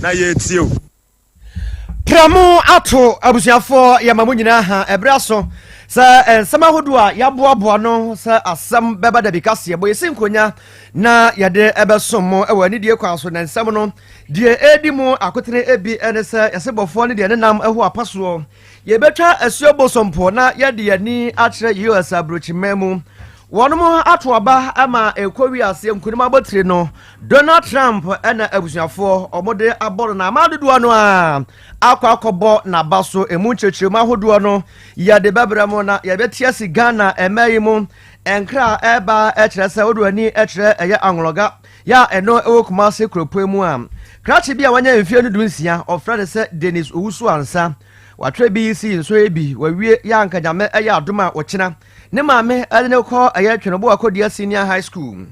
Na yɛretie o. Pramo ato abusuafoɔ, yɛma mo nyinaa ha. Ɛberɛ aso sɛ nsɛm ahodoɔ a yɛaboaboa no sɛ asɛm bɛba dabi kaseɛ bɔ yɛsi nkonya na yɛde ɛbɛsom mo ɛwɔ anidie kwan so. Na nsɛm no deɛ ɛredi mu akotene ebi ɛne sɛ yɛsɛ bɔfoɔ ne deɛ ne nam ɛho apasoɔ. Yɛbɛtwa asuo Bosompo na yɛde yɛni akyerɛ US aburokyiman mu. Wɔnom ato aba ama ɛkɔ wiase nkunim abɔtire no, Donald Trump ɛna abusuafoɔ ɔmode abɔ no na ama dodoɔ no a akɔ akɔbɔ n'aba so. Emu nkyerɛkyerɛmu ahodoɔ no yɛde bɛbrɛ mu na yɛbɛte ase Ghana ɛmɛ yi mu. Nkra ɛba ɛkyerɛ sɛ wode w'ani ɛkyerɛ ɛyɛ Anwolɔga yɛ a ɛno ɛwɔ Kumase kuropɔn mu a, krakye bi a wanya mfeɛ no 16, ɔfrɛ no sɛ Dennis Owusu Ansa, watwerɛ bi si nso bi wawie yɛ anka Nyame ɛyɛ adom a wɔkyena ne maame ɛde ne kɔ ɛyɛ Tweneboa Akɔdua Senior High School.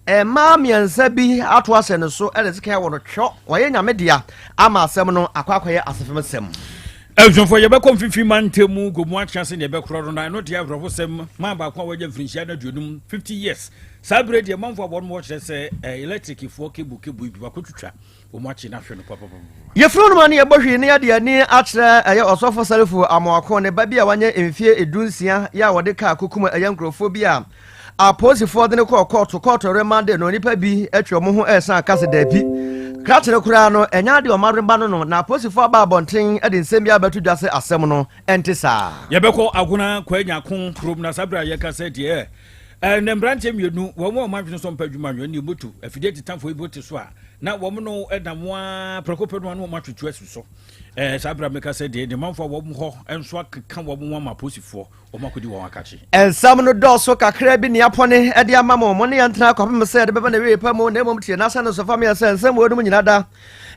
Mmaa mmiɛnsa bi ato ahyɛ no so ɛde sika wɔ no twɛ wɔyɛ Nyame dea ama asɛm no akɔ akɔyɛ asefem sɛm. Abusuafoɔ, yɛbɛkɔ mfimfini mantam mu gomu akyea sɛ deɛ ɛbɛkorɔ no na ɛno deɛ awerɛho sɛm maa baako a wɔagya mfirinhyia no 50, 50 years. Saa berɛ deɛ manfoɔ a wɔnom wɔkyerɛ sɛ electricfoɔ cable cable bi wakɔtwitwa wɔn akyi no ahwɛ no papapapa. Yɛfiri no ma no yɛbɔ hwee ne yɛde ani akyerɛ ɛyɛ ɔsɔfo Sɛlefo Amoako ne ba bi a wanyɛ mfie 16 yɛ a wɔde kaa kokum ɛyɛ nkurɔfoɔ bi a apolisifoɔ de ne kɔɔ kɔɔto. Kɔɔto remande no, nipa bi atwa wɔn ho ɛresan aka sɛ daabi, krakye no koraa no ɛnyɛ adeɛ ɔma reba no na apolisifoɔ aba abɔnten de nsɛm bi abɛto dwa sɛ asɛm no ɛnte saa. Yɛbɛkɔ Agona Kwanyako kurom na saa berɛ a yɛka sɛ deɛ ɛnɛ mmeranteɛ mmienu wɔn a wɔn adwene so mpɛ adwuma nwɛ ne moto afidie tetamfoɔ yi bi te so a na wɔn no nam a prɛko pɛ no ano wɔn atwitwi asi so. Saa berɛ a meka sɛ deɛ ne manfoɔ a wɔn hɔ nso akeka wɔn ho ama apolisifoɔ wɔn akɔdi wɔn akakye. Nsɛm no dɔɔso kakra bi nea pɔne de ama mo. Mo ne yɛntena kɔpem sɛ yɛde bɛba na wie pa mu. Na mmom tie n'asɛ no so fa meɛ sɛ nsɛm wɔ no mu nyina da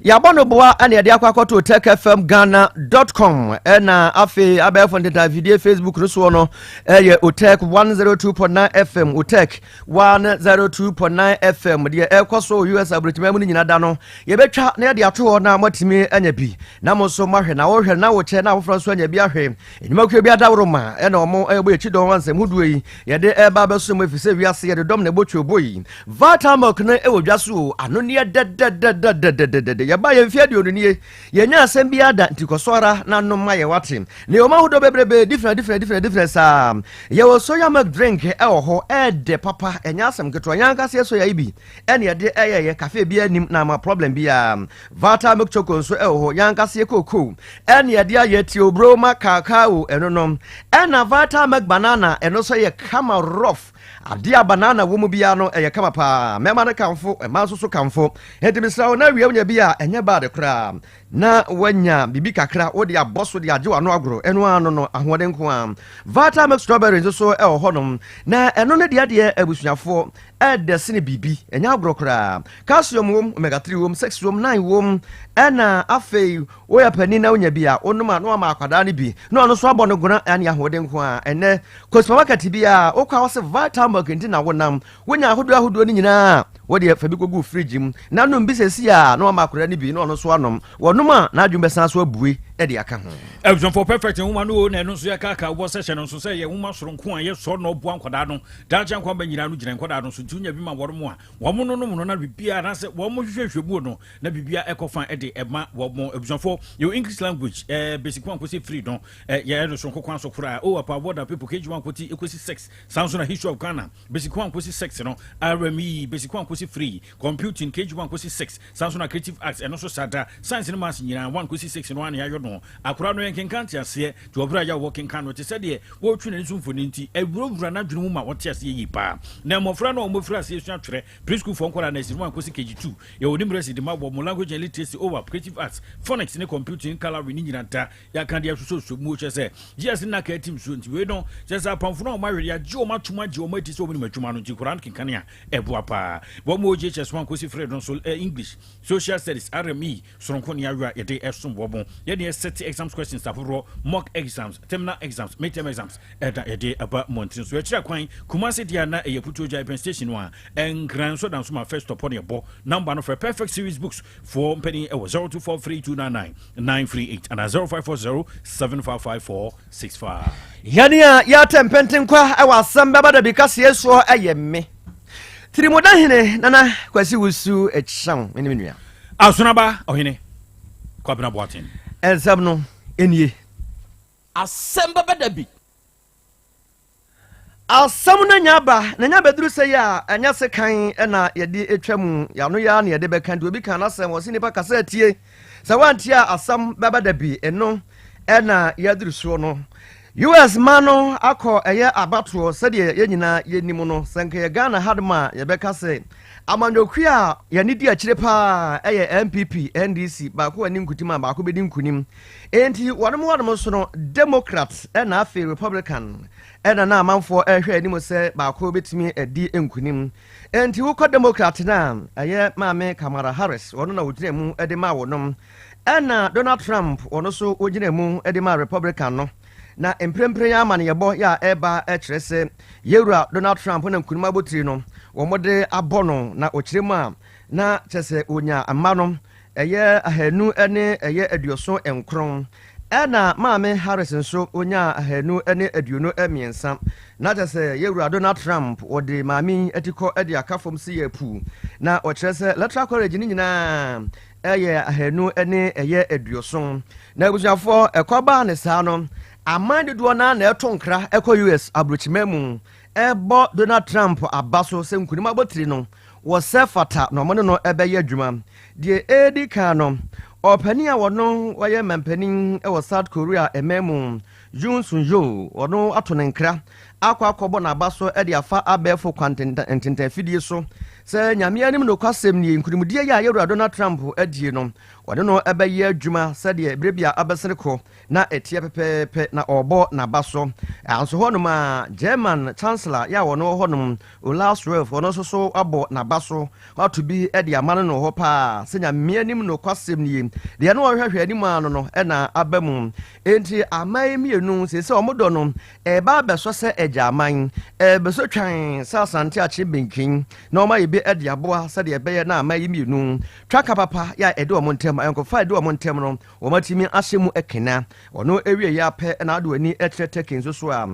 yɛabɔ no boa ɛne yɛde akɔ akɔto techfmghana.com ɛna afei abɛɛfo ntenta afidie Facebook no soɔ no ɛyɛ Otec 102.9 FM, Otec 102.9 FM. Deɛ ɛkɔ so US aburokyiman mu no nyina da no yɛbɛtwa na yɛde ato hɔ na moatumi anya bi na mo nso moahwɛ na wohwɛ na wokyɛ na afoforɔ nso anya bi ahwɛ. Nnwumakuo bi adaworo ma ɛna ɔmo ɛbɔ yɛkyi dɔn ansɛm hodoɔ yi yɛde ɛba abɛso mu, ɛfiri sɛ wiase yɛde dɔm na ɛbɔ twɛ yi. Vitamilk no ɛwɔ dwa so o, ano neɛ dɛdɛdɛdɛdɛdɛdɛ. Yɛba yɛn mfeɛ 20 nie, yɛnya asɛm bi ada nti kɔ so ara na nom ma yɛ wate na yɛwɔ ahodoɔ bebrebe, different different different different saa. Yɛwɔ soya milk drink ɛwɔ hɔ, ɛɛdɛ papa, ɛnyɛ asɛm ketewa. Yɛn ankasa yɛ soya yi bi ɛne yɛde ɛyɛyɛ cafe bi anim na ama problem biara. Vata Milk Choco nso ɛwɔ hɔ, yɛn ankasa yɛ cocoa ɛne yɛde ayɛ theobroma cacao ɛno no. Ɛna Vata Milk Banana, ɛno nso yɛ kama rough adeɛ a banana wɔ mu biara no ɛyɛ kama paa. Mmarima no kamfo, mmaa nso so kamfo. Enti mesrɛ wo na wie wonya bi a ɛnyɛ bad koraa na wanya biribi kakra wode abɔ so de agye w'ano agorɔ. Ɛno ano no ahoɔden nko a. Vata Milk Strawberry nso so ɛwɔ hɔnom na ɛno no deɛ abusuafoɔ ɛdɛ sene biribi, ɛnyɛ agorɔ koraa. Calcium wom, omega 3 wom, 6 wom, 9 wom. Ɛna afei woyɛ panin na wonya bi a wonom a na wama akwadaa no bi na ɔno nso abɔ no gona ɛne ahoɔden nko a. Ɛnɛ kɔ supermarket bi a wokɔ a wɔsɛ Vata Milk nti na wonam wonya ahodoɔ ahodoɔ no nyinaa. Wodeɛ fa bi kɔgu fridge mu na nom bi sɛsi a na wama akwadaa no bi na ɔno nso anom. Wɔnom a n'adwene bɛsan so abue ɛde aka ho. Abusuafoɔ, Perfect nwoma no o na ɛno nso yɛkaaka wobɔ sɛ hyɛ no nso sɛ yɛ nwoma soronko a yɛsɔ na ɔboa nkwadaa no daakye nkwa ba nyinaa no gyina nkwadaa no so. Nti wonya bi ma wɔn mu a wɔn no nom no na biribiara anaasɛ wɔn hwehwɛhwɛ mu no na biribiara ɛkɔ fa ɛde ɛma wɔn. Abusuafoɔ, yɛwɔ English language basic 1 kɔsi 3 no yɛyɛ no soronko kwan so koraa o apa award people KG 1 kɔti ɛkɔsi 6. Saa nso na History of Ghana basic 1 kɔsi 6 no, RME basic 1 kɔsi 3, computing KG 1 kɔsi 6. Saa nso na creative arts, ɛno nso sada science ne maths nyinaa 1 kɔsi 6 no ana yɛayɔ no. Akora no yɛnkenka nte aseɛ nti wɔberɛ a yɛ wɔ kenkan no te sɛ deɛ wɔretwi n'ani so mfoni nti awurawura n'adwene mu ma wɔte aseɛ yie paa. Na mmɔfra no a wɔmɔfiri aseɛ sua twerɛ, preschool foɔ nkwadaa na ɛsi 1 kɔsi KG 2, yɛwɔ numeracy de ma wɔ mo, language and literacy, OWAP, creative arts, phonics ne computing, colouring ne nyina da yɛaka de ahwehwɛ mu. Kyerɛ sɛ GS ne naka atim so nti wei no kyerɛ sɛ apamfo no a wɔn ahwɛ yɛagye wɔn atom agye wɔn ati sɛ wɔn nim adwuma no nti koraa no kenkane a ɛboa paa wɔn mo. JHS 1 kɔsi 3 no nso English, social studies, RME soronko ne awe a yɛde ɛsom wɔ mo. Yɛde ɛsɛte exams questions ahodoɔ, mock exams, terminal exams, midterm exams ɛda yɛde aba mmɔnten so. Yɛkyerɛ kwan Kumase deɛ na ɛyɛ Putuo Gya Pen Station no a Ɛnkran nso da nso ma first stop ne ɛbɔ number no. Frɛ Perfect Series Books for mpanin ɛwɔ 02432999 938 anaa 0540 755465. Yɛne a yɛatɛ mpɛntenkwa ɛwɔ asɛm bɛba da bi kaseɛ soɔ ɛyɛ me Tirimuda hene Nana Kwasi Wusu Ɛkyɛw ne me nua Asonaba Ɔhene. Kwabena Boateng. Nsɛm no nie. Asɛm bɛba da bi. Asɛm no nya ba na nya bɛduru sɛ yɛ a, ɛnyɛ sekan na yɛde twa mu, yɛano yɛ ara na yɛde bɛka. Nti obi ka n'asɛm, ɔse nipa kasa atie, sɛ woantie a asɛm bɛba da bi. Ɛno na yɛaduru soɔ no. US man no akɔ ɛyɛ abatoɔ sɛdeɛ yɛn nyinaa yɛnim no. Sɛ nka yɛ Ghana hanom a, yɛbɛka sɛ amanyɔkuo a yɛne di akyire paa ɛyɛ NPP, NDC, baako ani nkutim a baako bɛdi nkunim. Enti wɔnom wɔnom nso no, Democrat ɛna afei Republican ɛna na amanfoɔ ɛrehwɛ anim sɛ baako bɛtumi adi nkunim. Enti wokɔ Democrat no a, ɛyɛ Maame Kamala Harris, ɔno na ɔgyina mu de maa wɔnom. Ɛna Donald Trump, ɔno nso ɔgyina mu de maa Republican no. Na mprempren amanneɛbɔ yɛ a ɛreba kyerɛ sɛ Yɛwura Donald Trump na nkunim abotiri no wɔde abɔ no, na ɔkyerɛ mu a na kyerɛ sɛ ɔnya mma no ɛyɛ 279, ɛna Maame Harris nso ɔnyaa 223. Na kyerɛ sɛ Yɛwura Donald Trump wɔde maame yi atikɔ de aka fam si yɛ puu, na ɔkyerɛ sɛ Electoral College no nyinaa ɛyɛ 270. Na abusuafoɔ, ɛkɔ baa ne saa no, aman dodoɔ no ara na ɛto nkra ɛkɔ US aburokyima mu ɛbɔ Donald Trump aba so sɛ nkunim abotiri no wɔsɛ fata na wɔne no ɛbɛyɛ adwuma. Deɛ ɛredi kan no, ɔpanin a wɔno wɔyɛ mampanin wɔ South Korea ɛman mu, Yoon Suk Yeol, ɔno ato ne nkra akɔ akɔbɔ n'aba so de afa abɛɛfo kwan ntentafidie so sɛ Nyame anim nokwasɛm nie, nkunimdie yi a yɛwura Donald Trump adie no, wɔne no ɛbɛyɛ adwuma sɛdeɛ berɛ bi a abɛsene kɔ na ɛteɛ pɛpɛɛpɛ, na ɔrebɔ n'aba so. Nso hɔnom a German Chancellor yɛ a wɔno wɔ hɔnom, Olaf Scholz, ɔno nso so abɔ n'aba so ato bi de ama no no hɔ paa sɛ Nyame anim nokwasɛm nie, deɛ na ɔhwɛhwɛ anim ano no na aba mu. Enti aman yi mmienu seesei wɔn dɔ no ɛreba abɛsɔ sɛ agya aman, ɛrebɛsɔ twan sɛ Asante akye benkin, na wɔn ayɛ bi de aboa sɛdeɛ ɛbɛyɛ na aman yi mmienu twaka papa yɛ a ɛde wɔn ntam, ayɔnkofa a ɛde wɔn ntam no wɔatumi ahyɛ mu kena. Ɔno awieeɛ ara pɛ na ade w'ani kyerɛ Turkey nso so a,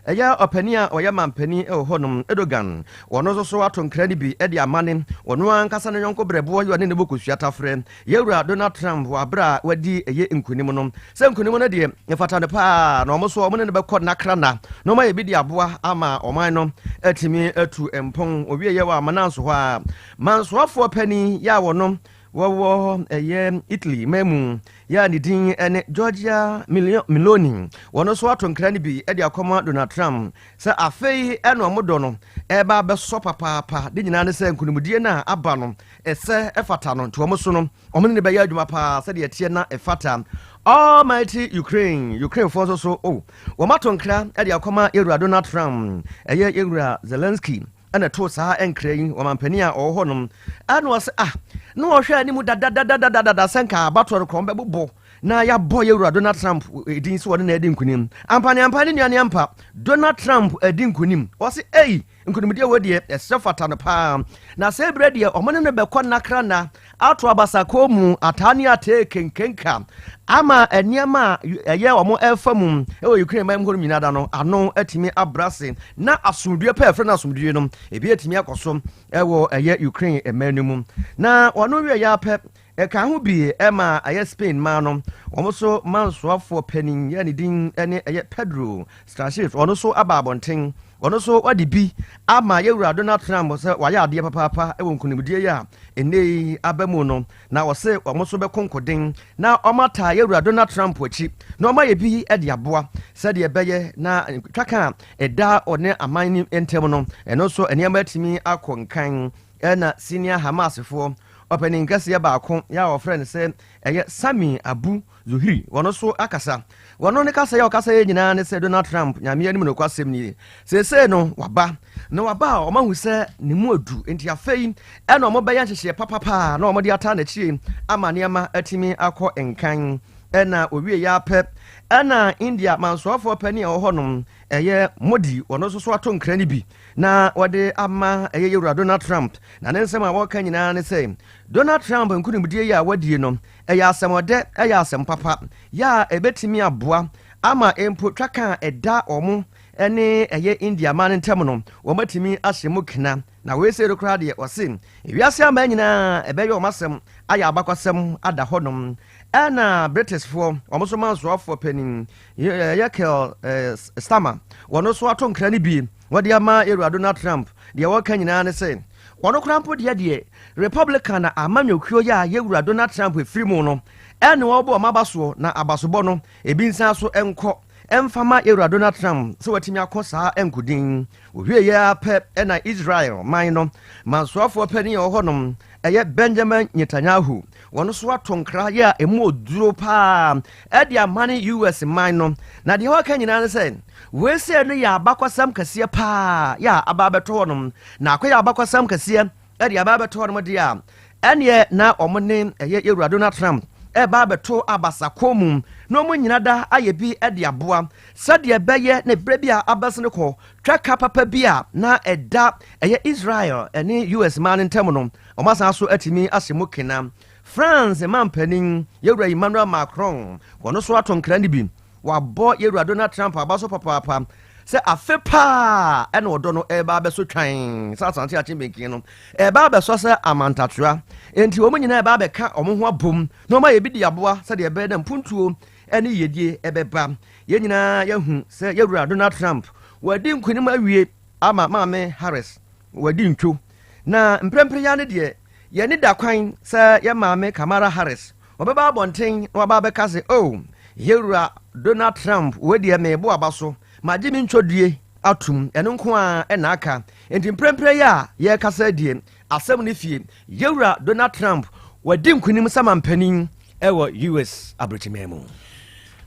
ɛyɛ ɔpanin a ɔyɛ mampanin wɔ hɔnom, Erdogan. Ɔno nso so ato nkra no bi de ama ne ɔno ankasa ne yɔnko berɛboɔ yi ɔne ne bɔ kosua tafrɛ, Yɛwura Donald Trump, wɔ aberɛ a wadi ɛyɛ nkunim no. Sɛ nkunim no deɛ, ɛfata no paa, na wɔn nso wɔne no bɛkɔ nnakra nna na wɔayɛ bi de aboa ama ɔman no atumi atu mpɔn. Ɔwieeɛ wɔ Amananso hɔ a, mansoafoɔ panin yɛ a wɔno wɔwɔ ɛyɛ Italy man mu yɛ a ne din ne Giorgia Meloni, wɔn nso ato nkra no bi de akɔma Donald Trump sɛ afei ɛna wɔn dɔ no ɛreba abɛsɔ papaapa. De nyinaa ne sɛ nkonimdie no a aba no ɛsɛ ɛfata no, nti wɔn so no wɔn ne no bɛyɛ adwuma paa sɛdeɛ ɛteɛ na ɛfata. Almighty Ukraine, Ukrainefoɔ nso so oh, wɔn ato nkra de akɔma yɛwura Donald Trump, ɛyɛ yɛwura Zelensky ɛna ɛtoo saa nkra yi ɔmampanin a ɔwɔ hɔnom, ɛna ɔsɛ ah na ɔhwɛ anim dadadadadada sɛ nka abatoɔ no korɔn bɛbobɔ na yɛabɔ yɛwura Donald Trump edin sɛ ɔne na adi nkunim. Ampa ne ampa ne nua ne ampa, Donald Trump adi nkunim. Ɔse ei, nkunimdie wɔ deɛ ɛsɛ fata no paa, na sɛ ebire deɛ ɔmo ne no bɛkɔ nnakra nna ato abasakɔɔ mu ataa ne atee kenkenka ama nneɛma a ɛyɛ wɔn ɛrefa mu wɔ Ukraine man mu hɔ no nyinaa da no ano atumi abrɛ ase, na asomdwoeɛ pɛ ɛfrɛ no asomdwoeɛ no ebi atumi akɔ so ɛwɔ ɛyɛ Ukraine man no mu. Na wɔn wie yɛ apɛ ɛka ho bi ɛma ɛyɛ Spain man no wɔn nso mansoafoɔ panin yɛ ne din ɛne ɛyɛ Pedro Sanchez, ɔno nso aba abɔnten, ɔno nso wade bi ama yɛwura Donald Trump sɛ wayɛ adeɛ papaapa wɔ nkonimdie yi a ɛnnɛ yi aba mu no, na ɔse wɔn nso bɛko nkoden na wɔataa yɛwura Donald Trump akyi na wɔayɛ bi de aboa sɛdeɛ ɛbɛyɛ na twaka a ɛda ɔne aman no ntam no ɛno nso nneɛma atumi akɔ nkan. Ɛna senior Hamasfoɔ ɔpanin kɛseɛ baako yɛ a wɔfrɛ no sɛ ɛyɛ Sami Abu Zuhri, wɔno nso akasa. Wɔno ne kasa yi a ɔkasa yɛ nyinaa ne sɛ Donald Trump, Nyame anim nokwasɛm nie, seesei no waba, na waba a wɔahu sɛ ne mu adu, nti afei ɛna wɔbɛyɛ nhyehyɛeɛ papapa na wɔde ataa n'akyire ama nneɛma atumi akɔ nkan. Ɛna owie yɛ apɛ ɛna India mansoafoɔ panin a ɔwɔ hɔnom ɛyɛ Modi, wɔno nso so ato nkra no bi na wɔde ama ɛyɛ yɛwura Donald Trump, na ne nsɛm a wɔka nyinaa ne sɛ Donald Trump nkonimdie yi a wadie no ɛyɛ asɛm ɔdɛ, ɛyɛ asɛm papa yɛ a ɛbɛtumi aboa ama mpo twaka a ɛda wɔn ne ɛyɛ India man no ntam no, wɔatumi ahyɛ mu kena. Na wei sei no koraa deɛ, wɔse wiase aman nyinaa ɛbɛyɛ wɔn asɛm ayɛ abakwasɛm ada hɔnom. Ɛna Britishfoɔ, wɔn nso mansoafoɔ panin, ɛyɛ Keir Starmer, wɔn nso ato nkra no bi wɔde ama Yɛwura Donald Trump. Deɛ wɔka nyinaa ne sɛ, wɔn koraa mpo deɛ deɛ Republican amanyɔkuo yi a Yɛwura Donald Trump firi mu no, ɛne wɔbɔ wɔn aba soɔ, na abasobɔ no, ebi nsan so nkɔ ɛmfa ma Yɛwura Donald Trump sɛ watumi akɔ saa nkodin. Wɔwieeɛ ara pɛ na Israel man no mansoafoɔ panin a ɔwɔ hɔnom, ɛyɛ Benjamin Netanyahu, wɔn nso ato nkra yɛ a ɛmu oduro paa ɛde ama ne US man no. Na deɛ wɔka nyinaa ne sɛ, wei sɛ no yɛ abakɔsɛm kɛseɛ paa yɛ a aba abɛtɔ hɔnom, na akɔyɛ abakɔsɛm kɛseɛ ɛde aba abɛtɔ hɔnom deɛ a, ɛneɛ na wɔn ne ɛyɛ Yɛwura Donald Trump ɛba abɛto abasakɔ mu na wɔn nyina da ayɛ bi de aboa sɛdeɛ ɛbɛyɛ na berɛ bi a abɛsene kɔ twaka papa bi a na ɛda ɛyɛ Israel ne US man no ntam no, wɔn asan so atumi ahyɛ mu kena. France mampanin Yɛwura Emmanuel Macron, wɔn nso ato nkra no bi, wabɔ Yɛwura Donald Trump aba so papaapa sɛ afe paa ɛna ɔdɔ no ɛreba abɛso twan sɛ asante akye benkin no ɛreba abɛsɔ sɛ amantatoa, enti wɔn nyinaa ɛreba abɛka wɔn ho abom na wɔn ayɛ bi de aboa sɛdeɛ ɛbɛyɛ na mpuntuo ne yiedie ɛbɛba. Yɛn nyinaa yɛahu sɛ Yɛwura Donald Trump wadi nkonim awie ama Maame Harris wadi ntwo, na mprempren ya ne deɛ yɛne da kwan sɛ yɛ maame Kamala Harris wɔbɛba abɔnten na waba abɛka sɛ, oh, Yɛwura Donald Trump, wei deɛ mebo aba so, magye me ntwodie atum, ɛno nko a ɛna aka. Enti mprempren yi a yɛrekasa die asɛm no fie, Yɛwura Donald Trump wadi nkonim sɛ mampanin ɛwɔ US aburokyiman mu.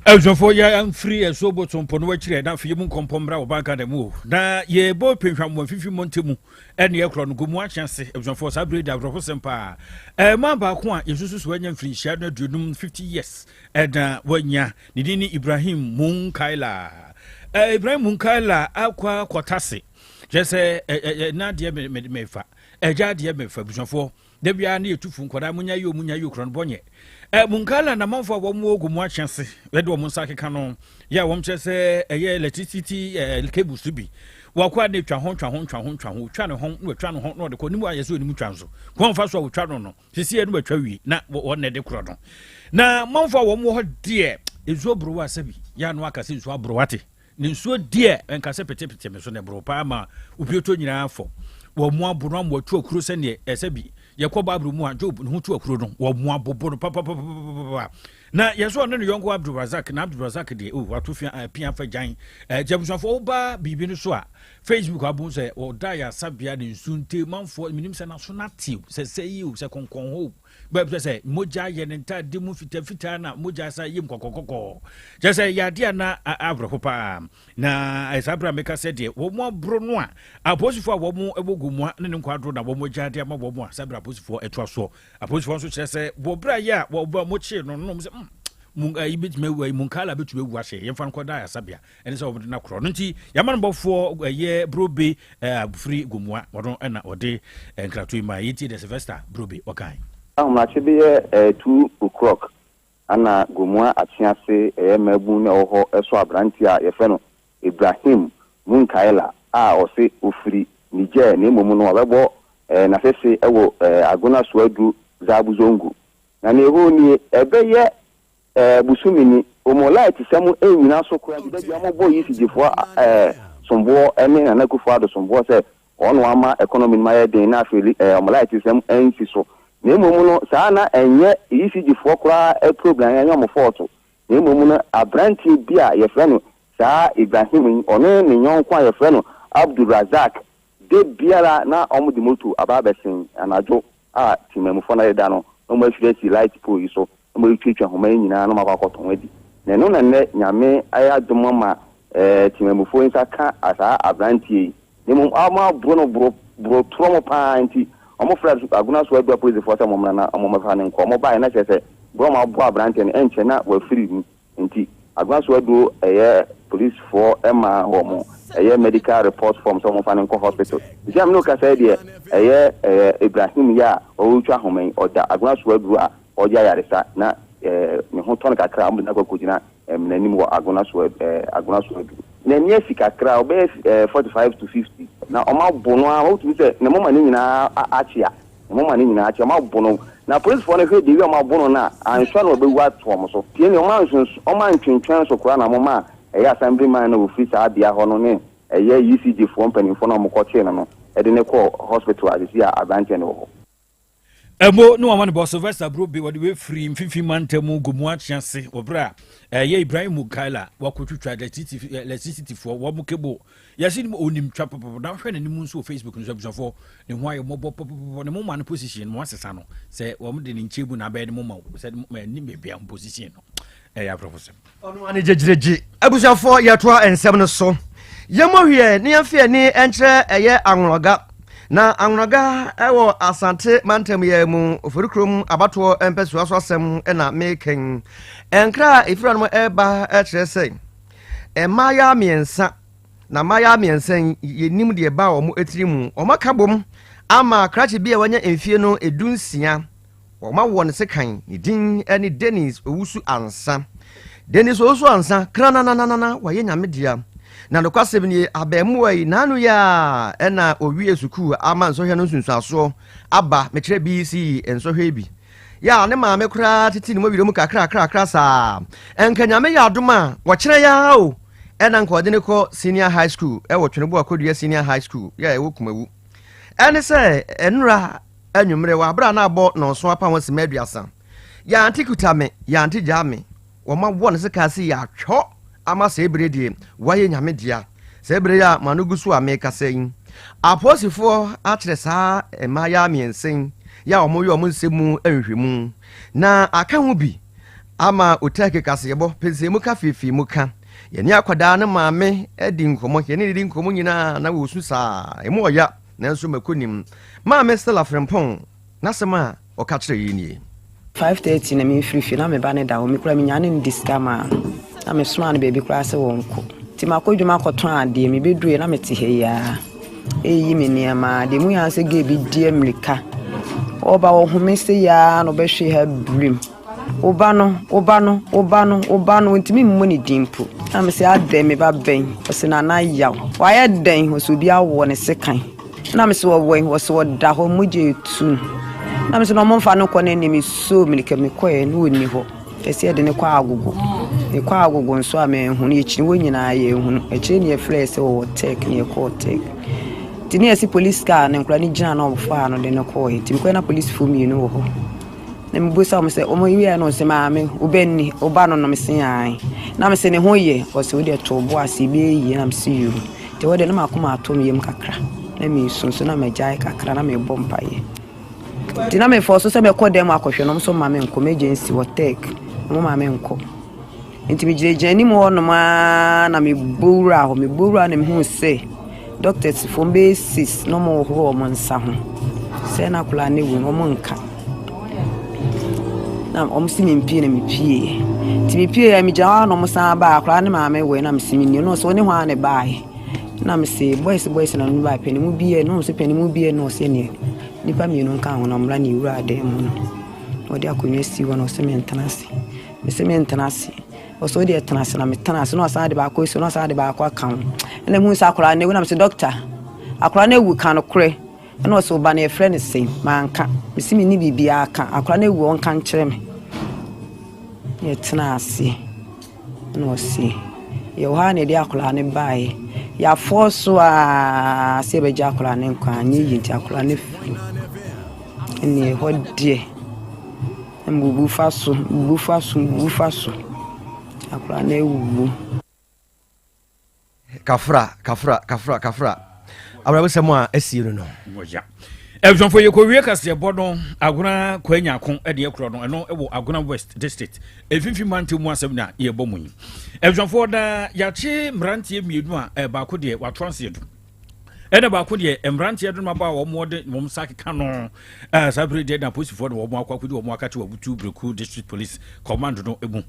Abusuafoɔ, yɛ mfiri ɛso botompo no akyirɛ na afei mu nkɔmpɔ mmra wɔ banka da mu o, na yɛbɔ penhwam wɔ mfifi mmɔnte mu ɛne ɛkorɔ no gomu akye ase. Abusuafoɔ, saa bere da awerɛhosɛm paa. Ɛma baako a yɛsusu so anya mfirinhyia no 50, 50 years ɛna wanya. Ne din ne Ibrahim Munkaila. Ibrahim Munkaila akɔ akɔtase kyerɛ sɛ ɛna deɛ mefa ɛgya deɛ mefa. Abusuafoɔ, da biara ne yɛtu fo, nkwadaa munya yi o, munya yi o, korɔ no bɔnyɛ. Munkala na manfo a wɔn wɔ gu mu akye ase ɛde wɔn nsa akeka no yɛ a wɔn kyerɛ sɛ ɛyɛ electricity cables bi wakɔ a na etwa ho, twa ho, twa ho, twa ho, twa ne ho na watwa ne ho na ɔde kɔ ne mu ayɛ sɛ onim twa nso kɔn fa so a wɔtwa no no sisi yɛ no watwa wie na wɔn na ɛde korɔ no. Na manfo a wɔn wɔ hɔ deɛ, nsuo boro asɛbi yɛ ano aka sɛ nsuo aboro ate ne nsuo deɛ nka sɛ petepete me so na ɛboro paa ma obi nyinaa fɔ wɔn mu abo no ama watu akuro sɛneɛ ɛsɛ bi yɛkɔ Bible mu a Job ne ho tu akuro no, wɔn mu abobo no papapapapa. Na yɛsɛ ɔne ne yɔnko Abdulrazak, na Abdulrazak deɛ o wato fia pia fa gyan ɛɛ abusuafoɔ, woba biribi no so a Facebook abo sɛ ɔda yɛ asabea ne nsu nte manfoɔ menim sɛ naso nate sɛ sɛ yi o sɛ kɔnkɔn hɔ bɛɛ sɛ mogya yɛ ne ntaade mu fitafitaa na mogya sa yim kɔkɔkɔkɔɔ, kyerɛ sɛ yɛade a na awerɛho paa. Na saa berɛ a meka sɛ deɛ wɔn aboro no a apolisifoɔ a wɔn wɔ Gomua ne ne nkwadoro na wɔn agya de ama wɔn a saa berɛ apolisifoɔ ɛtoa soɔ. Apolisifoɔ nso kyerɛ sɛ wɔ berɛ a yɛ a wɔn wɔkyee no nom sɛ mun ayi bɛtumi awu, ayi Munkala bɛtumi awu ahyɛ yɛmfa no kɔda ayasabea ɛne sɛ wɔde no akorɔ no nti yɛama no bɔfoɔ ɛyɛ Brobe firi Gomua, wɔno ɛna ɔde nkrato yi ma yɛntie deɛ Sylvester Brobe ɔkan. Ahomakye bɛyɛ 2 o'clock ana Gomua akye ase ɛyɛ mmaabun na ɛwɔ hɔ ɛso aberanteɛ a yɛfrɛ no Ibrahim Munkaila a ɔse ofiri Niger, na mmom no ɔbɛbɔ n'asese ɛwɔ Agona Soadu Zabu Zongo. Na nea ɛhɔ nie, ɛbɛyɛ busumini ɔmo light sɛm ɛnyina so koraa bi da bi amɔbɔ ECG foɔ somboɔ ɛne Nana Akufo Addo somboɔ sɛ ɔno ama economy no ma yɛ den, na afei ɔmo light sɛm ɛnsi so. Na mmom no saa na ɛnyɛ ECG foɔ koraa problem, ɛnyɛ ɔmo fault, na mmom no aberanteɛ bi a yɛfrɛ no saa Ibrahim yi, ɔne ne nyɔnko a yɛfrɛ no Abdulrazak, de biara na ɔmo de moto aba abɛsen anadwo a temamufoɔ no adeda no, na ɔmo afiri asi light pole yi so na ɔmo atwitwa homa yi nyinaa na ɔmo akɔ akɔtɔn adi. Na ɛno na nnɛ Nyame ayɛ adom ama temamufoɔ yi nsa ka saa aberanteɛ yi, na mmom ɔmo aboro no boro boro torɔ mo paa, nti ɔmo frɛ Agona so adu apolisifoɔ sɛ ɔmo mmra na ɔmo mmɛfa ne nkɔ. Ɔmo baeɛ na kyerɛ sɛ borɔ ɔmo aboa aberanteɛ no ɛnkyɛ na wafiri mu, nti Agona so aduro ɛyɛ polisifoɔ ɛma wɔn ɛyɛ medical report form sɛ ɔmo fa ne nkɔ hospital. Nti amene okasa yi deɛ, ɛyɛ Ibrahim yi a ɔretwa ahoma yi, ɔda Agona so aduro a ɔgye ayaresa na ne ho tɔ no kakra a, ɔmo de no akɔ akɔgyina mmenanim wɔ Agona so aduro. N'ani afi kakra, ɔbɛyɛ 45 to 50, na wɔabo no ara, wotumi sɛ ne moma no nyinaa akyea, ne moma no nyinaa akyea, wɔabo no, na polisifoɔ no hwɛ dewi a wɔabo no no a, anhwɛ na ɔbɛwu ato wɔn so. Tie nea wɔantwentwɛn so koraa na wɔmaa ɛyɛ assemblyman no a ɔfiri saa bea hɔ no ne ɛyɛ ECG foɔ mpanimfoɔ no a wɔkɔkyee no no de no kɔɔ hospital a seesei a aberanteɛ no wɔ hɔ. Ɛmo ne wɔn amanebɔ Sylvester Brobe wɔde wei firi mfimfini mantam mu Gomu Akyease wɔ berɛ a ɛyɛ Ibrahim Mukaila wakɔtwitwa electricity foɔ wɔn cable yɛsi no onim twa pɔpɔpɔ na wohwɛ n'anim nso wɔ Facebook no so abusuafoɔ ne ho ayɛ mmɔbɔ pɔpɔpɔ ne moma no position no asesa no sɛ wɔn de ne nkyɛn mu na abɛyɛ ne moma sɛ ne baabi a position no ɛyɛ awerɛhosɛm. Ɔno ara ne gyegyiregye. Abusuafoɔ yɛtoa nsɛm no so. Yɛmmɔ hwiɛ ne yɛmfa yɛn ani nkyerɛ ɛyɛ Anwonɔga. Na Anwonɔga wɔ Asante mantam yɛ mu Oforikrom abatoɔ mpɛsoa so asɛm na meka yi. Nkra a ɛfiri hɔnom ɛreba kyerɛ sɛ mmaayaa mmiɛnsa na mmaayaa mmiɛnsa yi yɛnim deɛ ɛbaa wɔn tiri mu. Wɔaka bom ama krakye bi a wanya mfie no 16 Wɔawɔ no sekan, ne din ne Dennis Owusu Ansah. Dennis Owusu Ansah, kranananana, wayɛ Nyame dea. Na nokwasɛm nie, abɛɛmoa yi, n'ano yi ara ɛna owie sukuu ama nsɔhwɛ no nsunsuansoɔ aba, mekyerɛ BECE nsɔhwɛ yi bi. Yɛ a ne maame koraa tete ne mu awerɛ mu kakrakrakra saa. Ɛnka Nyame yɛ adom a, wɔkyerɛ yi ara o, ɛna nka ɔde no kɔ Senior High School ɛwɔ Tweneboa Kodua Senior High School yɛ a ɛwɔ Kumawu. Ɛne sɛ, nnora anwummere wɔ abere a na abɔ nnɔnson apa ho simma 30. Yɛante kuta me, yɛante gyaa me. Wɔma wɔ no sekaa se yɛatwɔ ama saa bere deɛ wayɛ Nyame dea. Saa bere yi a m'ano gu so a merekasa yi, apolisifoɔ akyere saa mmaayaa mmiɛnsa yi a wɔyɛ wɔn nsɛm mu nhwehwɛmu na aka ho bi ama Otake kaseɛbɔ pɛnsɛnmu ka feefee mu ka. Yɛne akwadaa no maame di nkɔmmɔ, yɛne no di nkɔmmɔ nyinaa na wɔsu saa, emu ɔya. Nanso mako nim. Maame Stella Frimpong n'asɛm a ɔka kyerɛɛ yɛn nie. 5:30 na mefiri fie na me ba no da hɔ me koraa menyaa ne no de sika maa no na mesomaa no baabi koraa sɛ wɔnkɔ nti makɔ dwuma akɔtɔn adeɛ mebɛduruiɛ na mete ha yi ara ɛreyi me nneɛma deɛ mu yɛ sɛ gay bi di mmirika ɔba ɔhome sɛ yi ara na ɔbɛhwe ha birim Wo ba no, wo ba no, wo ba no, wo ba no, ontumi mmɔ ne din mpo. Na mese adɛn me ba bɛn? Ɔse Nana Yaw. Wayɛ dɛn? Ɔse obi awɔ ne sekan. Na mese ɔwɔ he? Ɔse ɔda hɔ, mogya etu no. Na mese na ɔmo mfa no nkɔ n'anim. Mesoo mirika mekɔɛ na ɔnni hɔ. Ɛsɛ yɛde no kɔ Agogo. Mekɔ Agogo nso a manhu no. Yɛkyini hɔ nyinaa yɛanhu no. Akyire na yɛfrɛɛ sɛ ɔwɔ Tech na yɛkɔɔ Tech. Nti na yɛse police car no nkwadaa no gyina na ɔfaa no de no kɔɔɛ. Nti mekɔɛ na polisifoɔ mmienu wɔ hɔ. Na mebisa wɔn sɛ, wɔn wieɛ no ɔse maame wo bɛ ni wo ba no no mese ae na mese ne ho yɛ ɔse wo deɛ to wo bo ase ɛbɛyɛ yie na mese yoo nti ɛhɔ deɛ na makoma atɔ me yam kakra na mesu nso na magyae kakra na mebɔ mpaeɛ nti na mefɔ so sɛ mɛkɔ dan mu akɔhwɛ no nso ma menkɔ m'agency wɔ tech wɔn ma menkɔ Nti megyinagyina anim hɔnom ara na mebɔ wuraa hɔ. Mebɔ wuraa hɔ na mehuu sɛ dɔktasfoɔ bɛyɛ sis na wɔrehohoro wɔn nsa ho. Sɛ na akwadaa no awu no, wɔnka. Na wɔse mempue na mepueeɛ. Nti mepueeɛ a megyina hɔ ara na wɔsan baeɛ. Akwadaa no maame wɔ he na mese menni hɔ. Na ɔse wo ne hwan na ɛbaeɛ? Na mese boys boys na wɔne baeɛ. Panin bi ɛ? Na ɔse panin bi ɛ? Na ɔse ɛneɛ nnipa mmienu nka ho na wɔmmra na yɛwuraa dan mu no, na ɔde akonnwa sii hɔ na ɔse mentena ase. Mese mentena ase. Ɔsɛ wo deɛ tena ase na metena ase na ɔsan de baako esi na ɔsan de baako aka ho. Ɛna mehu sɛ akwadaa no awu na mese dɔkta akwadaa no awu ka nokorɛ. Ɛna ɔsɛ ɔba no yɛfrɛ no sɛn manka. Mese menni biribiara ka akwadaa no awu ɔnka nkyerɛ me. Na yɛtena ase ɛna ɔse yɛwɔ ha na yɛde akwadaa no baeɛ. Yɛafɔɔ so aa sɛ yɛbɛgye akwadaa no nkwa anyɛ yie nti akwadaa no afiri mu. Ɛnna ɛhɔ deɛ. Mbubu fa so, mbubu fa so, mbubu fa so. Akwadaa no awuwu. Kafra, kafra, kafra, kafra. Awerɛhosɛm a asie no no. Wɔya. Abusuafo yɛkɔwie kaseɛbɔ no Agona Kwanyako deɛ korɔ no ɛno wɔ Agona West District mfimfini mantam mu asɛm na yɛbɔ mu yi. Abusuafoɔ na yɛakye mmeranteɛ mmienu a baako deɛ wato aseɛ du. ɛna baako deɛ mmeranteɛ donom aba a wɔn de wɔn nsa keka no ɛɛ saa bere deɛ na polisifoɔ de wɔn akɔ akɔdi wɔn akakye wɔ Butu Breku District Police Command no mu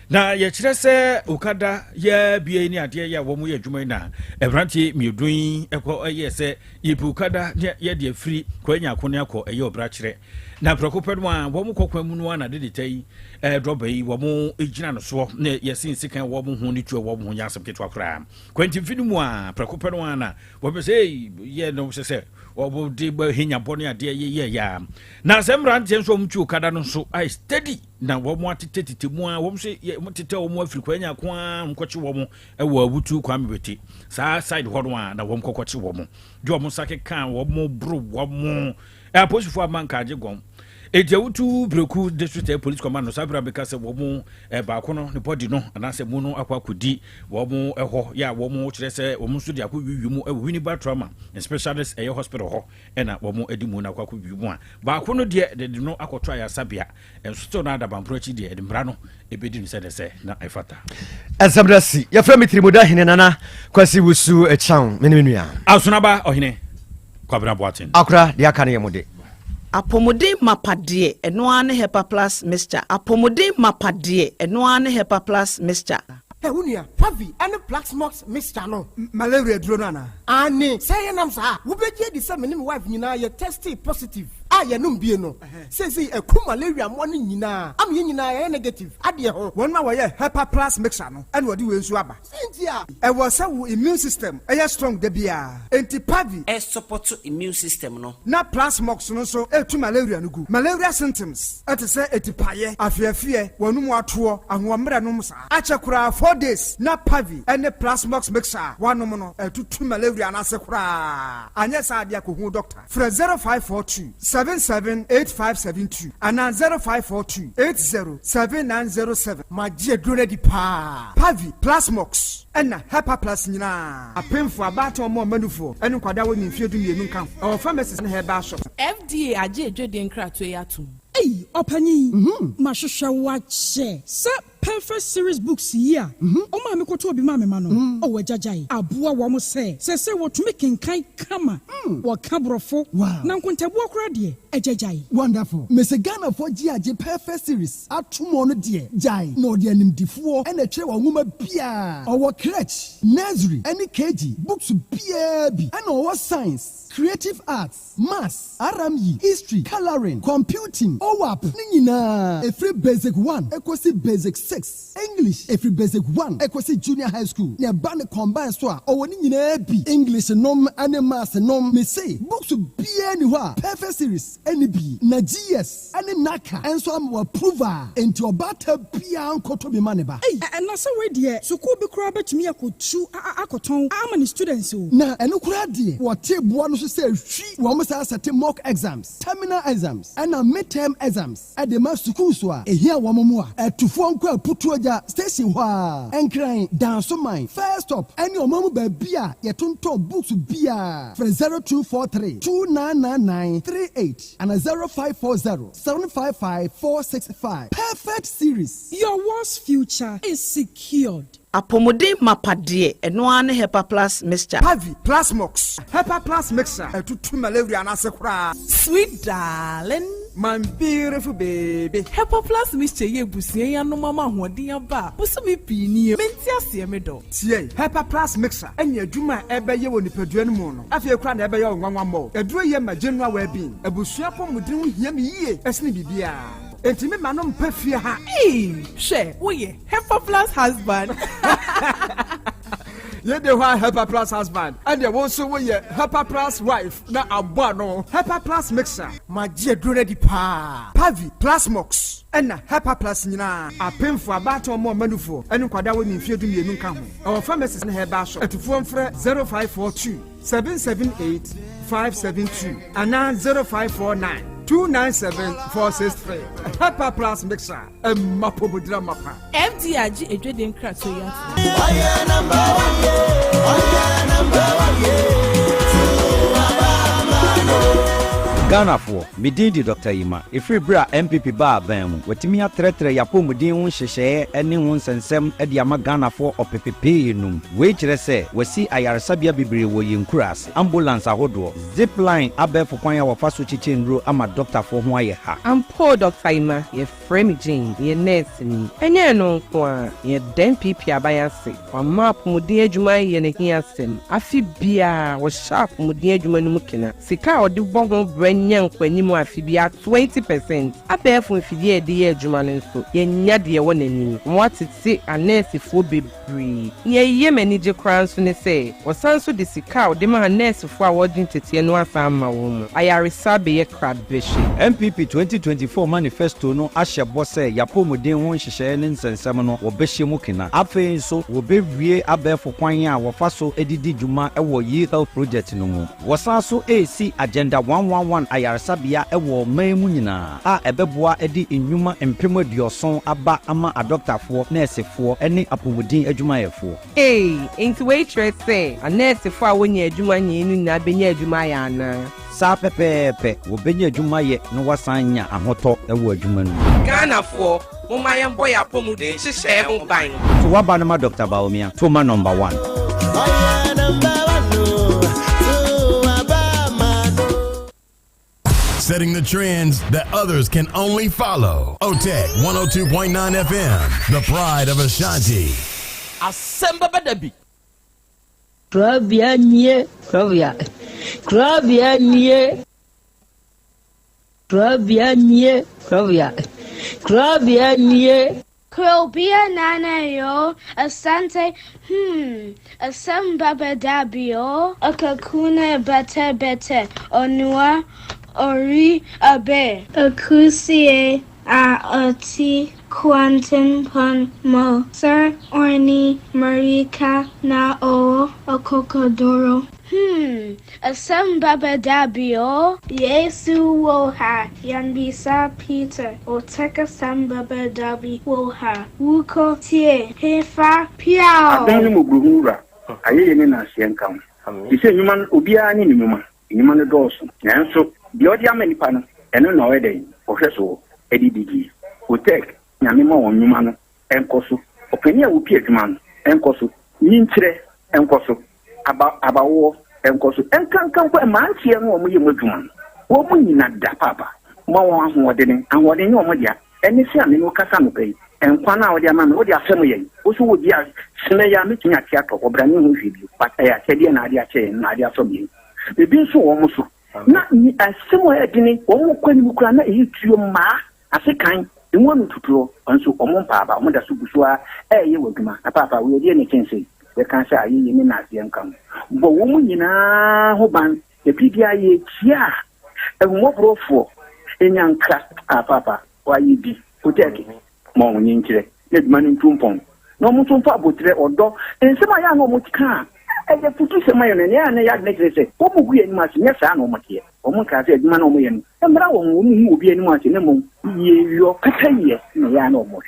na yɛkyerɛ sɛ okada yɛ bea yi ne adeɛ yɛ a wɔn yɛ adwuma yi na mmeranteɛ mmienu yi ɛkɔ ɛyɛ sɛ yɛpɛ okada ne yɛde afiri kɔ anya ako ne akɔ ɛyɛ ɔbra kyerɛ. Na prɛko pɛ no a wɔn kɔ kwan mu no a na dedeta yi drɔba yi wɔn gyina no soɔ na yɛsi nsekan wɔn ho ne tuo wɔn ho nyɛ asɛm ketewa koraa. Kwantimfi no mu a prɛko pɛ no a na wɔpɛ sɛ yɛ no sɛ sɛ wɔn de bɛhenya bɔ ne adeɛ yɛyɛ ya. Na sɛ mmeranteɛ nso wɔn twi okada no nso ayɛ steady na wɔn atetɛ mu a wɔn nso yɛ wɔn tetɛ wɔn afiri kwan nya ko a nkɔkye wɔn wɔ Awutu Kwame Bete saa side hɔ no a na wɔn kɔkɔkye wɔn de wɔn nsa keka wɔn boro wɔn. Apolisifoɔ ama nkaagye gɔn eti Awutu Breku District Police Command no saa bere abɛka sɛ wɔn baako no ne body no anaasɛ mu no akɔ akɔdi wɔn hɔ yɛ a wɔn kyerɛ sɛ wɔn nso de akɔ wiwi mu ɛwɔ Winneba Trauma and Specialist ɛyɛ hospital hɔ ɛna wɔn de mu no akɔ akɔ wiwi mu a baako no deɛ de no akɔtɔ ayasabea nso still na adabamporo akyi deɛ ɛde mmara no ɛbɛdi no sɛ sɛ na ɛfata. Ɛnsɛm da si yɛfrɛ me Tirimuda Hene Nana Kwasi Wusu Kyaw, me ne me nua. Asonaba Ɔhene Kwabena Boaten. Akora deɛ aka no yɛ mo de. Apɔmuden mapa deɛ, ɛno ara ne Hepa Plus Mixture. Apɔmuden mapa deɛ, ɛno ara ne Hepa Plus Mixture. Hɛ, wo nua, Pavi ne Plaxmox mixture no. Malaria aduro no anaa? Aane, sɛ yɛnam saa a, wobɛgye adi sɛ me ne me wife nyinaa yɛ testee positive a yɛnom bie no. Seesei aku malaria mmoa no nyinaa ama yɛn nyinaa yɛayɛ negative adeɛ ho. Wɔn a wɔyɛ Hepa Plus mixture no na wɔde wei nso aba. Sɛ nti a. Ɛwɔ sɛ wo immune system yɛ strong da biara. Enti Pavi. Ɛsupɔto immune system no. Na Plasmox no nso ɛtu malaria no gu. Malaria symptoms te sɛ atipaeɛ, afeɛfeɛ, w'anum atoɔ, ahoɔmmerɛ nom saa. Akyɛ koraa 4 days na Pavi ne Plasmox mixture a woanom no atutu malaria no ase koraa. Anyɛ saa adeɛ a kɔhu doctor. Frɛ 0542 778572 anaa 0542 807907. Magye aduro no adi paa. Pavi, Plasmox ɛna Hepa Plus nyinaa. Apemfo, abaatan, ɔmo ɔmanufoɔ ɛne nkwadaa wɔ ne mfeɛ 12 nka ho. Ɛwɔ pharmacies ne herbal shops. FDA agye edwadie nkratoɔ yi atom. Ei, ɔpanyin, mahwehwɛ wo akyɛ sɛ Perfect Series books yi a ɔmaa me kɔtɔɔ bi maa me ma no, ɔwɔ agyagyae aboa wɔn sɛ seesei wɔtumi kenkan kama, wɔka Borɔfo, na nkontabuo koraa deɛ, agyagyae. Wonderful. Mese Ghanafoɔ gye agye Perfect Series ato mu. Ɔno deɛ gyae na ɔde animdifoɔ ɛna ɛtwerɛ wɔn nwoma biara. Ɔwɔ crèche, nursery ɛne KG books biara bi, ɛna ɔwɔ science, creative arts, maths, RME, history, colouring, computing, OWAP ne nyinaa ɛfiri basic 1 ɛkɔsi basic 6, English ɛfiri basic 1 ɛkɔsi junior high school, na ɛba ne combine so a ɔwɔ ne nyinaa bi, English nom ne maths nom. Mese books biara ni hɔ a Perfect Series ɛne bi na GS ɛne NaCCA ɛnso ama wɔ approve a, enti ɔbaata biara nkɔtɔ bi ma ne ba. Ei, ɛna sɛ wei deɛ, sukuu bi koraa bɛtumi akɔtu akɔtɔn ama ne students o. Na ɛno koraa deɛ, wɔte boa no so sɛ hwi wɔn saa sɛte mock exams, terminal exams ɛna midterm exams ɛde ma sukuu so a ehia wɔn mu a ɛtufoɔ nkɔ Aputuogya station hɔ a Nkran Dansoman first stop ɛne ɔman mu baabi a yɛtontɔn books biara. Frɛ 0243 299938 ana 0540 755 465. Perfect Series. Your world's future is secured. Apɔmuden mapa deɛ, ɛno ara ne Hepa Plus Mixture. Pavi, Plasmox, Hepa Plus mixture ɛtutu malaria no ase koraa. Sweet darling. My beautiful baby. Hepa Plus Mixture yɛ ebusua yi anom ama ahoɔden aba a bosome pii nie. Mente aseɛ, me dɔ. Tie, Hepa Plus mixture ɛne adwuma a ɛbɛyɛ wɔ nipadua no mu no afei koraa na ɛbɛyɛ wo nwanwa mmɔ. Aduro yɛ ma general well-being. Abusua pɔmuden ho hia me yie ɛsene biribiara. Enti me ma no mpɛ fie ha. Ee, hwɛ, woyɛ Hepa Plus husband. Yɛde hɔ a Hepa Plus husband, ɛdeɛ wo nso woyɛ Hepa Plus wife na abɔ ano. Hepa Plus mixture. Magye aduro no adi paa. Pavi, Plasmox ɛna Hepa Plus nyinaa. Apemfo, abaatan, ɔmo ɔmanufoɔ ɛne nkwadaa wɔ ne mfeɛ 12 nka ho. Ɛwɔ pharmacies ne herbal shop. Atufoɔ mfrɛ 0542 778 572 anaa 0549 297 463. Hepa Plus mixture ɛma pomodira mapa. FDA agye edwadie nkratoɔ yi atom. Ɔyɛ number one, ɔyɛ number one, Ghanafoɔ, me din de Dr. Yima. Ɛfiri berɛ a NPP baa aban mu, watumi atrɛtrɛ yɛapɔmuden ho nhyehyɛeɛ ne ho nsɛnsɛm de ama Ghanafoɔ ɔpepepee num. Wei kyerɛ sɛ wasi ayaresabea bebree wɔ yɛn nkura ase, ambulance ahodoɔ, zipline, abɛɛfo kwan a wɔfa so kyekyɛ nnuro ama dɔktafoɔ ho ayɛ ha. Ampo, Dr. Ima, yɛfrɛ me Jane, yɛ nurse ni. Ɛnyɛ no nko a, yɛda NPP aban ase. Wama apɔmuden adwuma yɛ ne ho asɛm. Afe biara wɔhyɛ apɔmuden adwuma no mu kena. Sika a ɔde bɔ ho brɛ. nya nkɔanim afe biara 20 percent. Abɛɛfo mfidie a yɛde yɛ adwuma no nso, yɛanya deɛ ɛwɔ n'anim. Wɔatete anɛɛsefoɔ bebree. Nea ɛyɛ me anigye koraa nso ne sɛ, wɔsan nso de sika a wɔde ma anɛɛsefoɔ a wɔregye nteteɛ no asan ama wɔn. Ayaresa abɛyɛ krabɛhwɛ. NPP 2024 Manifesto no ahyɛ bɔ sɛ y'apɔwmuden ho nhyehyɛe ne nsɛnsɛm no wɔbɛhyɛ mu kena. Afei nso wɔbɛwie abɛɛfo kwan a wɔfa so de di dwuma wɔ E-Health Project no mu. Wɔsan so resi Agenda 111 ayaresabea wɔ ɔman mu nyinaa a ɛbɛboa de nnwuma 70,000 aba ama adɔktafoɔ, nɛɛsefoɔ ne apɔmuden adwumayɛfoɔ. Ei, enti wei kyerɛ sɛ anɛɛsefo a wonnya adwuma nyɛe no nyinaa benya adwuma ayɛ anaa? Saa pɛpɛɛpɛ, wɔbɛnya adwuma ayɛ na wɔasan anya ahotɔ wɔ adwuma no mu. Ghanafoɔ, momma yɛmbɔ yɛn apɔmuden nhyehyɛɛ ho ban. To w'aba no ma Doctor Bawumia, to ma number one. Setting the trends that others can only follow. OTEC 102.9 FM, the pride of Ashanti. Asɛm bɛba da bi. Korabea nie, korabea, korabea nie, korabea nie, korabea, korabea nie. Krobea Nana yo, Asante hmm, Asem baba dabi o, Akakuna bete bete, Onua ori abe. Akusie a ɔte kwantempɔn mu, Sir Orni Mmirika na ɔwɔ akokoduru. Hmm, asɛm bɛba da bi o. Yesu wɔ ha, yɛmmisa Peter, Otec asɛm bɛba da bi wɔ ha, Wokɔ tie hefa piaw. Adom ne mmɔborɔhunu Wura, ayɛyie ne nnaseɛ nka wo. Te sɛ nnwuma no, obiara ne ne nnwuma. Nnwuma no dɔɔso, nanso deɛ ɔde ama nnipa no, ɛno na ɔyɛ dɛn? Ɔhwɛ soɔ de di die. Otec, Nyame ma wɔn nnwuma no nkɔ so. Ɔpanin a ɔpi adwuma no nkɔ so. Nyinkyerɛ nkɔ so. Aba, abawoɔ nkɔ so. Ɛnkanka mpo mmeranteɛ no a wɔyɛ mu adwuma no, wɔn nyina da paapa. Ma wɔn ahoɔdene. Ahoɔden nyɛ wɔn dea. Ɛne sɛ a me ne wo kasa anɔpa yi, nkwa no a wode ama me, wode afɛm yɛn. Wo nso wɔ bi a, sene yi a mɛtumi ate atɔ hɔ, bra menhu hwee bio. But ɛyɛ akyɛdeɛ na ade akyɛ yɛn, na ade afɛm yɛn. Ebi nso wɔ wɔn so. Na asɛm a ɛyɛ dene, wɔn kɔ anim koraa na ɛyɛ tuo mmaa, asekan, emu ano tutuo, nso wɔn mpa aba, wɔn da so gu so ara ɛreyɛ wɔ adwuma. Na paapa, wei ɛdeɛ na ɛkyɛn sei? Yɛka sɛ ayɛyie ne naaseɛ nka ho. Bɔ wɔn nyinaa ho ban. Na biribiara yɛkyia a, ahummɔborɔfoɔ nya nkra. Ah, paapa, wayɛ bi. Kotɛɛke, ma wɔn nkyerɛ na adwuma no ntu mpɔn. Na wɔn nso mfa aboterɛ, ɔdɔ, nsɛm a ɛyɛ a na wɔka a ɛyɛ afutusɛm ayɛ no, nea ɛyɛ a na ɛyɛ adwene kyerɛ sɛ wɔgu yɛn anim ase, nyɛ saa na wɔteɛ. Wɔnkaa sɛ adwuma no a wɔyɛ no mmra wɔn, wɔnhu obi anim ase, na mmom yieyɔ, pɛpɛyɛ na ɛyɛ a na wɔhwehwɛ.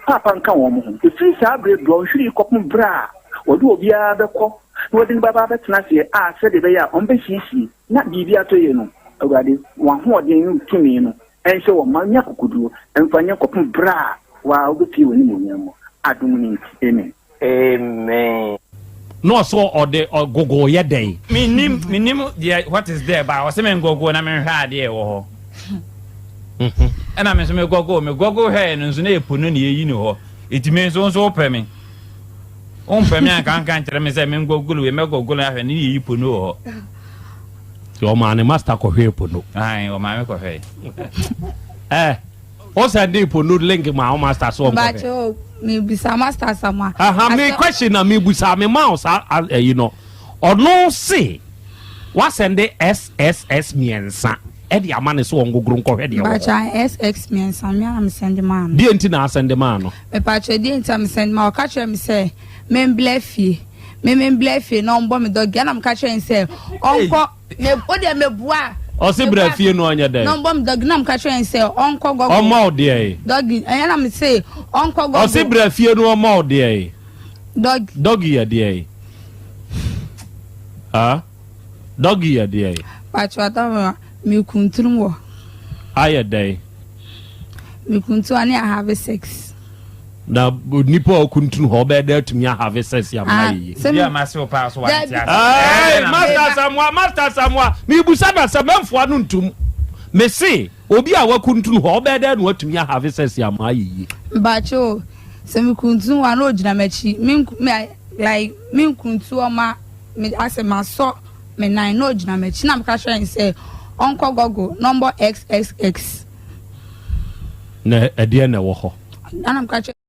Paapa nka wɔn ho. Ɛfiri saa berɛ dɔnhwere yi kɔpem berɛ a wɔde obiara bɛkɔ na wɔde no bɛba abɛtena aseɛ a sɛdeɛ ɛbɛyɛ a wɔbɛsiesie na biribi atɔ yie no, Awurade, wɔn ahoɔden ne wo tumi no nhyɛ wɔn ma nya akokoduro mfa nyɛ kɔpem berɛ a wo ara wobɛpue w'animuonyam mu. Adom no nti, amen. Amen. Na ɔsɛ ɔde ɔgogo yɛ dɛn. Mennim mennim deɛ what is there but ɔsɛ me ngɔgo na menhwɛ adeɛ ɛwɔ hɔ ɛna me nso me gɔgo me gɔgo hwɛɛ no nso na yɛ po no na yɛyi no hɔ eti me nso nso wopɛ me wompɛ me anka nka nkyerɛ me sɛ me ngɔgolo wei mɛgɔgolo ahwɛ ne yɛyi po no wɔ hɔ. Nti ɔmaa ne master kɔhwɛɛ po no. Ae ɔmaa me kɔhwɛɛ. Eh. O send po no link ma wo master so ɔnkɔhwɛ. Bakyɛ o, me bisa master sama. Aha me question na me busa me ma wo saa ɛyi no. Ɔno se wa send SSS mmiɛnsa ɛde ama ne so ɔngogoro nkɔhwɛ deɛ wɔ hɔ. Bakyɛ SX mmiɛnsa me ara me send maa no. Deɛ nti na asɛnde maa no? Me pakyɛ deɛ nti a me send maa ɔka kyerɛ me sɛ me mblɛ fie. Me me mblɛ fie na ɔmbɔ me dɔgi ɛna me ka kyerɛ ne sɛ ɔnkɔ. Me o deɛ mebua. Ɔsi bra fie no ɔnyɛ dɛ. Na ɔbɔ mi dɔgi na mi ka kyerɛ n sɛ ɔnkɔ gɔgɔ. Ɔmɔ wo deɛ yi. Dɔgi ɛyɛ na mi se ɔnkɔ gɔgɔ. Ɔsi bra fie no ɔmɔ wo deɛ yi. Dɔgi. Dɔgi yɛ deɛ yi. Ah dɔgi yɛ deɛ yi. Pàtó ata mi kuntun wɔ. Ayɛ dɛ. Mi kuntun ani I have sex. Na nipa a ɔkuntunu hɔ ɔbɛyɛ dɛ atumi ahave sex amena ah, yiye. Bi a ma se wo paa so wante ase. Hey, Master Samoa, Master Samoa, mibusa na sɛ mɛmfoa no ntum. Mese obi a wakuntunu hɔ ɔbɛyɛ dɛ na watumi ahave sex ama ayɛ yie. Mpakyɛ sɛ mekuntunu hɔ a na ogyina m'akyi me like me nkuntu ɔma me asɛ masɔ me nan na ogyina m'akyi na meka kyerɛ no sɛ. ɔnkɔ Google na ɔmbɔ XXX. Na ɛdeɛ na ɛwɔ hɔ. Ɛna meka kyerɛ.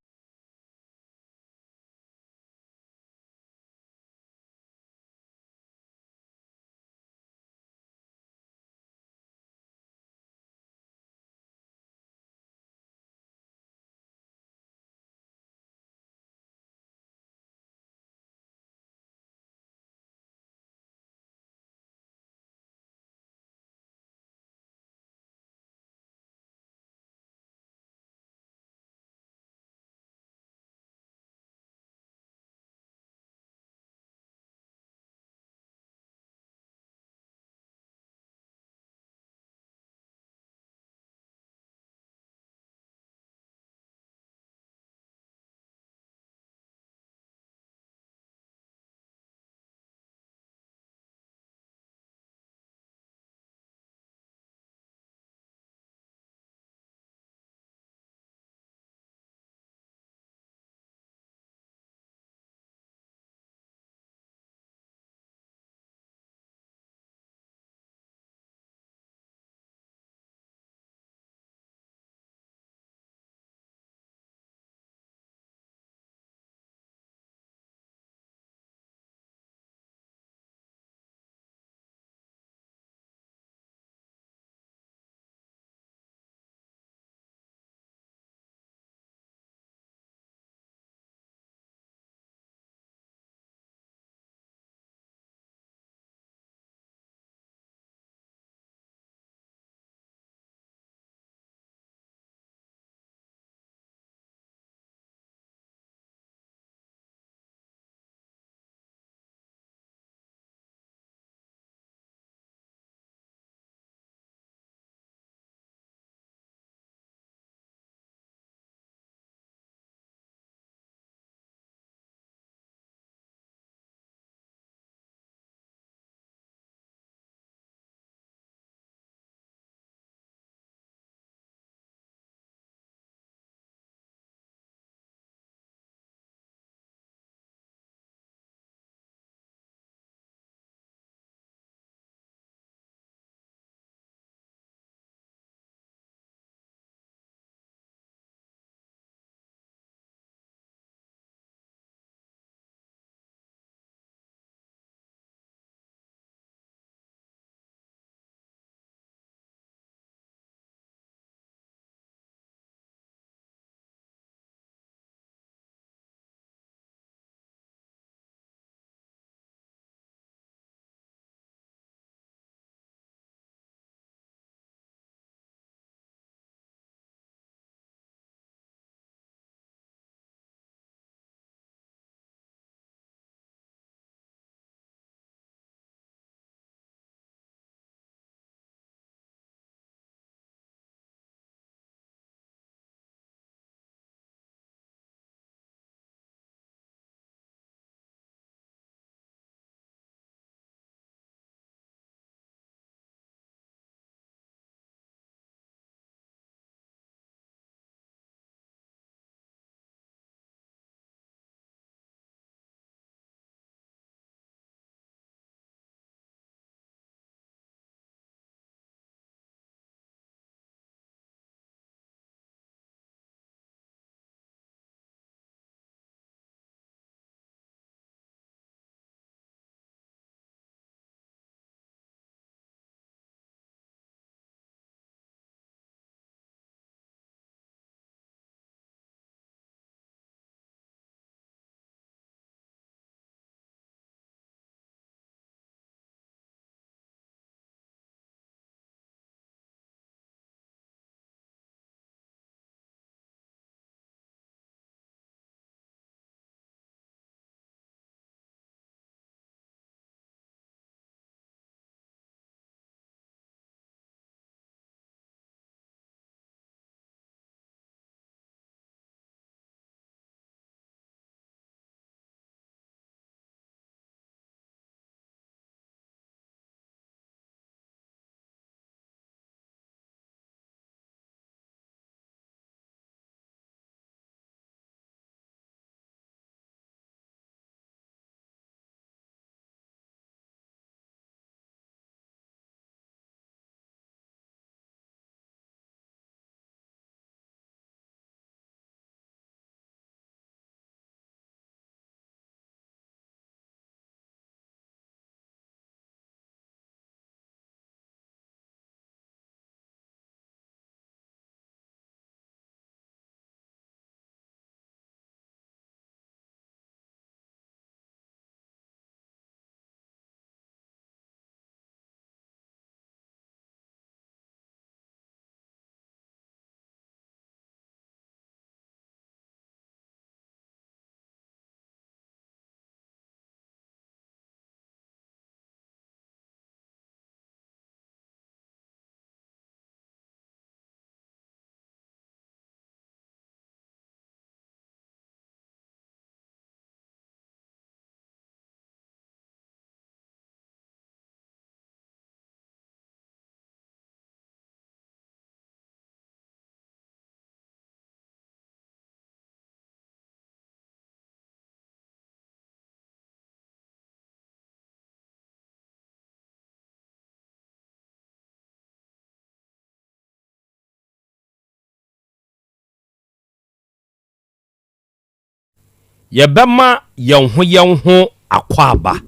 Yɛbɛma yɛn ho yɛn ho akwaaba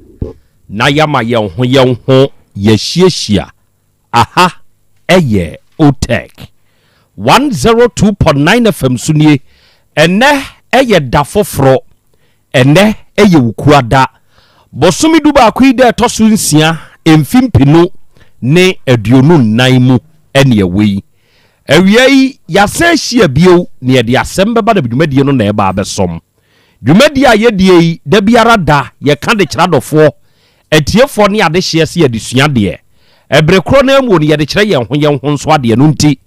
na yɛama yɛn ho yɛn ho yɛahyiahyia. Aha yɛ Otec 102.9 FM so nie. Ɛnnɛ yɛ da foforɔ. Ɛnnɛ yɛ Wukuada. Bosome dubaako yi da ɛtɔ so nsia mfe mpenu ne 24 mu ne ɛwɔ yi. Awia yi, yɛasan ahyia bio na yɛde asɛm bɛba na dwumadie no na ɛba abɛsɔm. Dwumadie a yɛdie yi, da biara da, yɛka de kyerɛ adɔfoɔ, atiefoɔ ne adehyeɛ sɛ yɛde sua adeɛ. Ɛbere korɔ no ara mu no, yɛde kyerɛ yɛn ho yɛn ho nso adeɛ. Ɛno nti,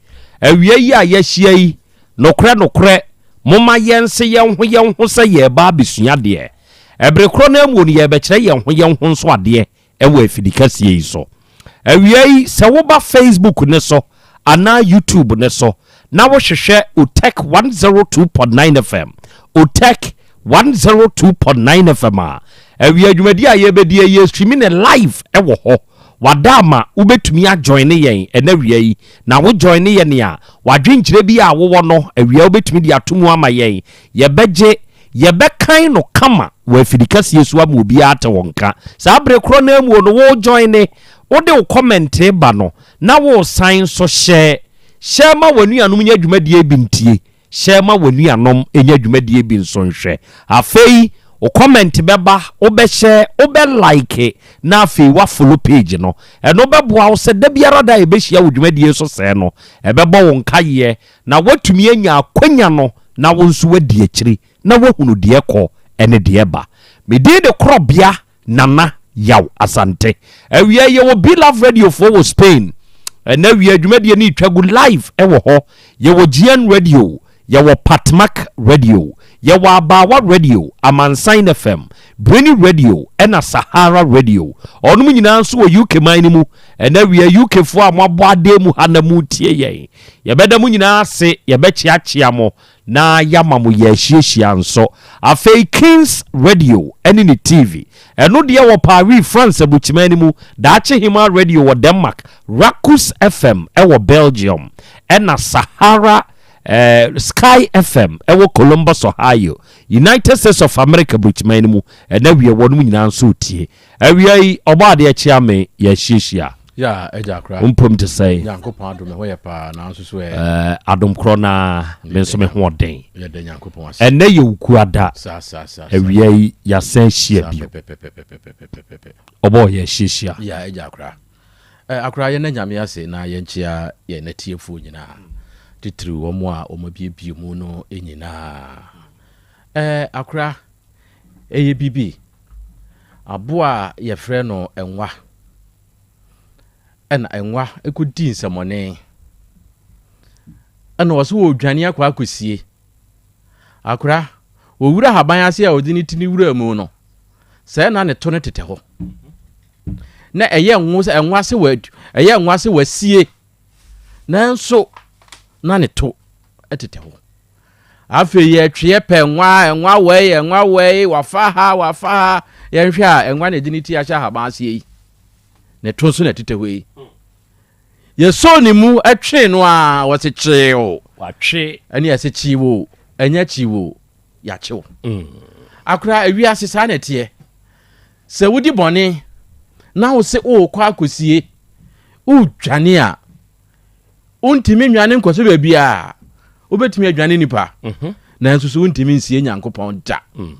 awia yi a yɛahyia yi, nokorɛ nokorɛ, momma yɛnse yɛn ho yɛn ho sɛ yɛreba abɛsua adeɛ. Ɛbere korɔ no ara mu no, yɛrebɛkyerɛ yɛn ho yɛn ho nso adeɛ wɔ afidikɛseɛ yi so. Awia yi, sɛ woba Facebook no so anaa YouTube no so na wohwehwɛ Otec 102.9 FM, Otec 102.9 FM a, awia dwumadi a yɛbɛdi yi, yɛstreami no live wɔ hɔ. Wada ama wobɛtumi ajoine yɛn ɛnɛ awia yi, na wo joine yɛn a, w'adwenkyerɛ bi a wowɔ no awia wobɛtumi de ato mu ama yɛn. Yɛbɛgye Yɛbɛkan no kama wɔ afidikɛseɛ so ama obiara ate wo nka. Saa bere korɔ no ara mu no, wo joine, wode wo kɔmɛnte ba no, na woresan nso hyɛ. Hyɛ ma w'anuanom nya dwumadie bi ntie. Hyɛ ma w'anuanom nya dwumadie bi nso nhwɛ. Afei, wo kɔmɛnte bɛba, wobɛhyɛ, wobɛ like, na afei woafollow page no. Ɛno bɛboa wo sɛ da biara da a yɛbɛhyia wɔ dwumadie so sɛɛ no, ɛbɛbɔ wo nkaeɛ na woatumi anya akwanya no na wo nso woadi akyiri na woahunu deɛ ɛkɔ ne deɛ ɛba. Me din de Korɔbea Nana Yaw Asante. Awia yi yɛwɔ Be-Love Radio foɔ wɔ Spain. Ɛnɛ awia dwumadie no retwa gu live wɔ hɔ. Yɛwɔ GN Radio, yɛwɔ Patmak Radio, yɛwɔ Abaawa Radio, Amansan FM, Breni Radio ɛna Sahara Radio. Ɔnom nyinaa nso wɔ UK man no mu. Ɛnɛ awia UK foɔ a moabɔ adeɛ mu ha na moretie yɛn. Yɛbɛda mo nyinaa ase, yɛbɛkyeakyea mo, na yɛama mo yɛahyiahyia nso. Afei Kings Radio ne ne TV. Ɛno deɛ wɔ Paris, France aburukyiman no mu, Daakye Hemaa Radio wɔ Denmark, Rakus FM wɔ Belgium, ɛna Sahara eh, Sky FM wɔ Columbus, Ohio, United States of America aburukyiman no mu. Ɛna wie wɔnom nyinaa nso retie. Awia yi, ɔbɔ adeɛ kyea me, yɛahyiahyia. Ya, agya akora. Wo mpom te sɛn? Nyankopɔn adom, me ho yɛ paa, nanso so ɛ. Eh, adom korɔ no ara, me nso me ho ɔden. Yɛda Nyankopɔn ase. Ɛnnɛ yɛ Wukuada. Saa, saa, saa, saa. Awia yi, yɛasan ahyia Saa, bio. pɛpɛpɛpɛpɛpɛpɛpɛ. Ɔbɔ, yɛahyiahyia. Ya, agya akora. Eh, akora, yɛnna Nyame ase na yɛnkyea yɛn atiefoɔ nyinaa, titiriw wɔn a wɔabiebie mu no nyinaa. Eh, akora, ɛyɛ biribi. Aboa a yɛfrɛ no nwa ɛna nwa kɔdii nsɛmɔne ɛna ɔsɛ ɔredwane akɔ akɔsie. Akora, ɔwura haban ase a ɔde ne ti ne wura mu no, sɛɛ na ne to no tetɛ hɔ. Na ɛyɛ nwo sɛ nwa sɛ wa ɛyɛ nwa sɛ wasie nanso na ne to tetɛ hɔ. Afei yɛtweɛ pɛ nwa, nwa wɛi, nwa wɛi, wafa ha, wafa ha. Yɛnhwɛ a, nwa na ɛde ne ti ahyɛ ahaban aseɛ yi. Ne to nso na ɛtetɛ hɔ yi. Yɛsoo ne mu twee no a, wɔse kyeew. Watwe. Ɛne yɛse kyeew ɛnyɛ kyeew yɛakyew. Mm. Akora, ewiase saa na ɛteɛ. Sɛ wodi bɔne na wo se worekɔ akɔsie, wodwane a, Wontumi nnwane nkɔhyɛ baabiara. Wobɛtumi adwane nipa, mhm. nanso so wontumi nsie Nyankopɔn da. Mm.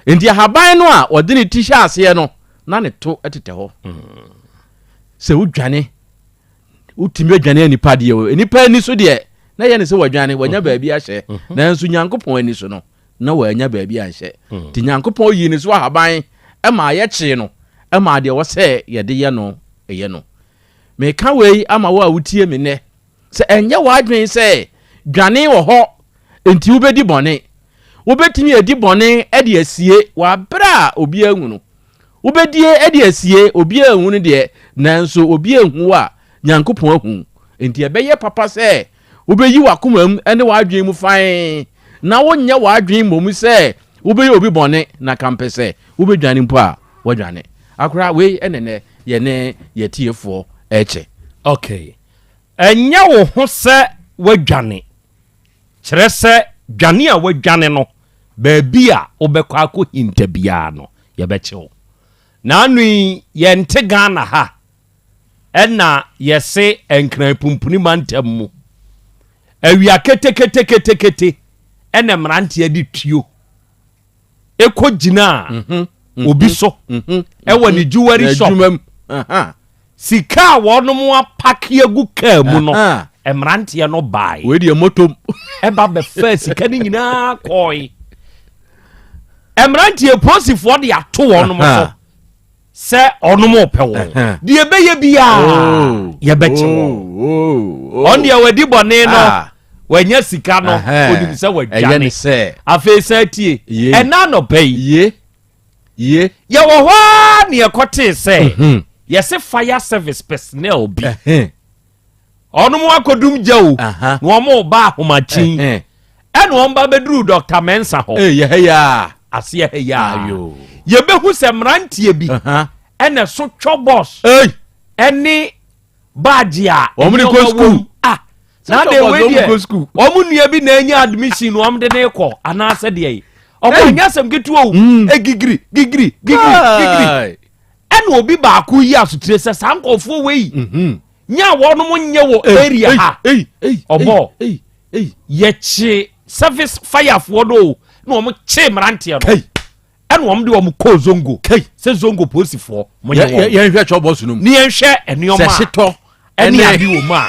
Enti ahaban no a ɔde ne ti hyɛ aseɛ no, na ne to tetɛ hɔ. Mm. Sɛ wodwane, wotumi adwane nipa deɛ o, nipa ani so deɛ, na yɛ ne sɛ wadwane, wanya mhm. baabi ahyɛ. Mhm. Nanso Nyankopɔn ani so no, na wanya baabi anhyɛ. Mm. Nti Nyankopɔn yii ne so ahaban ma yɛkyee no, ma deɛ wɔsɛ yɛde yɛ no, ɛyɛ no. Meka wei ama wo a wotie me nnɛ, sɛ ɛnyɛ w'adwene sɛ dwane wɔ hɔ nti wobɛdi bɔne. Wobɛtumi adi bɔne de asie wɔ aberɛ a obiara nhu no. Wobɛdie de asie, obiara nhu no deɛ, nanso obi anhu wo a, Nyankopɔn ahu wo. Enti ɛbɛyɛ papa sɛ wobɛyi w'akoma mu ne w'adwene mu fann na wonyɛ w'adwene mmom sɛ wobɛyɛ obi bɔne na kampɛ sɛ wobɛdwane mpo a, woadwane. Akora, wei ne nnɛ yɛne yɛatiefoɔ rekyɛ. Okay. Ɛnyɛ wo ho sɛ woadwane, kyerɛ sɛ dwane a woadwane no, Baabi a wobɛkɔ akɔhinta biara no, yɛbɛkye wo. Naano yi, yɛnte Ghana ha ɛna yɛse Nkran Pumpuni mantam mu. Awia keteketeketekete ɛna mmeranteɛ de tuo ɛkɔ gyinaa mhm, mhm, obi so mhm, ɛwɔ ne jewelry shop. Sika a wɔnom apake agu kaa mu no, mmeranteɛ no bae. Wei deɛ motom. Ɛba bɛfaa sika no nyinaa kɔe. Mmeranteɛ polisifoɔ de ato wɔnom so sɛ ɔnom pɛ wɔn. Deɛ ɛbɛyɛ biara oh. yɛbɛkye wɔn. Oh, oh, Ɔno deɛ wadi bɔne no. Ah. Wanya sika no, onim sɛ wadwane. Afei san tie, ɛna anɔpa yi. Ye. Yɛwɔ hɔ ara na yɛkɔtee sɛ mhm. yɛse fire service personnel bi ɔnom akɔdum gya o na wɔn ba ahomakyin ɛna wɔn ba bɛduru Dr. Mensa hɔ aseɛ ha yaa yɛbɛhu sɛ mmeranteɛ bi ɛna so twɔ bɔs ɛne baagye a wɔn de kɔ sukuu ah na de wei deɛ wɔn nua bi na anya admission wɔn de ne kɔ anaasɛ deɛ yi ɔkɔ anya asɛm ketewa o mm. egigiri gigiri gigiri gigiri ɛna obi baako yi asotire sɛ saa nkɔfoɔ wei mhm. nya a wɔn nyɛ wɔ area ha ɔbɔ yɛkye service firefoɔ no o na wɔn kye mmeranteɛ no. Ɛna wɔn de wɔn kɔɔ zongo sɛ zongo polisifoɔ mo nye wɔn. Yɛnhwɛ twɔbɔs no mu. Ne yɛnhwɛ nneɛma sɛ setɔ ɛne ade wɔ mu a.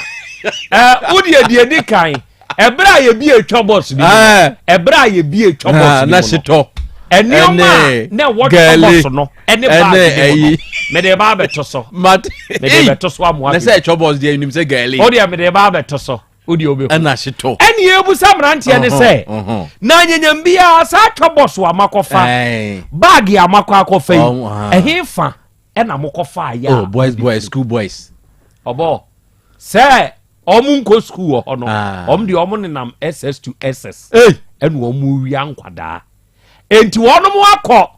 Ɛɛ wodi edi edi kan ɛberɛ a yɛbi etwa bɔs no mu ɛberɛ a yɛbi etwa bɔs no mu na setɔ nneɛma a na ɛwɔ twa bɔs no ɛne baagi no mu no mede ba abɛto so mede bɛto so amoa bi na sɛ etwa bɔs deɛ nim sɛ gɛli o deɛ mede ba abɛto so. wo deɛ wobɛhu ɛna hyetɔ ɛne yɛbusa mmeranteɛ ne sɛ na nyanyam biara saa twa bɔ so a makɔfa baage a makɔ akɔfa yi ɛhe fa ɛna mokɔfa yɛ oh, boys boys school boys ɔbɔ sɛ ɔmo nkɔ school wɔ hɔ no ah. ɔmo deɛ ɔmo nenam ss to ss ɛna ɔmo wia nkwadaa enti wɔnom akɔ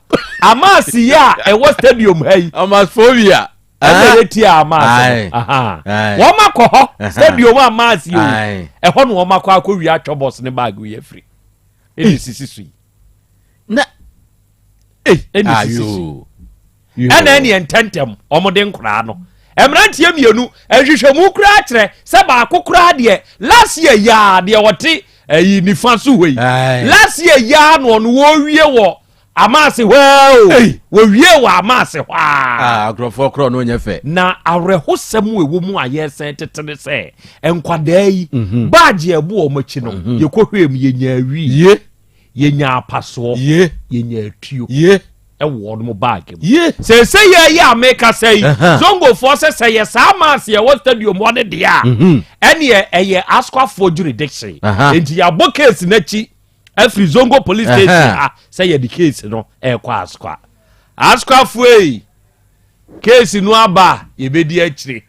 amaasi yi a ɛwɔ stadium ha yi amasphobia ɛna ɛyɛ tia amaase no wɔn akɔ hɔ stadium amaase yi o ɛhɔ na wɔn akɔ akɔ wia atwa bɔs ne baagi wia firi ɛna esisi so yi na ɛna esisi so yi ɛna ɛne ntɛntɛm wɔn de nkoraa no mmeranteɛ mmienu nhwehwɛmu koraa kyerɛ sɛ baako koraa deɛ last year yaa deɛ ɔte ɛyi nifa so hɔ yi last year yaa na ɔno wɔrewie wɔ Amaase hɔ ara o. Wɔwie wɔ Amaase hɔ ara. Ah, akorɔfoɔ korɔ no nyɛ fɛ. Na awerɛhosɛm a ɛwɔ mu a yɛresan tete ne sɛ, nkwadaa yi, mhm. baagye a ɛbɔ wɔn akyi no, mhm. yɛkɔhwɛɛ mu, yɛnyaa wii, Ye. yɛnyaa apasoɔ, Ye. yɛnyaa tuo Ye. ɛwɔ wɔn baage mu. Ye. Seesei yɛ yɛ a mekasa yi, Zongofoɔ sɛ sɛ yɛ saa maase ɛwɔ stadium hɔ ne deɛ a, mhm. ɛneɛ ɛyɛ Askwafoɔ jurisdiction. Enti yɛabɔ case n'akyi. afiri zongo police station ha sɛ yɛde case no ɛrekɔ askwa askwafoɔ yi case no aba yɛbɛdi akyire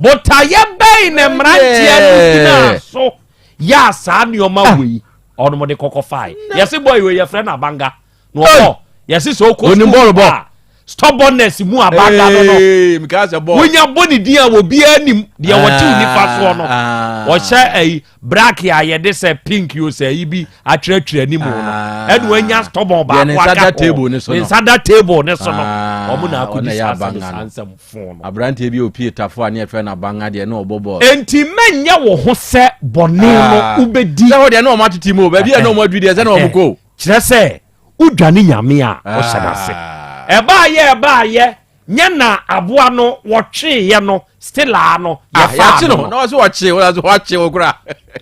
botaeɛ bɛn na mmeranteɛ no gyina so yɛ a saa nneɛma ah. wei ɔnom de kɔkɔ fae yɛse bɔɔ wei yɛfrɛ no abanga na ɔbɔ yɛse sɛ ɔkɔ sukuu a stubbornness mu abanga no no wonya bɔ ne din a obiara nim deɛ wɔte wo nifa soɔ no ah. ɔhyɛ ayi black a yɛde sɛ pink o sɛ ayi bi atwerɛtwerɛ anim no ah. ɛna wanya stubborn baako aka hɔ ne nsa da table ne so no ah, wɔn na akɔdi saa asɛm saa nsɛm fon no. aberanteɛ bi a opie tafo a ne yɛfrɛ no abanga deɛ na ɔbɔ bɔɔl. enti mɛnyɛ wo ho sɛ bɔne no wobɛdi. sɛ hɔ deɛ na wɔn atete mu o baabi a na wɔn aduru deɛ sɛ na wɔn kɔ o. Kyerɛ sɛ, wodwane Nyame a, wohyɛ no ase. Ɛbaayɛ ɛbaayɛ nyɛ na aboa no wɔtweeɛ no still aa no ah, yɛfaa no no. Na wɔse wɔkye wo, na wɔakye wo koraa.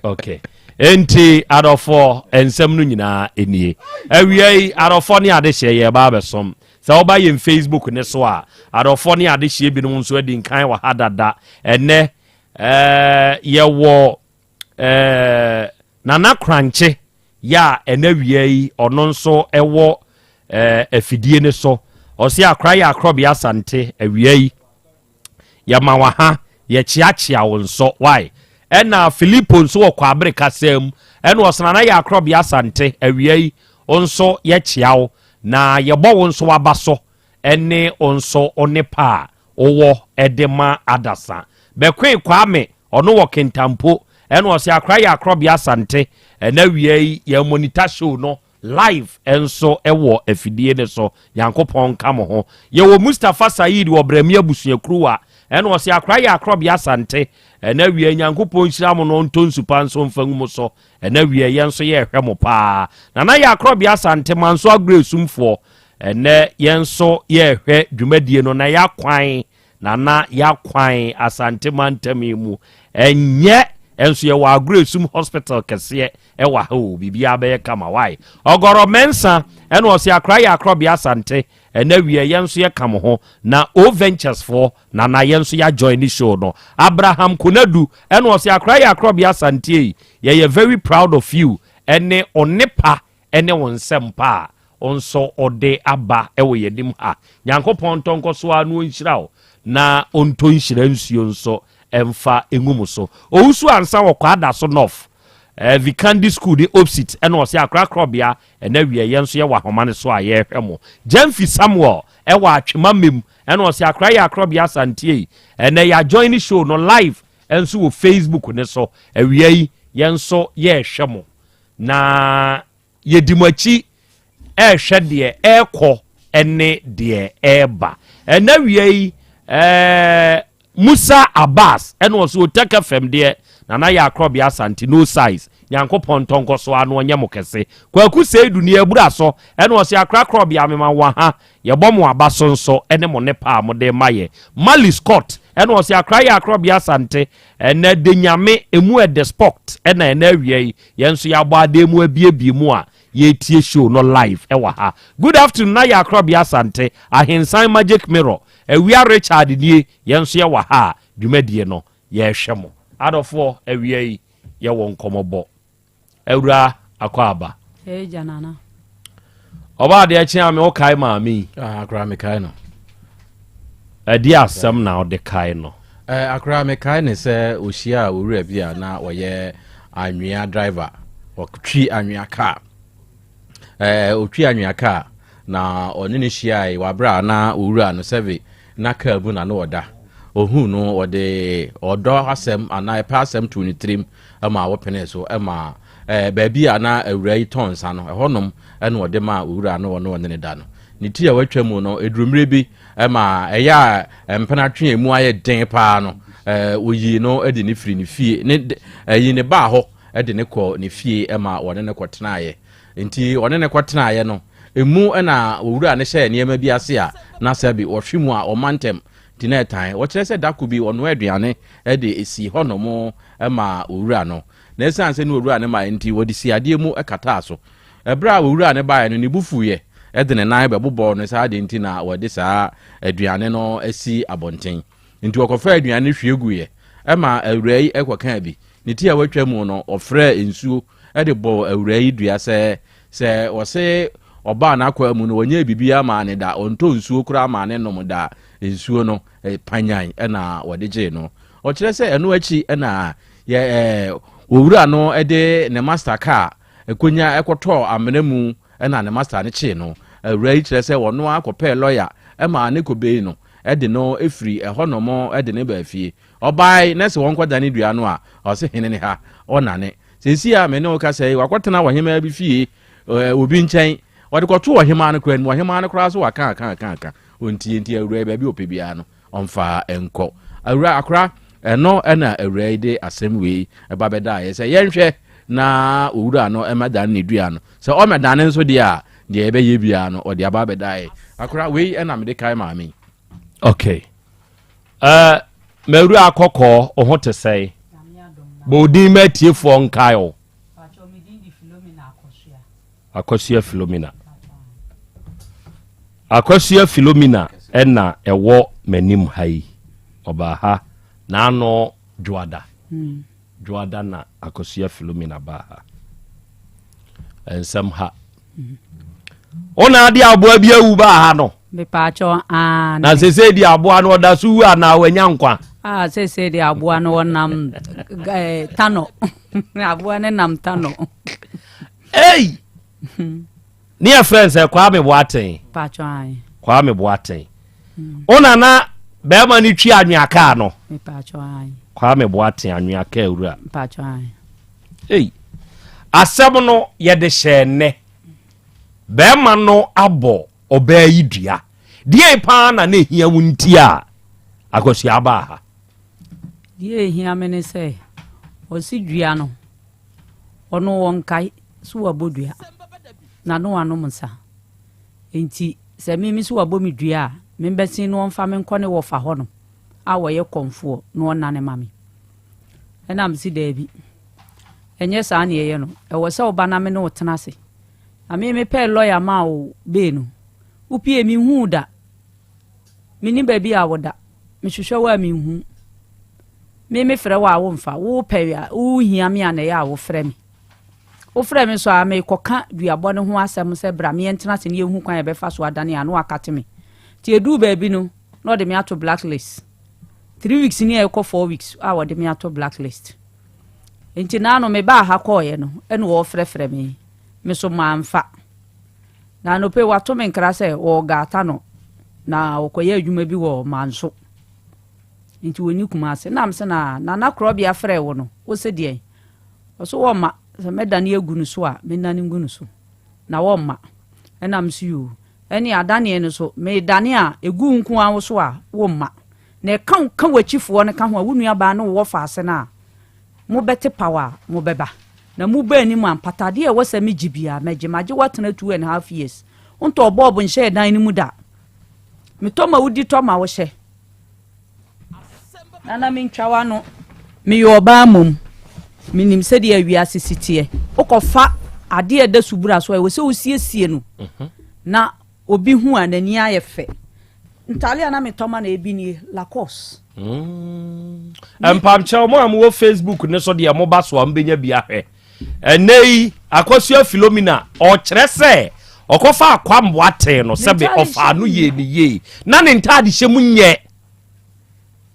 Okay. Enti adɔfoɔ nsɛm no nyinaa nie. Awia yi adɔfoɔ ne adehyeɛ yɛreba abɛsom. Sɛ woba yɛn Facebook ne so a, adɔfoɔ ne adehyeɛ binom nso adi nkan wɔ ha dada. Ɛnɛ ɛɛ yɛwɔ ɛɛ Nana Korankye yɛ a ɛnɛ awia yi ɔno nso wɔ afidie no so. Ɔse akora yɛ akorɔbea Asante awia yi yɛma wo ha yɛkyeakyea wo nso why ɛna Filipo nso wɔ Kwabere kasa mu ɛna ɔse Nana yɛ akorɔbea Asante awia yi nso yɛkyea wo na yɛbɔ wo nso waba so ɛne wo nso wo ne pa a wowɔ de ma adasa. Bɛkoe Kwame ɔno wɔ Kintampo ɛna ɔse akora yɛ akorɔbea Asante ɛna awia yi yɛ monitor show no. live nso wɔ afidie no so. Nyankopɔn nka mo ho. Yɛwɔ Mustapha Said wɔ Brɛmi abusuakuruwa ɛna ɔse akora yɛ akorɔbea Asante ɛna awia Nyankopɔn nhyira mo no ɔntɔ nsupa nso mfa ngu mo so ɛna awia yɛn nso yɛhwɛ mo paa. Nana yɛ akorɔbea Asante manso agorɔ esumfoɔ ɛnɛ yɛn nso yɛhwɛ dwumadie no na yɛakwan Nana yakwan Asante mantam yi mu ɛnyɛ nso yɛwɔ agorɔ esum hospital kɛseɛ ɛwɔ ha o biribiara bɛyɛ kama why ɔgɔrɔ mɛnsa ɛna ɔse akora yɛ akorɔbea Asante ɛnɛ wiɛ yɛn nso yɛka mo ho na O Ventures foɔ Nana yɛn nso yɛ join ne show no Abraham Konadu ɛna ɔse akora yɛ akorɔbea Asante ei yɛyɛ very proud of you ɛne onepa ɛne wo nsɛmpa a wo nso wode aba wɔ yɛn anim ha. Nyankopɔn ntɔ nkɔ so ara na ɔnhyira wo na ɔntɔ nhyira nsuo nso mfa ngu mo so. Owusu Ansa wɔ Kwadaso North, eh, Vikandi School ne opsit ɛna ɔse Accra Korɔbea ɛna awiɛ yɛn nso yɛwɔ ahoma no so a yɛrehwɛ mo. Gyamfi Samuel ɛwɔ Atwema Mem ɛna ɔse Accra yɛ Akorɔbea Asanteei ɛnɛ yɛ ajoin show no live nso wɔ Facebook ne so awia yi yɛn nso yɛrehwɛ mo. Na yɛdi mo akyi rehwɛ deɛ ɛrekɔ ne deɛ ɛreba. Ɛna wia yi, ɛɛ Musa Abbas ɛna ɔso Otaka fam deɛ Nana yɛ akorɔbea Asante no size Nyankopɔn ntɔ nkɔ so ano ɔnyɛ mo kɛse. Kwaku Seidu ne abura so ɛna ɔse akora korɔbea mema wo aha yɛbɔ mo aba so nso ɛne mo nepa a mode ma yɛ. Mali Scott ɛna ɔse akora yɛ akorɔbea Asante Ɛnɛ de Nyame emu ɛdɛ spɔkt ɛna ɛnɛ awia yi yɛn nso yɛabɔ adeɛ mu abiebie mu a yɛretie show no live ɛwɔ ha. Good afternoon na yɛ Akrɔbea Asante, Ahensan Magic Mirror, Awia Richard nie yɛn nso yɛwɔ ha a dwumadie no yɛrehwɛ mo. Adɔfoɔ awia yi yɛwɔ nkɔmɔbɔ. Awuraa Akwaaba. Agya Nana. Ɔbaa adeɛ kye a me wo kae maame yi. Ah, akora me kae no. Ɛde asɛm na ɔde kae no. Eh, akora me kae ne sɛ ohyia owura bi a na ɔyɛ anwea driver, ɔtwi anwea car. Eh, ɔtwi anwea car na ɔne no hyiae wɔ abere a na owura no sɛbe na kaa mu na na ɔda. Ohuu no, ɔde ɔdɔ asɛm anaa ɛpɛ asɛm too ne tirim ma wɔpenee so ma baabi a na awuraa yi tɔn nsa no, ɛhɔnom na ɔde maa owura no ɔne ɔne no da no. Ne ti a watwa mu no, ɛduru mmerɛ bi ma ɛyɛ a mpena twe a emu ayɛ den paa no, ɔyii no de ne firi ne fie, ne ɛyi ne baa hɔ de ne kɔ ne fie ma wɔne no kɔtenaeɛ. Nti ɔne no kɔtenaeɛ no, emu na owura no hyɛɛ nneɛma bi ase a na sɛbe wɔhwe mu a ɔma ntɛm nti na ɛtan. Wɔkyerɛ sɛ da ko bi ɔnoa aduane de sii hɔnom maa owura no, na esiane sɛ na owura no mmaeɛ nti, wɔde sii adeɛ mu kataa so. Ɛberɛ a owura no baeɛ no, ne bo fuiɛ de ne nan bɛbobɔɔ no saa adeɛ nti na wɔde saa aduane no asi abɔnten. Nti wɔkɔfaa aduane no hwie guiɛ ma awuraa yi kɔkaa bi. Ne ti a watwa mu no, ɔfrɛɛ nsuo de bɔɔ awuraa yi dua sɛ, sɛ ɔse ɔbaa n'akwaa mu no, ɔnyɛɛ biribiara maa no da, ɔntɔɔ nsuo koraa maa no nnom da, nsuo no panyan na wɔde gyee no. Ɔkyerɛ sɛ ɛno akyi na yɛ owura no de ne master kaa konya kɔtɔɔ amena mu na ne master no kyee no. Awuraa yi kyerɛ sɛ ɔno ara kɔpɛɛ lɔya maa ne kɔbei no de no firi ɛhɔnom de no baa fie. Ɔbae na sɛ wɔnkɔdane dua no a, ɔse hene ne ha, ɔnane. Seesei a me ne wo kasa yi, wakɔtena ɔhemaa bi fie, obi nkyɛn. Ɔde kɔtoo ɔhemaa no koraa anim, ɔhemaa no koraa so waka aka aka aka, ɔntie nti awuraa yi baabi a ɔpɛ biara no, ɔmfa nkɔ. Awura akora, ɛno na awuraa yi de asɛm wei ba bɛdaeɛ sɛ yɛnhwɛ na owura no mmɛdane ne dua no. Sɛ ɔmmɛdane nso deɛ a, deɛ yɛbɛyɛ biara no, ɔde aba abɛdaeɛ. Akora, wei na mede kae maame yi. Okay. Uh, mawura akɔkɔɔ, wo ho te sɛe? Bɔ wo din ma atiefoɔ nkae wo. Akosua Philomena. Akosua Philomena ɛna ɛwɔ m'anim ha yi. Ɔbaa ha n'ano dwoada. Dwoada na Akosua Philomena baa ha. Nsɛm ha. Wo na ade aboa bi awu baa ha no. Mepaakyɛw aane. Na sese di aboa no ɔda so wu anaa wanya nkwa? Ah, sese di aboa no ɔnam eh, tanɔ. Aboa no nam tanɔ. Ei! Ne yɛ frɛ sɛ Kwame Boateng. Paakyɛw aane. Kwame Boateng. Wo na na bɛrima no twi anwea kaa no. Mepaakyɛw aane. Kwame Boateng anwea kaa wura. Mepaakyɛw aane. Ei! Asɛm no yɛde hyɛɛ nnɛ. Bɛrima no abɔ ɔbaa yi dua. Deɛn paa na na ɛhia wo nti a Akosua baa ha? Deɛ ɛhia me ne sɛ, ɔse dua no, ɔno ɔnkae so wabɔ dua, na na wanom nsa. Enti sɛ me me se wabɔ me dua a, membɛsen na ɔmfa me nkɔ ne wɔfa hɔ nom a ɔyɛ kɔmfoɔ na ɔnnane ma me. Ɛna mese daabi, ɛnyɛ saa na ɛyɛ no, ɛwɔ sɛ woba na me ne wo tena ase. Na me mepɛɛ lɔya maa wo bee no, wopue menhuu wo da. Mennim baabi a woda. Mehwehwɛ wo a menhu. Me mefrɛ wo a womfa. Wopɛ a wohia me a na ɛyɛ a wofrɛ me. Wofrɛ me nso a mekɔka duabɔ no ho asɛm sɛ bra me yɛntena ase na yɛnhu kwan a yɛbɛfa so adane a na wakate me. Nti ɛduu baabi no na ɔde me ato blacklist. Three weeks ni a ɛkɔ four weeks a wɔde me ato blacklist. Nti naano mebaa ha kɔɔeɛ no ɛna wɔfrɛfrɛ me. Me so mamfa. Na anɔpa yi wato me nkra sɛ ɔɔgaata no na ɔkɔyɛ adwuma bi wɔ Manso. Nti wɔnni Kumase. Na mese na Nana Korɔbea frɛɛ wo no, wo se deɛn? Ɔse wɔmma, sɛ mɛdane agu no so a, mennane ngu no so. Na wɔmma. Ɛna mese yoo. Ɛne adaneɛ no so, medane a, ɛgu wo nko ara wo so a, womma. Na ɛka wo ka w'akyifoɔ no ka ho a, wo nuabaa ne wo wɔfaase no a, Mobɛte paw a, mobɛba. Na moba anim a, mpatadeɛ a ɛwɔ sɛ megye biara, mɛgye. Magye wo atena 2½ years. Wontɔɔ bɔɔbo nhyɛɛ dan no mu da. Metɔ ma wodi tɔ ma wohyɛ. Nana mentwa w'ano. Meyɛ ɔbaa mmom. Menim sɛdeɛ wiase si teɛ. Wokɔfa adeɛ a ɛda subura so a, ɛwɔ sɛ wosiesie no na obi hu a n'ani ayɛ fɛ. Ntaade a na metɔ ma no ebi nie, Lacoste. Mpamkyɛw mo a mowɔ Facebook ne so deɛ moba so a mobɛnya bi ahwɛ. Ɛnɛ yi Akosua Philomena ɔkyerɛ sɛ ɔkɔfa akwamboa tee no sɛbe ɔfaa no yie ne yie na ne ntaade hyɛ mu nyɛ.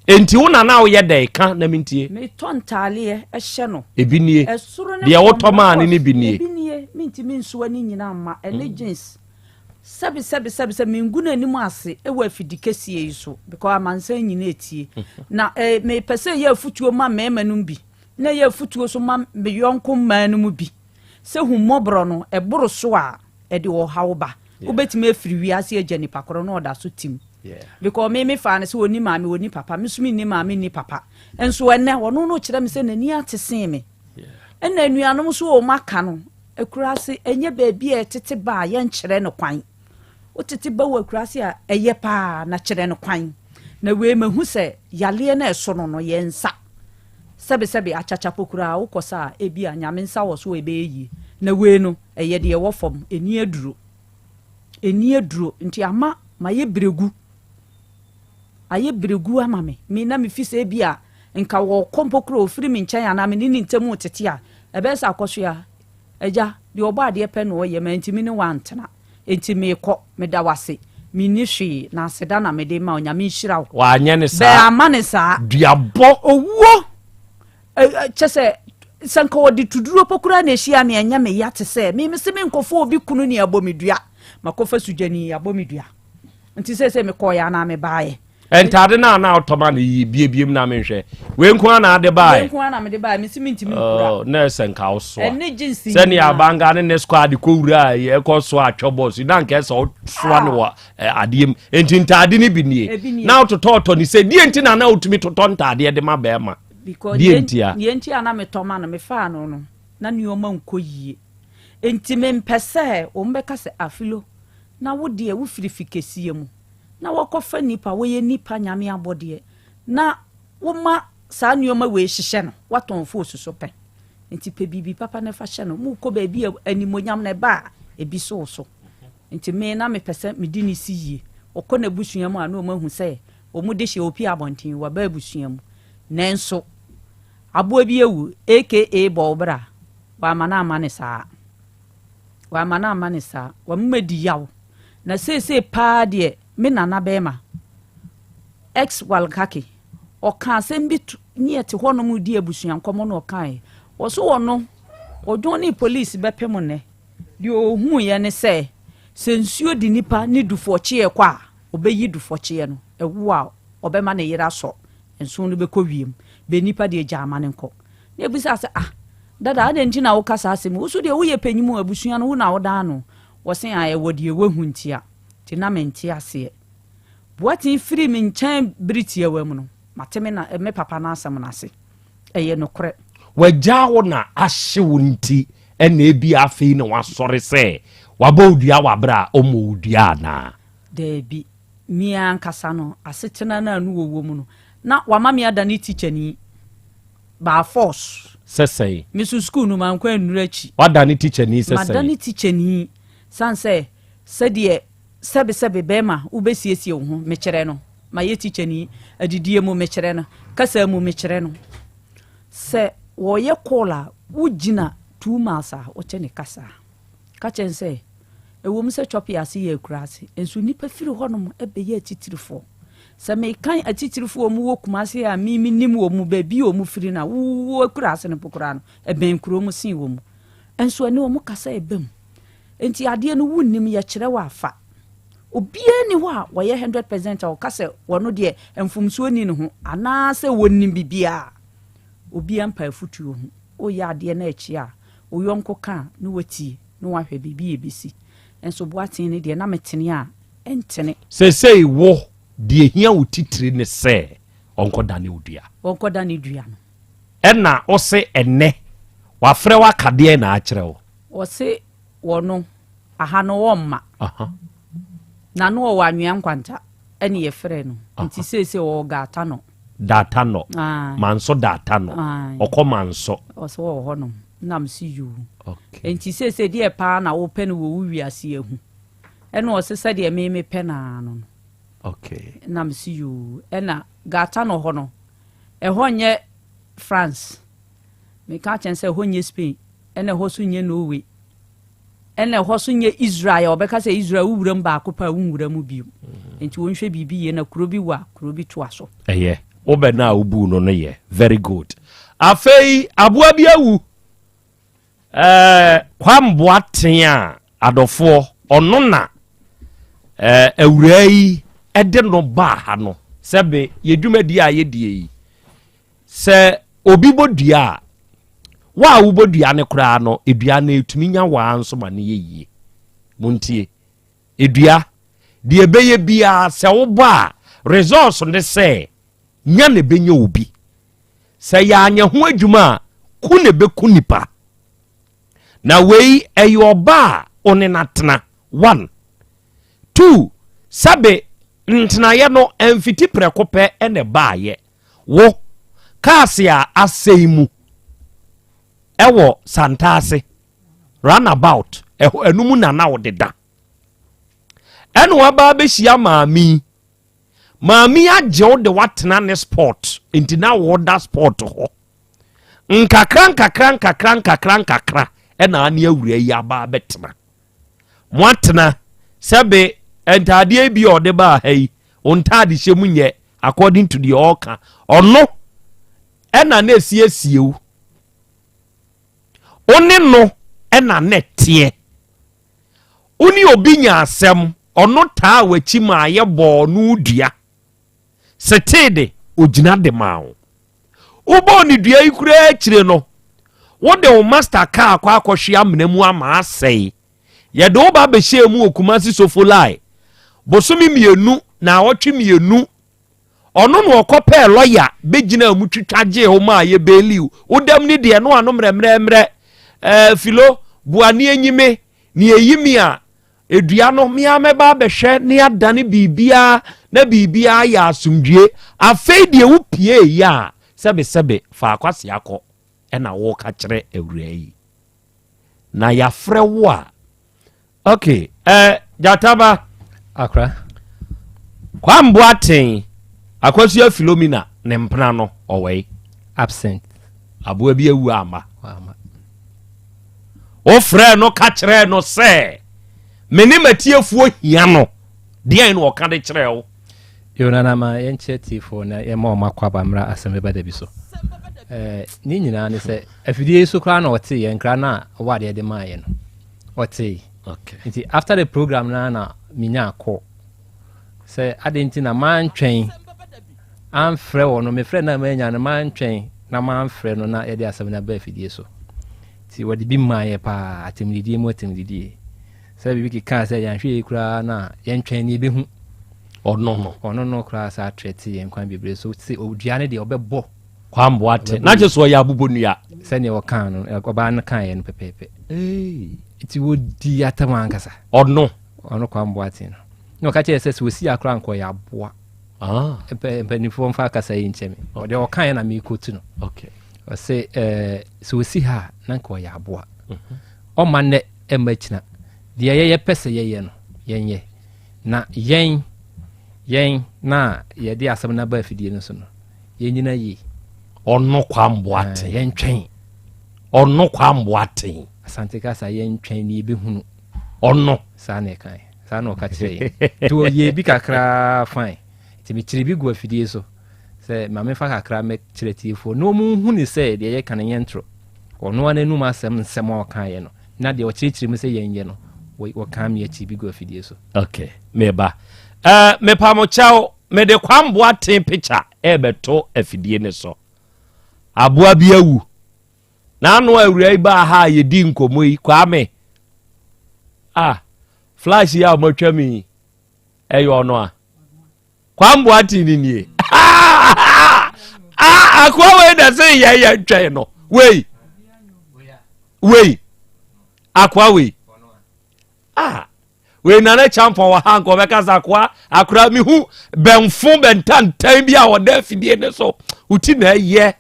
Enti wo na na woyɛ dɛn ka na mentie. Metɔ ntaaleɛ hyɛ no. Ebi nie. Deɛ wotɔ maa no ne bi nie. Ebi nie. Mentumi nsoa ne nyinaa mma. Ɛne jeans. Sɛbi sɛbi sɛbi sɛ mengu n'anim ase wɔ afidi kɛseɛ yi so because amansan nyina etie na eh, mepɛ sɛ ɛyɛ afutuo ma mmarima no bi na ɛyɛ afutuo so ma me yɔnko mmaa no mu bi sɛ hu mmɔborɔ no ɛboro so a ɛde ɔhaw ba wobɛtumi afiri wiase agya nipa korɔ na ɔda so tim because me mefaa no sɛ ɔni maame ɔni papa me so menni maame nni papa nso ɛnɛ ɔno no kyerɛ me sɛ n'ani ate sen me ɛna anuanom so wɔ maka no Akuraase, ɛnyɛ baabi a yɛtete ba a yɛnkyerɛ no kwan. Wotete ba wɔ akuraase a, ɛyɛ paa na kyerɛ no kwan. Na wei mahu sɛ yareɛ no a ɛso no no, yɛn nsa. Sɛbesɛbe akyakyapo koraa wokɔ sa a, ebia Nyame nsa wɔ so a ɛbɛyɛ yie. Na wei no, ɛyɛ deɛ ɛwɔ fam, ɛnni aduro. Ɛnni aduro, nti ama mayɛ berɛgu. Ayɛ berɛgu ama me. Me na mefi sɛ ebia nka wɔkɔ mpo koraa ɔfiri me nkyɛn anaa me ne ne ntam retete a, ɛbɛyɛ sɛ akɔsoa. Agya, deɛ ɔbɔ adeɛ pɛ na ɔyɛ, mantumi ne wo antena, enti merekɔ. Meda wo ase. Menni hwee, na aseda na mede rema wo. Nyame nhyira wo. Wanyɛ ne saa. Bɛɛ amma ne saa. Duabɔ. Owuo. Kyɛ sɛ, sɛ nka ɔde tuduro po koraa na ɛhyia me ɛnyɛ me ya te sɛ me mese menkɔfa obi kunu ne abɔ me dua. Makɔfa sugyani abɔ me dua. Nti seesei mekɔeɛ anaa mebaeɛ? Ntaade no a na wotɔ ma no yi biebiem na menhwɛ. Wei nko ara na ade baeɛ. Wei nko ara na mede baeɛ. Mesi mentumi nkura. Oh, na ɛsɛ nka wosoa. Ɛne jeans nyinaa. Sɛnea abanga ne ne squad kɔwura a ɛkɔ so atwɛ bɔs na nka ɛsɛ wosoa no wɔ adeɛ mu. Nti ntaade no bi nie. Na wototɔɔtɔ ne sɛ deɛ nti na na wotumi totɔ ntaadeɛ de ma bɛrima. Because Deɛ nti a. Deɛ nti a na metɔ ma no mefaa no no na nneɛma nkɔ yie. Nti mempɛ sɛ wɔn bɛka sɛ afilo Na wo deɛ wo firi fi kɛseɛ mu na wɔkɔfa nipa, wɔyɛ nipa Nyame abɔdeɛ na woma saa nnoɔma wei hyehyɛ no, woatɔn foosu so pɛ. Nti pɛ biribi papa na fa hyɛ no. Mokɔ baabi a animonyam no ɛba a, ebi so wo so. Nti me na mepɛ sɛ mede no si yie. Ɔkɔ n'abusua mu a na wɔahu sɛ wɔn de hyɛ opie abɔnten, waba abusua mu. Nanso aboa bi awu, aka bɔ wo bra, wamma no amma no saa. Wamma no amma no saa. Wama madi yaw. Na seesei paa deɛ, me nana bɛrima, ex Walkake, ɔkaa asɛm bi to ne yɛte hɔnom redi abusua nkɔmmɔ na ɔkaeɛ. Ɔso ɔno, ɔdwon ne polisi bɛpem nnɛ. Deɛ ɔhuiɛ ne sɛ, sɛ nsuo de nipa ne dufɔkyeɛ kɔ a, ɔbɛyi dufɔkyeɛ no. Ɛwo a, ɔbɛma ne yere asɔ. Nson no bɛkɔ wiem. Bɛ nipa deɛ gyaa ma no nkɔ. Na yɛbisaa sɛ, Ah, Dada, adɛn nti na woka saa asɛm yi? Wo nso deɛ woyɛ panyin mu abusua no, wo na woda ano. Wɔse ae ɛwɔ deɛ wahu nti a. Nti na mente aseɛ. Boateng firii me nkyɛn bere tiawa mu no, mate me na, me papa no asɛm no ase. Ɛyɛ nokorɛ. Wagyaa wo na ahye wo nti na ebia afei na wasɔre sɛ wabɔ wo dua wɔ abere a ɔmmɔ wo dua anaa? Daabi. Me ankasa no, asetena no a na wɔwɔ mu no, na wama me adane tikyani. By force. Sɛ sɛn? Me nso sukuu no mankɔ annuru akyi. Woadane tikyani sɛ sɛn? Madane tikyani sane sɛ sɛdeɛ sɛbesɛbe bɛrima wobɛsiesie wo ho, mekyerɛ no. Mayɛ tikyani. Adidie mu mekyerɛ no. Kasa mu mekyerɛ no. Sɛ wɔyɛ call a, wogyina 2 miles a, wote ne kasa. Ka kyerɛ no sɛ, ɛwom sɛ Twɔpe ase yɛ akuraase, nso nnipa firi hɔnom bɛyɛ atitirifoɔ. Sɛ mekan atitirifoɔ a wɔwɔ Kumase a me menim wɔn baabi a wɔfiri no a, wo akuraase no mpo koraa no, ɛbɛn kuro mu sen wɔn. Nso ɛne wɔn kasa ɛba mu. Enti adeɛ no wonnim, yɛkyerɛ wo a, fa. Obiara nni hɔ a wɔyɛ 100% a ɔka sɛ wɔno deɛ mfomsoɔ nni ne ho anaasɛ wɔnim biribiara. Obiara mpa afotuo ho. Woyɛ adeɛ na ɛkyea a, wo yɔnko ka a, na watie na wahwɛ biribi a ɛbɛsi. Nso Boateng no deɛ na metene a, ɛntene. Seesei wo, deɛ ɛhia wo titire ne sɛ ɔnkɔdane wo dua. Ɔnkɔdane dua no. Ɛna wose ɛnnɛ wafrɛ wo aka deɛn na akyerɛ wo? Ɔse wɔno, aha no wɔmma. Na no ɔwɔ Anwea Nkwanta ɛne yɛfrɛ no. Nti seesei ɔwɔ Gaatanɔ. Daatanɔ. Manso Daatanɔ. Ɔkɔ Manso. Ɔse ɔwɔ hɔnom. Na mese yoo. Nti seesei deɛ paa na wopɛ no wɔ wo wiase ahu? Ɛna ɔse sɛdeɛ me mepɛ no ara no no. Na mese yoo. Ɛna Gaatanɔ hɔ no, ɛhɔ nyɛ France. Meka kyerɛ no sɛ ɛhɔ nyɛ Spain, ɛna ɛhɔ nso nyɛ Norway, ɛna ɛhɔ nso nyɛ Israel. Ɔbɛka sɛ Israel wo wura mu baako pɛ a wonwura mu bio. Nti wɔnhwɛ biribi yie na kuro bi wɔ a kuro bi toa so. Ɛyɛ. Wo bɛ no a wobuu no no yɛ. Very good. Afei aboa bi awu. Ɛɛ Kwam Boateng a adɔfoɔ ɔno na ɛɛ awuraa yi ɛde no baa ha no. Sɛbe yɛ dwumadie a yɛdie yi Sɛ obi bɔ dua a, wo a wobɔ dua no koraa no, dua no ɛtumi nya wo ara nso ma no yɛ yie. Montie. Dua, deɛ ɛbɛyɛ biara sɛ wobɔ a, results ne sɛ nya na ɛbɛnya obi. Sɛ yɛanyɛ ho adwuma a, ku na ɛbɛku nipa. Na wei ɛyɛ ɔba a wo ne no atena. One. Two, sɛbe ntenaeɛ no ɛmfiti prɛko pɛ na ɛbaayɛ. Wo, cars a asɛe mu ɛwɔ Santase runabout ɛhɔ ɛno mu na na wodeda. Ɛna waba abɛhyia maame yi. Maame yi agye wo de watena ne sport nti na woda sport hɔ. Nkakra nkakra nkakra nkakra nkakra ɛna ane awura yi aba abɛtena. Moatena sɛbe ntaadeɛ bi a ɔde baa ha yi, wo ntaade hyɛ mu nyɛ according to deɛ ɔreka. Ɔno ɛna na esiesie wo. Wo ne no ɛna na ɛteɛ. Wo ne obi nya asɛm, ɔno taa w'akyi ma ayɛ bɔɔ no dua. Setee de, ogyina de maa wo. Wobɔɔ ne dua yi koraa akyire no, wode wo master car akɔ akɔhwe amena mu ama asɛe. Yɛde wo ba bɛhyɛɛ mu wɔ Kumasi Sofolai bosome mmienu, naawɔtwe mmienu. Ɔno na ɔkɔpɛɛ lɔya bɛgyinaa mu twitwa gyee wo maa yɛbeeli wo. Wo dam ne deɛ no ano mmerɛmmerɛmmerɛ. Ɛɛ Filo, boa ne enyi me, ne eyi me a, edua no, me ara mɛba abɛhwɛ ne adane biribiara na biribiara ayɛ asomdwie. Afei deɛ wopie yi a, sɛbesɛbe fa akwasea kɔ ɛna woka kyerɛ awuraa yi. Na yɛafrɛ wo a, ok, eh, Gyataba. Akra. Kwame Boateng, Akosua Philomena ne mpena no, ɔwɛe. Absent. Aboa bi awu amma. Wamma. Wofrɛɛ no ka kyerɛɛ no sɛ, me ne m'atiefoɔ hia no. Deɛn na ɔka de kyerɛɛ wo? Yo, Nana, ma yɛnkyerɛ tiefoɔ na yɛma wɔn akɔ aba mmra asɛm bɛba da bi so. Eh, ne nyinaa ne sɛ, afidie yi so koraa na ɔtee yɛn nkra no a ɔwɔ adeɛ de maa yɛn no. Ɔtee. Okay. Nti after the program no na menyaa call sɛ adɛn nti na mantwɛn amfrɛ wɔ no, mefrɛ no a manya no mantwɛn na mamfrɛ no na yɛde asɛm no aba afidie so. Nti wɔde bi maa yɛ paa, atɛmdidie mu atɛmdidie. Sɛ biribi kekaa sɛ yɛanhwɛ yie koraa no a, yɛntwɛn na yɛbɛhu. Ɔno no. Ɔno no koraa saa trɛte yɛn kwan bebree so sɛ odua no deɛ ɔbɛbɔ. Kwamboa te. Na kyerɛ sɛ ɔyɛ abobɔnua. Sɛdeɛ ɔkaa no, ɔbaa no kaeɛ no pɛpɛɛpɛ. Nti wɔdi atam ankasa. Ɔno. Ɔno Kwamboa te no. Na ɔka kyerɛ sɛ sɛ ɔsi akora nka ɔyɛ aboa. Ah. Mpanimfoɔ mfa akasa yi nkyɛ me. Ɔdeɛ ɔkaeɛ na merekɔtu no. Okay. Ɔse sɛ ɔsi ha a na nka ɔyɛ aboa. Mhm. Ɔma nnɛ ɛmma akyina. Deɛ yɛyɛ pɛ sɛ yɛyɛ no, yɛnyɛ. Na yɛn, yɛn na yɛde asɛm no aba afidie no so no, yɛnyina yie. Ɔno Kwame Boateng. Yɛntwɛn. Ɔno Kwame Boateng. Asante kasa yɛntwɛn ne yɛbɛhunu. Ɔno. Saa na ɛkae. Saa na ɔka kyerɛ yɛn. Nti ɔyɛ bi kakraa fine. Nti mekyerɛ bi gu afidie so sɛ ma memfa kakra mɛkyerɛ tiefoɔ na wɔn nhu ne sɛ deɛ yɛka no nyɛ ntorɔ. Ɔno ara n'anum asɛm nsɛm a ɔkaeɛ no na deɛ ɔkyerɛkyerɛ mu sɛ yɛnyɛ no wɔkaa me akyi bi gu afidie so. Okay, meba. Uh, mepa mo kyɛw, mede kwamboa ten picture ɛrebɛto afidie ne so. Aboa bi awu. N'ano awura yi baa ha a yɛdi nkɔmmɔ yi, Kwame. Ah, flash yi a wɔatwa mi yi, ɛyɛ ɔno a. Kwame Boateng ni nie. Ah, akoa wei na sɛ yɛ yɛ ntwɛn no. Wei. Wei. Akoa wei. Ah. Wei nana champɔn wɔ ha nka ɔbɛka sɛ akoa akora mehu bɛnfo bɛntantan bi a ɔda afidie ne so. Woti na ɛyɛ.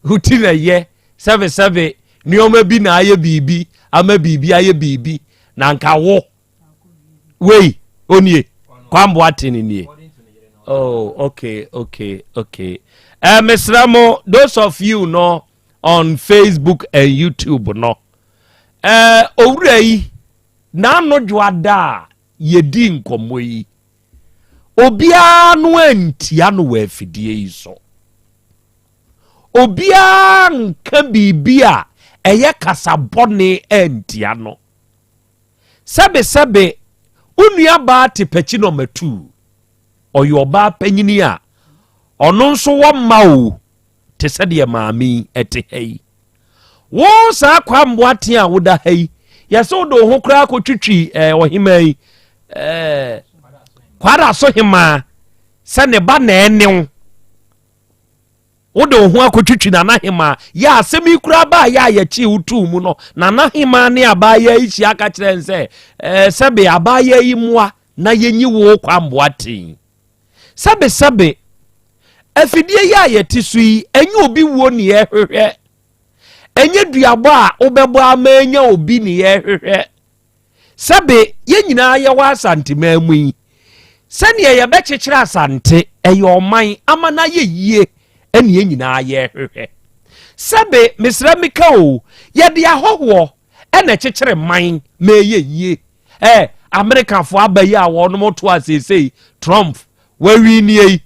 Woti na ɛyɛ. Sɛbe sɛbe nneɛma bi na ayɛ biribi ama biribi ayɛ biribi na nka wo. Wei onie kwamboa te ne nie. Oh, okay, okay, okay. Mesrɛ mo, those of you no on Facebook and YouTube no. Owura yi, n'ano dwoada a yɛdi nkɔmmɔ yi, obiara no antia no wɔ afidie yi so. Obiara nka biribi a ɛyɛ kasa bɔne antia no. Sɛbesɛbe, wo nuabaa te pakyi na ɔmatuu. Ɔyɛ ɔbaa panyini a ɔno nso wɔ mma o, te sɛ deɛ maame yi te ha yi. Wo saa Kwamboa a woda ha yi, yɛsɛ wode wo ho koraa kɔtwitwi eh, ɔhemaa yi, eh, Kwara so hemaa, sɛ ne ba na ɛne wo. Wode wo ho akɔtwitwi Nana Hemaa. Yɛ asɛm yi koraa baa yɛ a yɛkyee wo too mu no, Nana Hemaa ne abaayaa yi hyia ka kyerɛɛ n sɛ, ɛɛ, sɛbe abaayaa yi mmoa na yɛnyi wo Kwamboa tee. Sɛbe sɛbe, afidie yi a yɛte so yi, ɛnyɛ obi wuo ne yɛhwehwɛ. Ɛnyɛ duabɔ a wobɛbɔ ama anya obi ne yɛhwehwɛ. Sɛbe yɛn nyinaa yɛwɔ Asanteman mu yi, sɛdeɛ yɛbɛkyekyere Asante, ɛyɛ ɔman ama no ayɛ yie ɛne yɛn nyinaa yɛhwehwɛ. Sɛbe, mesrɛ meka o, yɛde ahɔhoɔ ɛna ɛkyekyere man ma ɛyɛ yie. Ɛ, Amerikafoɔ aba yi a wɔnom to a seesei Trump wawi nie yi,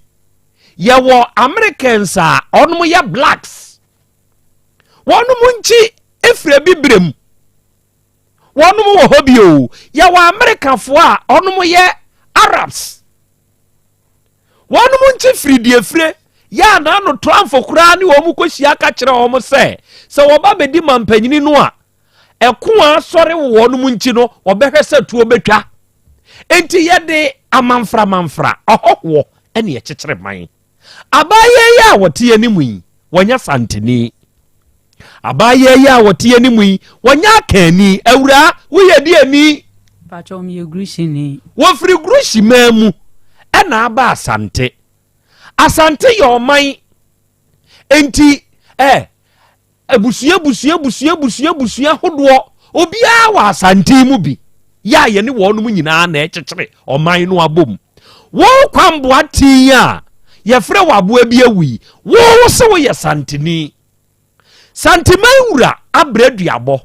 yɛwɔ Americans a wɔnom yɛ blacks. Wɔnom nkyi efiri abibire mu. Wɔnom wɔ hɔ bi o. Yɛwɔ Amerikafoɔ a wɔnom yɛ Arabs. Wɔnom nkye firi deɛ fire. Yɛ a n'ano Trumpfo koraa ne wɔn kɔhyia ka kyerɛ wɔn sɛ, sɛ wɔba bɛdi mampanyini no a, ɛko a asɔre wɔ wɔnom nkyi no, wɔbɛhwɛ sɛ tuo bɛtwa. Enti yɛde amanfra manfra, ɔhɔhoɔ, ɛne ɛkyekyere man. Abaayewa yi a wɔte anim yi, wɔnyɛ Santini. Abaayewa yi a wɔte anim yi, wɔnyɛ Akanni. Awuraa, woyɛ deɛni? Pakyɛ meyɛ Gurushini. Wɔfiri Gurushi man mu ɛna aba Asante. Asante yɛ ɔman. Enti, eh, Abusua abusua abusua abusua abusua ahodoɔ, obiara wɔ Asante mu bi, yɛ a yɛne wɔnom nyinaa na ɛkyekyere ɔman no abom. Wo Kwamboa Tii a yɛfrɛ wɔ aboa bi awu yi, wo wo se woyɛ Santeni. Santeman wura abrɛ duabɔ.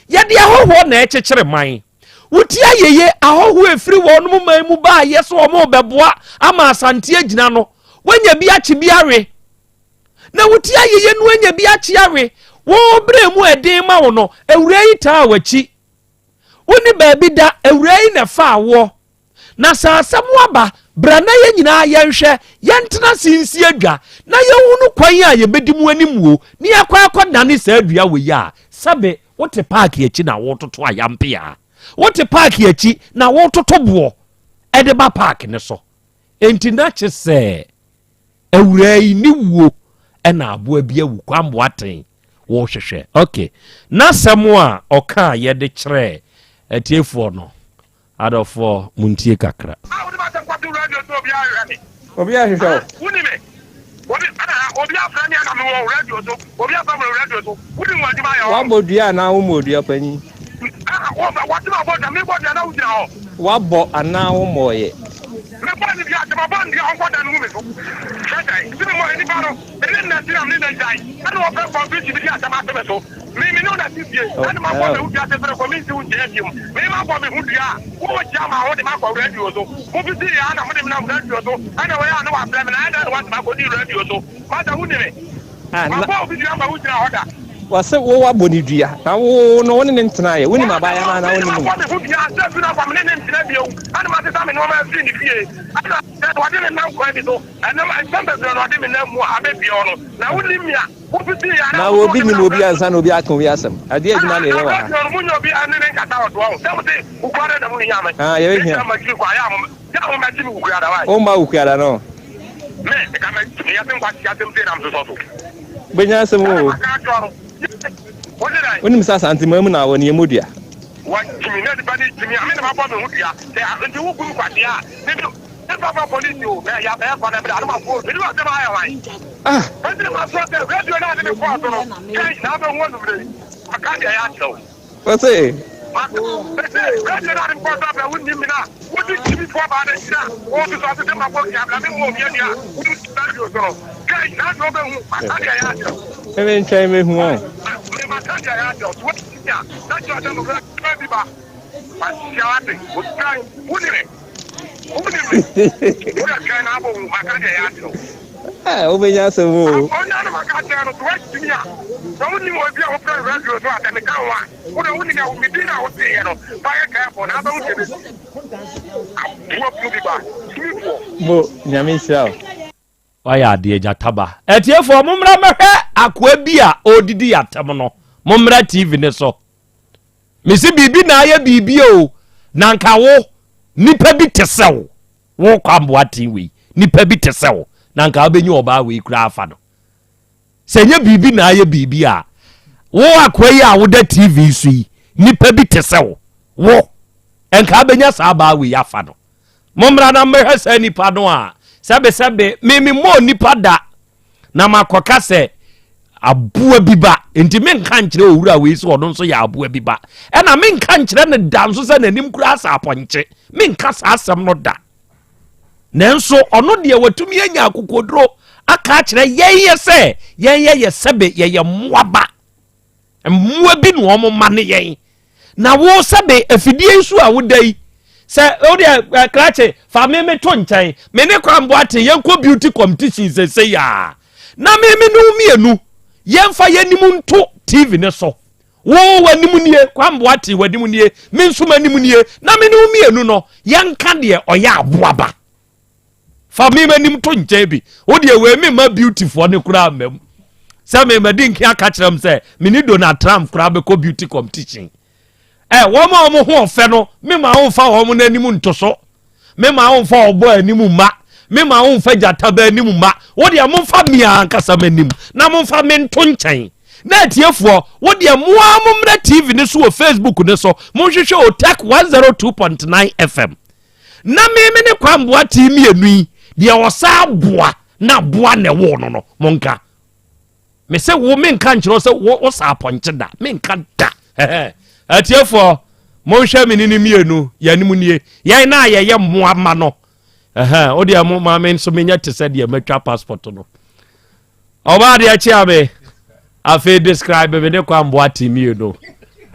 Yɛde ahɔhoɔ na ɛkyekyere man. Wo ti ayeye ahɔhoɔ ɛfiri wɔnom man mu baayɛ sɛ wɔn rebɛboa ama Asante agyina no, woanya bi akye bi awe. Na wo ti ayeyɛ no anya bi akye awe. Wo berɛ mu ɛden ma wo no, awuraa yi taa w'akyi. Wonni baabi da, awuraa yi na ɛfaa woɔ. Na sɛ asɛm aba, bra na yɛn nyinaa yɛnhwɛ, yɛntena ase nsi adwa, na yɛnhunu kwan a yɛbɛdi mu animuo, na yɛakɔ akɔdane saa dua wei a, sɛbe wote paake akyi na woretoto ayampea. Wote paaki akyi na wototo boɔ ɛde ba paaki no so. Enti na kye sɛ awuraa yi ne wuo ɛna aboa bi awu Kwame Boateng wɔhwehwɛ. Ok, n'asɛm a ɔkaa yɛde kyerɛɛ atiefoɔ no, adɔfoɔ montie kakra. Obi ahwehwɛ wo. Woabɔ dua anaa wommɔɔ dua panyin? Woabɔ anaa wommɔeɛ? Ah, na wɔse wo woabɔ ne dua na wo no wo ne ne ntenaeɛ wonim abaayewa no anaa wonim no? Na obi nim obi ansa na obi aka obi asɛm. Adeɛ adwuma na yɛyɛ wɔ ha. Ah, yɛbɛhia. Womma Wukuada no. Wobɛnya asɛm o. Wonim sɛ Asanteman mu na wɔ ne yɛmmɔ dua. Ah! Ɔse. Meme ntwɛn mehu wɔn. Ah, wobɛnya asɛm o. Mo, Nyame nhyira wo. Wayɛ adeɛ gyata ba. Atiefoɔ mommra mmɛhwɛ akoa bi a ɔredidi atɛm no. Mommra TV ne so. Mese biribi na ayɛ biribi o. Na nka wo, nipa bi te sɛ wo. Wo Kwamboa ten wei, nipa bi te sɛ wo. Na nka wobɛnya ɔbaa wei koraa afa no. Sɛ ɛnyɛ biribi na ayɛ biribi a, wo akoa yi a woda TV so yi, nipa bi te sɛ wo. Wo, nka wobɛnya saa baa wei afa no. Mommra na mmɛhwɛ saa nipa no a, sɛbesɛbe, me memmɔɔ nipa da na makɔka sɛ aboa bi ba. Nti menka nkyerɛ owura wei sɛ ɔno nso yɛ aboa bi ba. Ɛna menka nkyerɛ no da nso sɛ n'anim koraa sɛ apɔnkye. Menka saa asɛm no da. Nanso ɔno deɛ watumi anya akokoduro aka akyerɛ yɛn yɛ sɛ yɛn yɛ yɛ sɛbe yɛyɛ mmoa ba. Mmoa bi na wɔn ma ne yɛn. Na wo sɛbe afidie yi so a woda yi, sɛ wo deɛ eh, krakye fa me me to nkyɛn, me ne Kwame Boateng yɛnkɔ beauty competition sese ya. Na me me ne wo mmienu yɛmfa yɛnim nto TV ne so. Wo w'anim nie, Kwame Boateng w'anim nie, me nso m'anim nie, na me ne wo mmienu no yɛnka deɛ ɔyɛ aboaba. Fa me m'anim to nkyɛn bi. Wo deɛ wei me ma beautyfoɔ no koraa mma mu. Sɛ me madi nke aka kyerɛ m sɛ me ne Donald Trump koraa bɛkɔ beauty competition. Ɛ wɔn a wɔn ho ɔfɛ no me ma wɔn fa wɔn n'anim nto so. Me ma wɔn fa ɔbɔ anim mma. Me ma wɔn fa gyata bɛ anim mma. Wo deɛ mo nfa me ankasa m'anim na mo nfa me nto nkyɛn. Na atiefoɔ, wo deɛ mo ara mo mmrɛ TV no so wɔ Facebook no so, monhwehwɛ Otec 102.9 FM. Na me me ne Kwame Boateng mmienu yi, deɛ ɔsa aboa na aboa na ɛwoo no no, monka. Me sɛ wo menka nkyerɛ sɛ wo wo sa apɔnkye da, menka da. Atiefoɔ, monhwɛ me ne ne mmienu, yɛn anim nie. Yɛn na yɛyɛ mmoa ma no. Wo deɛ mo ma me nso menyɛ te sɛ deɛ matwa passport no. Ɔbaa deɛ kyea me. Afei describe me ne Kwame Boateng mmienu.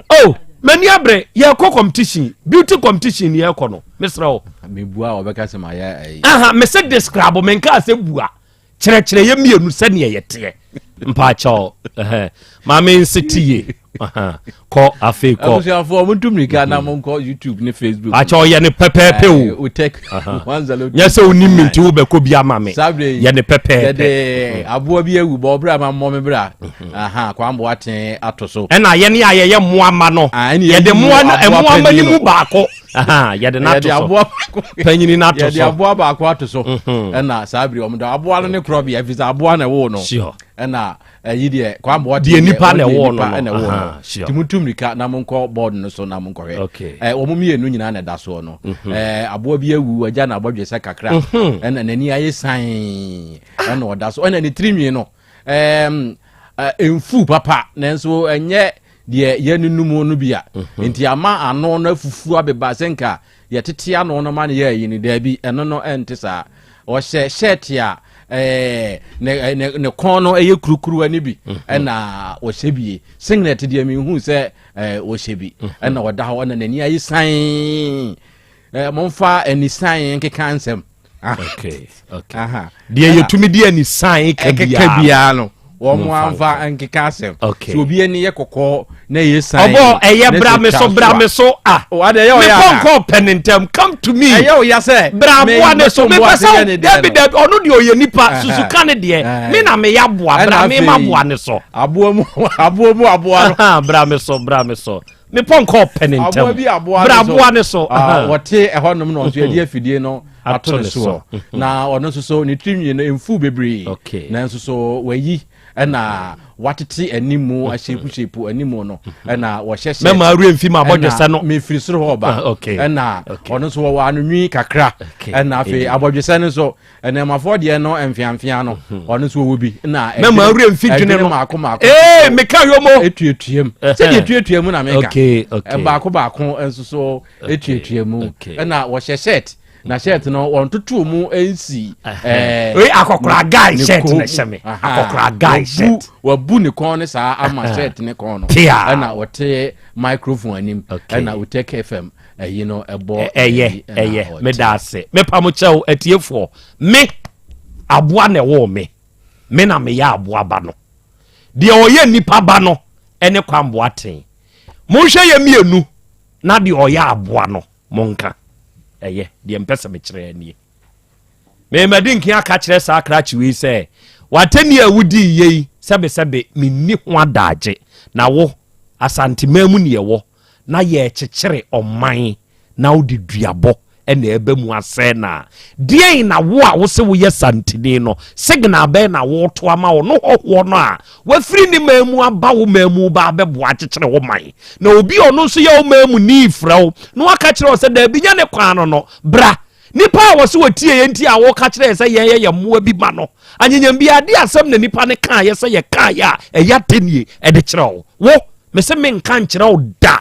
Oh, m'ani abere yɛkɔ competition beauty competition ni yɛkɔ no mesrɛ wo. Mebua a wɔbɛka sɛ mayɛ ayi. Aha, mese describe menkaa sɛ bua. Kyerɛkyerɛ yɛ mmienu sɛdeɛ yɛteɛ. Mpaakyɛw, maame nsete yie. Kɔ afei kɔ. Abusuafoɔ mo ntu mirika na mo nkɔ YouTube ne Facebook. Akyɛ ɔyɛ ne pɛpɛɛpɛ o. Otec 102. Nyɛ sɛ onim mi nti wobɛkɔ bi ama me. Yɛ ne pɛpɛɛpɛ. Yɛde aboa bi awu bɔ ɔbrɛ ma mmɔ me bra. Aha Kwambo aten ato so. Ɛna yɛne a yɛyɛ mmoa ma no. Yɛde mmoa no mmoa ma no mu baako. Yɛde no ato so. Panyini no ato so. Yɛde aboa baako ato so. Ɛna saa bere wɔn da aboa no ne korɔbea efisɛ aboa na ɛwoo no. Ɛna ɛyi deɛ Kwame Boateng deɛ nipa na ɛwɔ no no ɛwɔ no nti mo tu mirika na mo nkɔ board no so na mo nkɔhwɛ ɛ wɔn mmienu nyinaa na ɛda soɔ no mhm. ɛ aboa bi awu agya na abɔdwe sɛ kakra mhm. ɛna n'ani ayɛ san ɛna ɔda so ɛna ne tirinwi no ɛɛm mfu papa nanso ɛnyɛ deɛ yɛnenum no bi a mhm. nti ama ano no afufu abeba sɛ nka Yɛtete ano no ma no yɛ ayi no, daabi, ɛno no ɛnte saa. Ɔhyɛ hyɛɛte a ɛɛ ne ne ne kɔn no ɛyɛ kurukuruwa no bi mhm. ɛna ɔhyɛ bie. Singlet deɛ mehu sɛ ɛɛ ɔhyɛ bi mhm. ɛna ɔda hɔ ɛna n'ani ayi san. Ɛɛ momfa anisan nkeka nsɛm. Okay, okay. Deɛ yɛtumi de anisan ka biara no wɔn amfa nkeka asɛm okay. so obi ani yɛ kɔkɔɔ na ɛyɛ san ɔbɔ ɛyɛ bra me so bra me so a me pɔnkɔ pɛ ne ntɛm come to me ɛyɛ ɔya sɛ bra aboa ne so mepɛ sɛ dabi dabi ɔno deɛ ɔyɛ nipa susuka ne deɛ me na meyɛ aboa bra me ma aboa ne so aboa mu aboa mu aboa no bra me so bra me so me pɔnkɔ pɛ ne ntɛm bra aboa ne so wɔte ɛhɔnom na ɔnso yɛde afidie no ato ne soɔ mhm. na ɔno nso so ne tirinwi no mfu bebree nanso so wayi ɛna watete animu mhm. ahyepushepu animu no mhm. ɛna wɔhyɛ hyɛ mɛma awura mfi ma abɔdwesɛ no mefiri soro hɔ ba ah, ɛna ɔno nso wɔwɔ anonwi kakra ɛna afei abɔdwesɛ no nso ɛnɛmafoɔ deɛ no mfeamfea no ɔno nso wɔwɔ bi na mɛma awura mfi dwene no maako maako ee meka yomo etuatua mu sɛdeɛ etuatua mu na meka baako baako nso so etuatua mu ɛna wɔhyɛ shirt na shirt no wɔn toto mu nsi. ɛɛ oye akɔkora guy shirt na ɛhyɛ mi akɔkora guy shirt. wabu ne kɔn ne saa ama shirt ne kɔn no. Pia ɛna wɔte microphone anim ɛna Otec FM ɛyi no ɛbɔ. Ɛyɛ ɛyɛ meda ase mepa mo kyɛw atiefoɔ me aboa na ɛwɔ me me na meyɛ aboa ba no deɛ ɔyɛ nipa ba no ɛne Kwamboa ten monhwɛ yɛ mmienu na deɛ ɔyɛ aboa no monka ɛyɛ deɛ mpɛ sɛ mekyerɛ nie memadi nken aka kyerɛ saa krakye wei sɛ watɛni a wodii yei sɛbesɛbe menni ho adagye na wo asanteman mu ne ɛwɔ na yɛkyekyere ɔman na wode duabɔ ɛna ɛbɛ mu asɛe no a, deɛn na wo a wose woyɛ santini no, signal bɛn na woreto ama wo no hɔhoɔ no a wafiri ne man mu aba wo man mu ba abɛboa akyekyere wo man? Na obi a ɔno nso yɛ wo man mu ni frɛ wo na waka kyerɛ wo sɛ daabi nyɛ ne kwan no no, bra. Nipa a wɔse wɔtie yɛn nti a woka kyerɛ yɛn sɛ yɛn yɛ yɛn mmoa bi ma no, anyenyam biara de asɛm na nipa no kaeɛ sɛ yɛkaeɛ a ɛyɛ atɛnie ɛde kyerɛ wo. Wo, mese menka nkyerɛ wo da.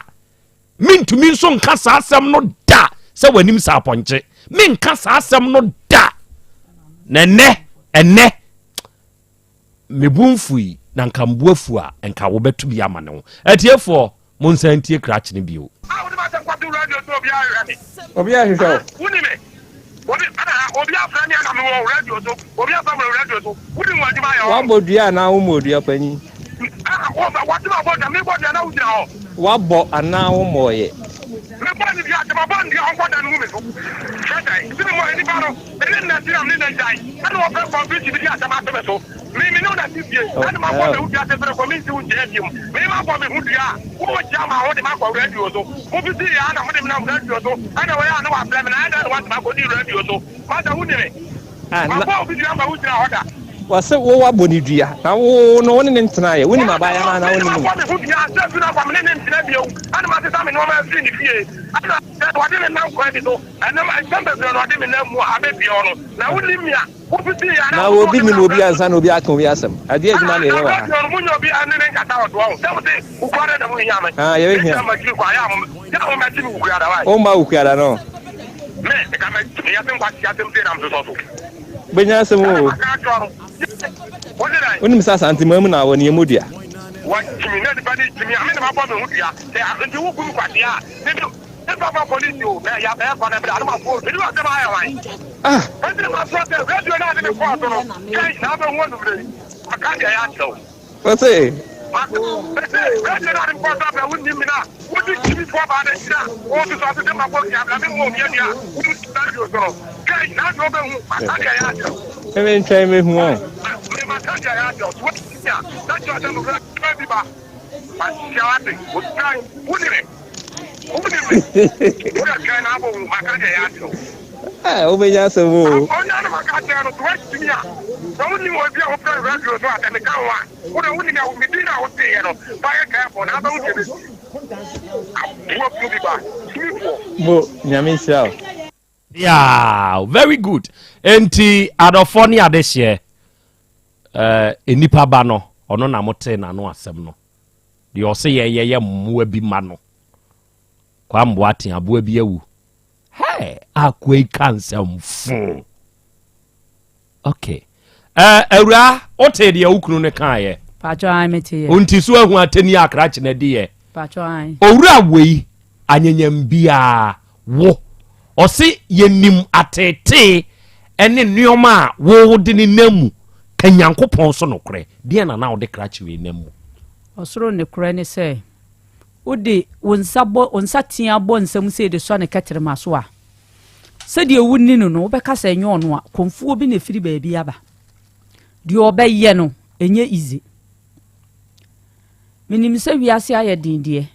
Mentumi nso nka saa asɛm no da sɛ w'anim sɛ apɔnkye. Menka saa asɛm no da. Na ɛnɛ, ɛnɛ, mebu mfui na nka mbu afu a, nka wobɛto bi ama ne ho. Atiefoɔ, monsan ntie krakye no bio. Obi ahwehwɛ wo. Woni me. Obi ah obi afrɛ me ana mewɔ radio so. Obi afrɛ me wɔ radio so. Woni wɔn adwuma yɛ hɔ. Wabɔ dua anaa wommɔɔ dua panyin? Ah wo wɔte ma bɔ dua me bɔ dua na wogyina hɔ. Wabɔ anaa wommɔɔyɛ? Me bɔ ne dua sɛ mabɔ ne dua ɔnkɔ da no hu me so. Hwɛ sɛ nti me mɔ nipa no me ne nna ti na me ne nna gyae ɛna wɔpɛ kɔmputi bi de asɛm ato me so. Me me ne wo na te fie ɛna mabɔ me ho dua sɛ fɛrɛ kɔ me nsi wo nkyɛn biom. Me mabɔ me ho dua a wo gya ma wo de makɔ radio so. Mo fiti yɛ a na mo de me nam radio so ɛna wɔyɛ a na wafrɛ me na ɛdɛn na watena akɔdi radio so. Masa wo ni me. Ah, na. Mabɔ obi dua ma wo gyina hɔ da. Wɔse wo wabɔ ne dua na wo no wo ne ne ntenaeɛ. Wonim abaayewa no anaa Me wonnim no? mabɔ me ho dua sɛ fi no akɔ me ne ne ntena bio ɛna masesa me nneɛma afiri ne fie ɛna sɛ wɔde me nam kwan bi so ɛnam nsɛm bebree na ɔde me nam mu a abɛpie hɔ no na wonim me a Na obi nim obi ansa na obi aka obi asɛm. Ɛdeɛ adwuma na yɛyɛ wɔ ha. Ah, yɛbɛhia. Womma wo kuada no. Bɛnya asɛm o. Wonim sɛ Asanteman mu na wɔ ne yɛmmɔ dua. Ah. Ɔse. Meme ntwɛn mehu wɔn. Ah, wobɛnya asɛm o. Mo, Nyame nhyira wo. Yeah, very good. Enti adɔfoɔ ne adehyeɛ, eh, nnipa ba no, ɔno na motee n'ano asɛm no. Deɛ ɔse yɛn yɛyɛ mmoa bi ma no. Kwa mmoa te aboa bi awu. Hey, akoa yi ka nsɛm fo. Okay. Eh, awura, wote deɛ wo kunu no kaeɛ? Pacho an mete yɛ. Nti so ahu atɛni akrakye na di yɛ. Pacho an. Owura wei anyanyam biara wo. Ɔse yɛnim ateetee ɛne nneɛma a wo de ne nam mu ka Nyankopɔn so nokorɛ. Deɛn na na wode krakye wei nam mu? Ɔsoro nokorɛ ne sɛ wode wo nsa bɔ wo nsa tea bɔ nsa mu sei de sɔ ne kɛtrɛma so a, Sɛdeɛ wonni no no, wobɛka sɛ ɛnyɛ ɔno a, kɔmfoɔ bi na ɛfiri baabi aba. Deɛ ɔbɛyɛ no, ɛnyɛ easy. Menim sɛ wiase ayɛ den deɛ,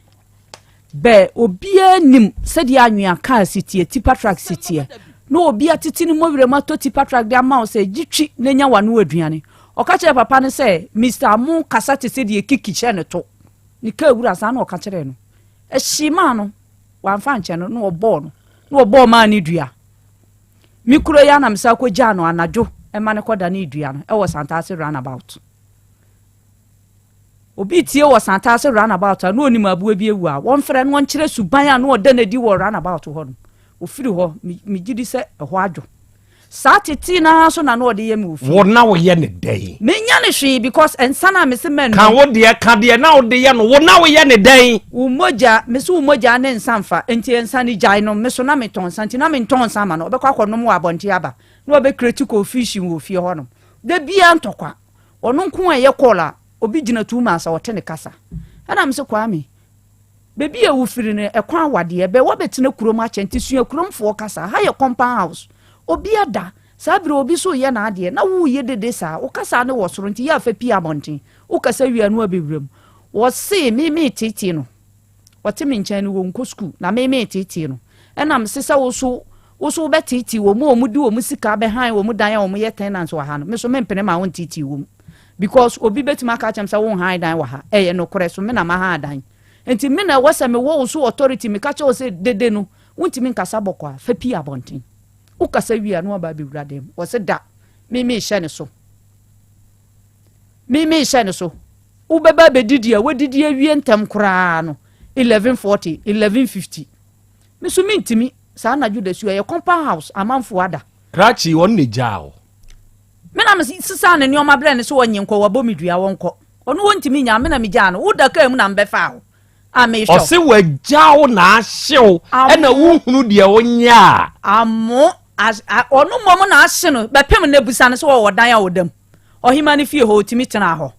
bɛ obiara nim sɛdeɛ anwea kaa si teɛ, tipa truck si teɛ. Na obi atete ne mmɔwerɛ mu atɔ tipa truck de ama wo sɛ gye twi na nya w'ano aduane. Ɔka kyerɛɛ papa no sɛ, Mister Amo kasa te sɛ deɛ kiki hyɛ ne to. Ne kaa wura saa na ɔka kyerɛɛ no. Ɛhyee maa no. Wamfa ankyɛ no na ɔbɔɔ no na ɔbɔɔ maa ne dua. Me kuro yi ara na mesan kɔgyaa no anadwo ma no kɔdanee dua no wɔ Santase runabout. Obi tie wɔ Santase runabout a na ɔnim aboa bi awu a, wɔmfrɛ no ɔnkyerɛ suban a na ɔda no adi wɔ runabout hɔ no. Ɔfiri hɔ, megye di sɛ ɛhɔ adwo. Saa tetee no ara so na na ɔde yɛ me wɔ fie. Wo na woyɛ no dɛn? Menya no hwee because nsa no a mese mɛnom. Ka wo deɛ, ka deɛ na wode yɛ no, wo na woyɛ no dɛn? Wo mogya, mese wo mogya ne nsa mfa, nti nsa no gyae nom, me so na metɔn nsa nti na mentɔn nsa ma no, ɔbɛkɔ akɔnom wɔ abɔnten aba na wabɛ create confusion wɔ fie hɔ nom. Da biara ntɔkwa, ɔno nko a ɛyɛ call a, obi gyina 2 miles a ɔte ne kasa. Ɛna mese Kwame, Baabi a wofiri no, ɛkwan awa deɛ, bɛ woabɛtena kurom akyɛ nti sua kuromfoɔ kasa. Ha yɛ compound house. Obi ada. Saa berɛ obi nso reyɛ n'adeɛ na woreyɛ dede saa. Wo kasa no wɔ soro nti yɛ a fa pue abɔnten. Wokasa wie a na woabɛwura mu. Wɔse me mereteetee no. Ɔte me nkyɛn no wɔnkɔ sukuu na me mereteetee no. Ɛna mese sɛ wo nso wo nso wobɛteetee wɔn a wɔde wɔn sika bɛhan wɔn dan a wɔyɛ tenants wɔ ha no. Me nso mempene ma wonteetee wɔn. Because obi bɛtumi aka akyerɛ me sɛ wonhan dan wɔ ha. Ɛyɛ nokorɛ so me na mahan dan. Nti me na ɛwɔ sɛ mewɔ wo so authority meka kyerɛ wo sɛ dede no wontumi nkasa bɔkɔ a fa pie abɔnten. Wokasa wie a na waba abɛwura dan mu. Wɔse da me mehyɛ ne so. Me mehyɛ ne so. Wobɛba abɛdidi a wadidi awie ntɛm koraa no 11:40 11:50. Me so mentumi saa anadwo da su ɛyɛ compound house amanfoɔ ada. Krakye wɔn na egyaa wo. Me na mesesaa ne nneɛma brɛɛ no sɛ ɔnnye nkɔ, wabɔ me dua, ɔnkɔ. Ɔno ɔntumi nyaa, me na megyaa no. Woda kaa mu na mebɛfaa wo a mehwɛ wo. Ɔse wagya wo na ahye wo ɛna wohunu deɛ wonyɛ a. Amo, ɔno mmom na ahye no, bɛpem nnɛ busa no sɛ ɔwɔ dan a ɔda mu. Ɔhema no fie hɔ, ɔtumi tenaa hɔ.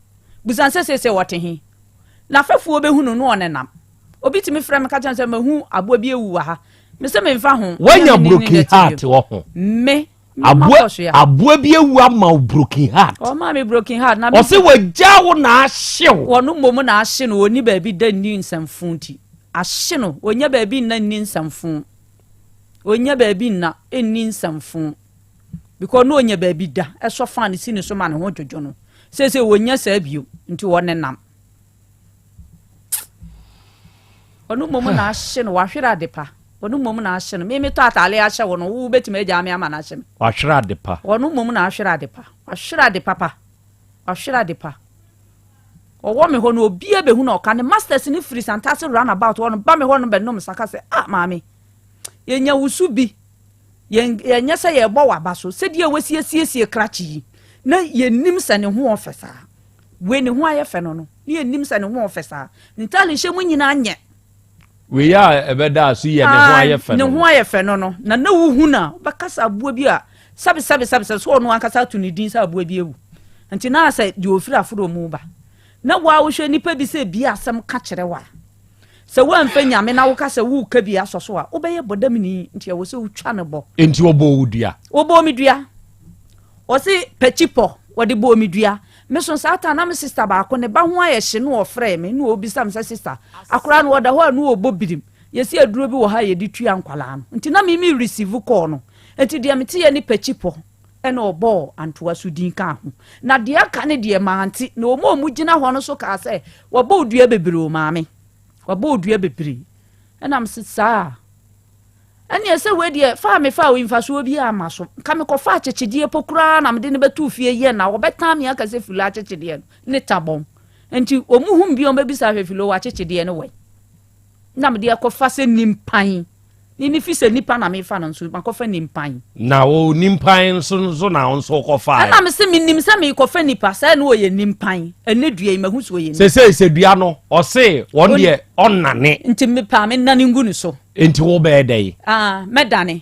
Busa no sɛ seesei ɔte he. N'afɛfoɔ bɛhu no na ɔnenam. Obi tumi frɛ me ka kyerɛ me sɛ mahu aboa bi awu wɔ ha. Mese memfa ho. Woanya broken heart wɔ ho. Me. Aboa aboa bi awu ama wo broken heart. Ɔma me broken heart na. Ɔse wagya wo na ahye wo. Wɔno mmom na ahye no ɔnni baabi da nni nsɛmfo nti ahye no ɔnya baabi nna nni nsɛmfo ɔnya baabi nna nni nsɛmfo because na ɔnya baabi da ɛsɔ fan si ne so ma ne ho dwodwo no seesei ɔnya saa bio nti ɔnenam. Ɔno mmom na ahye no, wahwere adepa. Ɔno mmom na ahye no. Me metɔ ataale ahyɛ wo no, wo wobɛtumi agyaa me ama no ahye me. Wahwere adepa. Ɔno mmom na ahwere adepa. Wahwere ade papa. Wahwere adepa. Ɔwɔ me hɔ no, obiara bɛhu na ɔka. Ne masters no firi Santase round about hɔ no ba me hɔ no bɛnom nsa ka sɛ, ah maame, yɛnya wo so bi. Yɛn, yɛnyɛ sɛ yɛrebɔ w'aba so. Sɛdeɛ wasiesie krakye yi, na yɛnnim sɛ ne ho ɔfɛ saa. Wei ne ho ayɛ fɛ no no, ne yɛnnim sɛ ne ho ɔfɛ saa. Ne ntaade hyɛ mu nyinaa nyɛ. Wei a ɛbɛda so yɛ ne ho ayɛ fɛ no. Ne ho ayɛ fɛ no no. Na na wohu no a, wobɛka sɛ aboa bi a sɛbe sɛbe sɛbe sɛ so ɔno ankasa ato ne din sɛ aboa bi awu. Nti na sɛ deɛ ɔfiri aforɔ mu ba. Na wo a wohwɛ nipa bi sɛ bi asɛm ka kyerɛ wo a, sɛ woamfa Nyame na woka sɛ woreka bi asɔ so a, wobɛyɛ bɔdamni. Nti ɛwɔ sɛ wotwa no bɔ. Nti ɔbɔɔ wo dua? Ɔbɔɔ me dua. Ɔse pɛkyi pɔ, wɔde bɔɔ me dua. Me so saa time na me sister baako ne ba ho ayɛ hye na ɔfrɛɛ me na ɔbisa me sɛ sister akwadaa no ɔda hɔ a na ɔbɔ birim yɛsi aduro bi wɔ ha a yɛde tua nkwadaa no nti na me me receive call no nti deɛ meteɛ ne pɛkyi pɔ ɛna ɔbɔɔ antoa so din kaa ho na deɛ aka ne deɛ mante na wɔn a wɔn gyina hɔ no so kaa sɛ wɔbɔ odua bebree o maame wɔbɔ odua bebree ɛna me se saa. Ɛnneɛ sɛ wei deɛ, fa a mefaa wo yi, mfasoɔ biara mma so. Nka mekɔfaa akyekyedeɛ po koraa na mede no bɛtoo fie yɛ na wɔbɛtaa me aka sɛ Filo akyekyedeɛ no ne tabɔn. Enti wɔn hu me bio wɔbɛbisa hwɛ Filo w'akyekyedeɛ no wɛn? Na mede akɔfa sɛ nimpan. Ne ne fi sɛ nipa na mefa no nso makɔfa nimpan. Na wo nimpan nso nso na wo nso wokɔfaeɛ? Ɛna mese menim sɛ merekɔfa nipa, sɛ na ɔyɛ nimpan. Ɛnɛ dua yi mahu sɛ ɔyɛ nipa. Sesei sɛ dua no, ɔse wɔn deɛ ɔnnane. Nti mepɛ a mennane ngu ne so. Enti wobɛyɛ dɛn? Ah, mɛdane.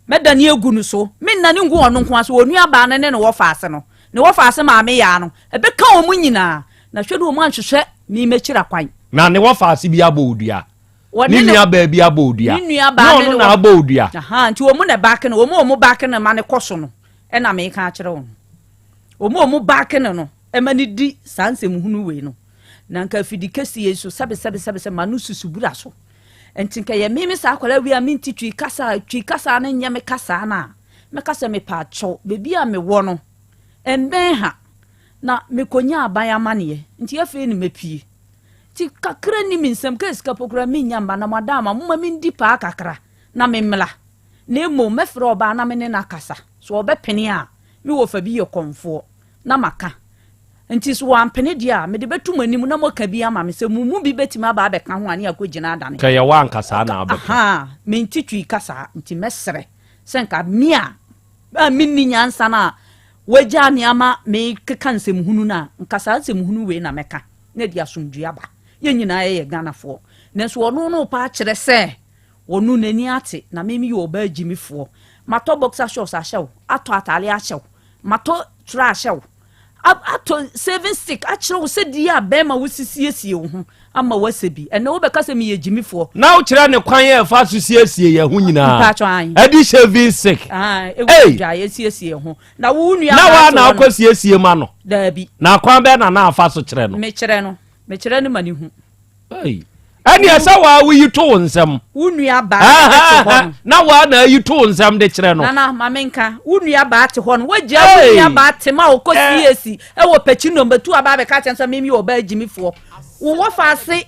Mɛdane agu no so. Mennane ngu ɔno nko ara so, onuabaa no ne ne wɔfaase no, ne wɔfaase maame yaa no, ɛbɛka wɔn nyinaa. Na hwɛ na wɔn anhwehwɛ me m'akyiri akwan. Na ne wɔfaase bi abɔ wo dua? Wɔne Ne nuabaa bi abɔ wo dua? Ne nuabaa ne ɔno na abɔ wo dua? Aha, nti wɔn na ɛbaake no, wɔn a wɔn baake no ma no kɔ so no, ɛna meka akyerɛ wɔn. Wɔn a wɔn baake no no, ɛma no di saa nsɛmhunu wei no. Na nka afidi kɛseɛ yi so, sɛbesɛbesɛbesɛ, ma no susubura so. Nti nka yɛ me me saa akwadaa wei a mente twi kasa twi kasa no nyɛ me kasa no a mɛka sɛ mepaakyɛw baabi a mewɔ no ɛmbɛn ha na mekɔnya aban amaneɛ nti afei ne mapie nti kakra ni me nsam ka sika po koraa mennya mma na moada ama moma mendi paa kakra na memmla na mmom mɛfrɛ ɔbaa na me ne no akasa so ɔbɛpene a me wɔfa bi yɛ kɔmfoɔ na maka. Nti so wɔampene deɛ a, mede bɛto mo anim na moaka bi ama me, sɛ mo mu bi bɛtumi aba abɛka ho a, ne yɛakɔgyina adane. Kɛ yɛ wo a nka saa na wobɛka. Ahaa, mente Twi kasa, nti mɛsrɛ sɛ nka me a a menni nyansa no a wɔagyaa me ama mekeka nsɛmhunu no a, nka saa nsɛmhunu wei na mɛka na ɛde asomdwoeɛ aba. Yɛn nyinaa yɛyɛ Ghanafoɔ. Nanso ɔno no repɛ akyerɛ sɛ Ɔno n'ani ate na me meyɛ ɔbaa gyimifoɔ. Matɔ boxer shorts ahyɛ wo, atɔ ataade ahyɛ wo, matɔ tra ahyɛ wo, atɔ saving stick akyerɛ wo sɛdeɛ a bɛrima wo si siesie wo ho ama woasɛ bi. Ɛnɛ wobɛka sɛ meyɛ gyimifoɔ. Na wokyerɛ ne kwan a ɛfa so siesie yɛn ho nyinaa. Mpaatwɔ ae. Ɛde shaving stick. Ae, ɛwɔ dwa yɛsiesie yɛn ho. Na wo nua Na waa na wokɔ siesie ma no. Daabi. Na kwan bɛn na na afa so kyerɛ no? Mekyerɛ no. Mekyerɛ no ma ne hu. Ɛneɛ sɛ waa woyi to wo nsɛm. Wo nua baa te hɔ no. Na waa na ayi to wo nsɛm de kyerɛ no. Nana ma menka wo nua baa te hɔ no wagya wo nua baa te ma ɔkɔ CAC ɛwɔ pɛkyi nɔmba tu aba abɛka kyɛn sɛ mimi ɔbaa gyimifoɔ. Wo wɔfa ase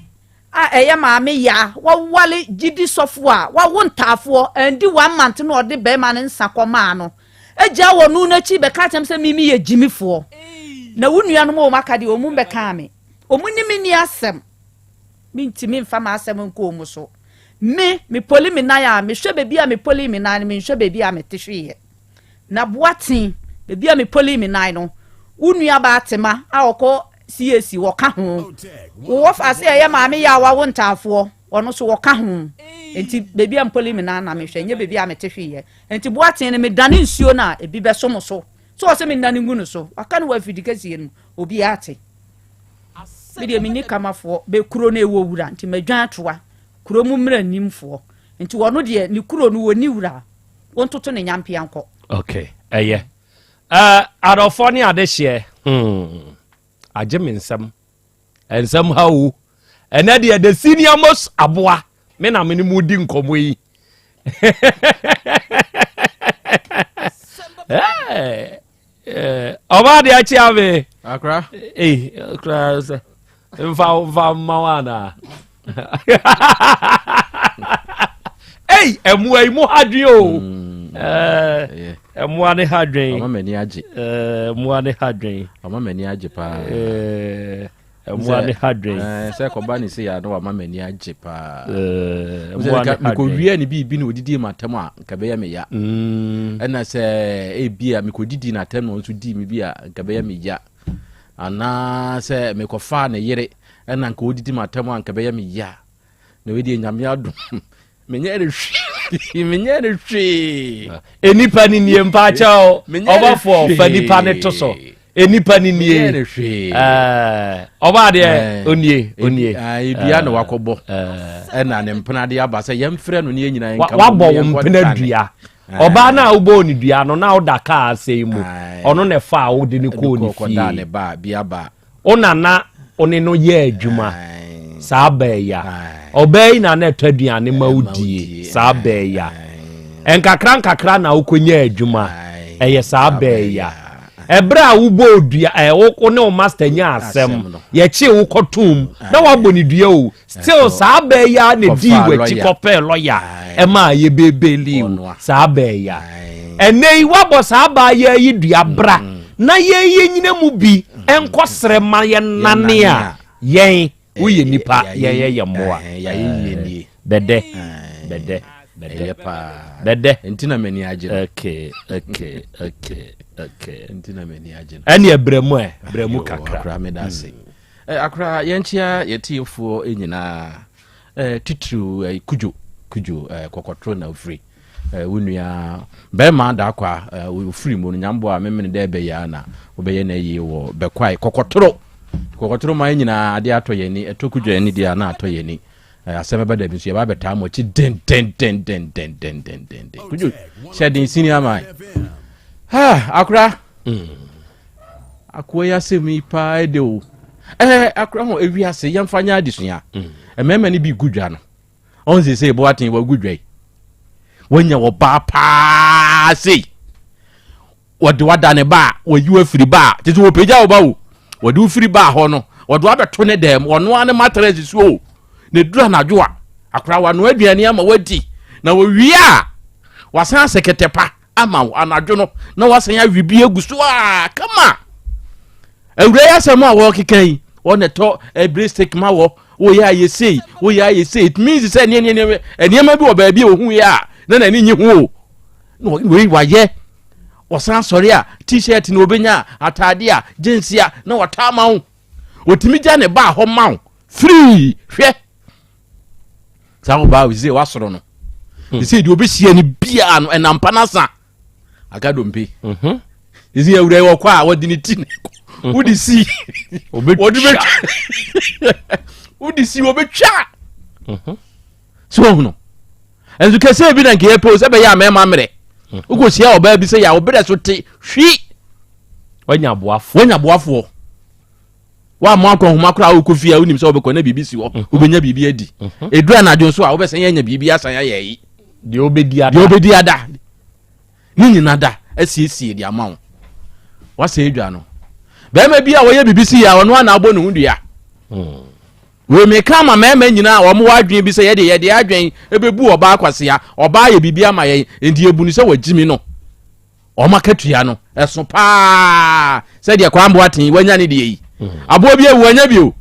a ɛyɛ maame yaa wawale gyidi sɔfo a wawo ntaafoɔ ɛndi one month na ɔde bɛrima no nsa kɔmaa no agya wɔ no n'akyi bɛka kyɛn sɛ mimi yɛ gyimifoɔ. Na wo nuanom a wɔn aka deɛ wɔn mbɛkaa me. Wɔn ne me nni asɛm. Mentumi mfa m'asɛm nkɔ wɔn so. Me, mepoli me nan a, mehwɛ baabi a mepoli me nan no, menhwɛ baabi a mete hweeɛ. Na Boateng, baabi a mepoli me nan no, wo nuabaa Tema a ɔkɔ CAC, wɔka ho. Wo wɔfa ase a ɛyɛ maame yɛ a wawo ntaafoɔ, ɔno nso wɔka ho. Enti baabi a mepoli me nan na mehwɛ, nyɛ baabi a mete hweeɛ. Enti Boateng no, medane nsuo no a, ebi bɛso mo so. So ɔsɛ mennane ngu no so? Waka no wɔ afidikɛseɛ no mu, obiara te. Me deɛ menni kamafoɔ bɛ kuro no ɛwɔ wura nti madwan atoa kuro mu mmaranimfoɔ nti ɔno deɛ ne kuro no wɔnni wura wɔntoto ne nyampea nkɔ. Ok ɛyɛ uh, adɔfoɔ ne adehyeɛ hmm. agye me nsɛm nsɛm ha o ɛnɛ deɛ the senior most aboa me na me ne mu di nkɔmmɔ yi eh. Eh, ɔbaa deɛ akyia me akora ei akora sɛ mfa mfa mma wo anaa ei ɛmmoa yi mu ha dwen o mm. eh, ɛmmoa ne ha dwen ɔma m'ani agye eh, ɛmmoa ne ha dwen ɔma m'ani agye paa Mmoa ne ha dwen. Eh, sɛ kɔba ne se ya na wama m'ani agye paa. Eh, mmoa ne ha dwen. Mekɔwie ne biribi na ɔdidi m'atɛm a nka bɛyɛ me ya. Mm. Ɛna sɛ ebi a mekɔdidi n'atɛm na ɔnso dii me bi a nka bɛyɛ me ya. Anaa sɛ mekɔfaa ne yere ɛna nka ɔdidi m'atɛm a nka bɛyɛ me ya. Na wei deɛ Nyame adom. Menyɛ ne hwee. Menyɛ ne hwee. Enipa ni nie mpaakyɛw. Ɔbɔfoɔ fa nipa ne to so. Enipa ni nie. Menyɛ ne hwee. Ɔbaa deɛ onie onie. Dua na wakɔbɔ. Ɛna ne mpena de aba sɛ yɛmfrɛ no ne yɛn nyinaa nka. Wabɔ wo mpena dua. Ɔbaa no a wobɔɔ ne dua no na woda kaa asɛe mu. Ɔno na ɛfa a wode ne kɔɔ ne fie. Wo na na wo ne no yɛ adwuma saa baa yi a. Ɔbaa yi na na ɛtɔ aduane ma wo die saa baa yi a. Nkakra nkakra na wokɔnya adwuma ɛyɛ saa baa yi a. Ɛberɛ a wobɔɔ dua ɛ wo ne wo master nya asɛm yɛkyee wo kɔtoom na wabɔ ne dua o still saa baa yi a na dii w'akyi kɔpɛɛ lɔya ɛmaa yɛbebeeli wo saa baa yi a. Ɛnɛ yi wabɔ saa baa yi dua bra na yɛn yɛnyina mu bi nkɔ srɛ ma yɛnane a yɛn woyɛ nipa yɛn yɛyɛ mmoa bɛdɛ bɛdɛ bɛdɛ bɛdɛ nti na m'ani agye no okay okay okay okay nti na m'ani agye no ɛne ɛbrɛ mu ɛ brɛ mu kakra akora meda ase mm. akora yɛnkyea yɛtiefoɔ nyinaa titiriw kudwo kudwo kɔkɔtoro na ofiri Wo nua bɛrima Daakwa ofiri mu no nyamboa a memene dɛ ɛbɛyɛ a na wobɛyɛ no ayie wɔ bɛkwae kɔkɔtoro kɔkɔtoro man nyinaa adeɛ atɔ yɛn ani ɛtɔ kudwa ani deɛ na atɔ yɛn ani asɛm ɛba da bi nso yɛba abɛtaa mo akyi dendendendendendendenden kudwo hyɛ den sini ama ha akora mm. akoa yi asɛm yi paa ɛde o ɛɛ akora ho ewiase yɛmfa nyɛ adesua mm. mmarima no bi gu dwa no ɔn sese boaten wagu dwa yi wanya ɔbaa paa sei wɔde wada ne ba a wɔyi wafiri ba a te sɛ wɔpagya wo ba o wɔde wo firi ba hɔ no wɔde wabɛto ne dɛm wɔno ara ne matress so o na ɛduru anadwo a akora wanoa aduane ama wadi na wɔwie a wasan asɛ kɛtɛ pa ama wo anadwo no na wasan awe bi agu so a kama awura yi asɛm a wɔrekeka yi wɔn na ɛtɔ ɛbere steak ma wɔ woyɛ ayɛ sei woyɛ ayɛ sei it means sɛ nneɛma nneɛma nneɛma bi wɔ baabi a ohun yɛ a na n'ani nye ho o na wei wayɛ ɔsan sɔre a t-shirt na obenya ataade a jeans a na wɔtaa ma wo otumi gya ne ba hɔ ma wo free hwɛ saa ɔbaa sɛ wasoro no hmm. sɛ deɛ ɔbɛhyia no biaa no ɛnam pa no asa aka dompe mhm. sɛ awura yi wɔkɔ a wɔde ne ti ne mhm. wode si wɔde bɛtwa wode si wɔbɛtwa mhm. so ɔhunu ɛnso kɛsɛ bi na nkɛyɛ pɛ o sɛ bɛyɛ a mɛma mmerɛ wokɔhyia ɔbaa bi sɛ yɛ a woberɛ so te hwi wanya boafoɔ woammɔ akɔnhoma koraa wokɔ fie a wonim sɛ wobɛkɔ na biribi si hɔ mhm. wobɛnya biribi adi mhm. ɛduru anadwo nso a wobɛsɛn yɛanya biribi asan ayɛ yi deɛ wobɛdi ada deɛ wobɛdi ada ne nyina da asiesie de ama wo wasɛ adwa no bɛrima bi a wɔyɛ biribi si yɛ a ɔno ana abɔ ne ho dua hmm. wei meka ama mmarima nyinaa a wɔn wɔ adwene bi sɛ yɛde yɛde adwene ɛbɛbu ɔbaa kwasea ɔbaa yɛ biribi ama yɛn nti yɛbu no sɛ wagyimi no Wɔn akatua no ɛso paa sɛdeɛ Kwame Boateng wanya ne deɛ yi. Mm. Aboa bi awu wanya bi o.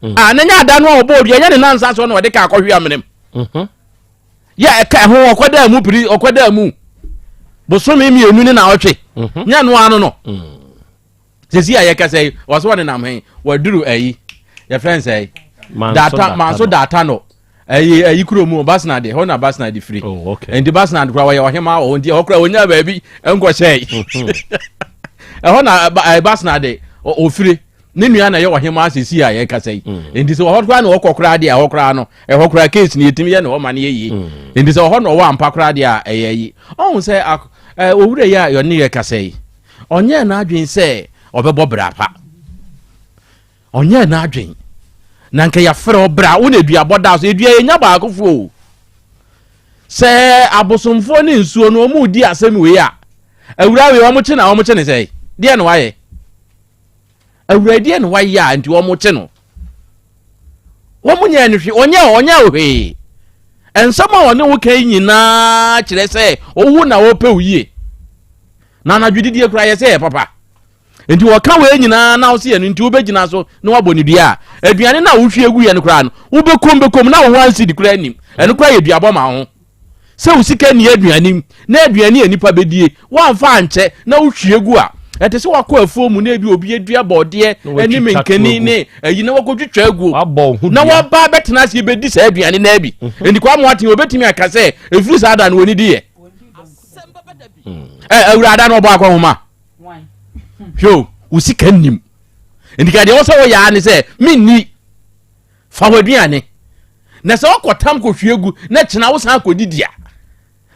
Mm. Ah, na nyɛ ada no a ɔbɔ odua nyɛ ne nansa so na ɔde kaa kɔhwe amenem. Mm-hmm. Yɛ ɛka ɛho ɔkɔdaa mu piri ɔkɔdaa mu bosome mmienu ne na ɔtwe. Mm-hmm. Nyɛ no ano no. Mm. Sisi a yɛkasa yi wɔsɛ wɔne nam he wɔaduru ayi yɛfrɛ n sɛ data manso data no ɛyi ɛyi kuro mu basena de hɔ na basena de firi oh, nti basena de kora wɔyɛ ɔhema wɔ hɔ nti ɛhɔ kora wɔnya baabi nkɔhyɛe mhm. ɛhɔ na basena de ofire ne nua na ɛyɛ ɔhema sisi a yɛkasa yi mm. nti sɛ ɔhɔ koraa na ɔkɔ koraa deɛ ɛhɔ koraa no ɛhɔ koraa case no yɛtumi yɛ na ɔma no yɛ yie mm. nti sɛ ɔhɔ na ɔwɔ ampa koraa deɛ a ɛyɛ yi ɔhu sɛ owura yi a yɛne yɛ kasa yi Ɔnyɛɛ n'adwene sɛ ɔbɛbɔ bra pa. Ɔnyɛɛ n'adwene. Na nka yɛafrɛ wo bra, wo na aduabɔ da so. Edua yɛnya baakofoɔ o. Sɛ abosomfoɔ ne nsuo no wɔn redi asɛm wei a, awura wei wɔn kye na wɔn kye ne sɛ, deɛ na wayɛ? Awura deɛ na wayɛ a nti wɔn kye no? Wɔn nyɛɛ no hwee, ɔnyɛ ɔnyɛ wo hwee. Nsɛm a ɔne wo ka yi nyinaa kyerɛ sɛ owu na ɔpɛ wo yie. Na anadwo didie koraa yɛ sɛ yɛ papa. Nti wɔka wei nyinaa na wose ɛno nti wobɛgyina so na wabɔ ne dua a, aduane no a wohwie guiɛ no koraa no, wobɛkom bɛkom na wo ho ansi de koraa nnim. Ɛno koraa yɛ duabɔ ma wo ho. Sɛ wo sika nni aduane mu na aduane a nnipa bɛdie woamfa ankyɛ na wohwie gu a, Ɛte sɛ wakɔ afuo mu na ebi obi adua bɔɔdeɛ ne menkani ne ayi na wakɔtwitwa aguo na waba bɛtena ase bɛdi saa aduane no abi. Mhm. Enti Kwame Boateng obɛtumi aka sɛ ɛfiri saa da no wɔni diiɛ. Hmm. Ɛ awura ada na ɔbɔ akɔnhoma. Hwɛ o, wo sika nnim. Enti ka deɛ wɔ sɛ woyɛ ara ne sɛ menni fa w'aduane na sɛ wokɔtam kɔhwie gu na kyena wo san kɔdidi a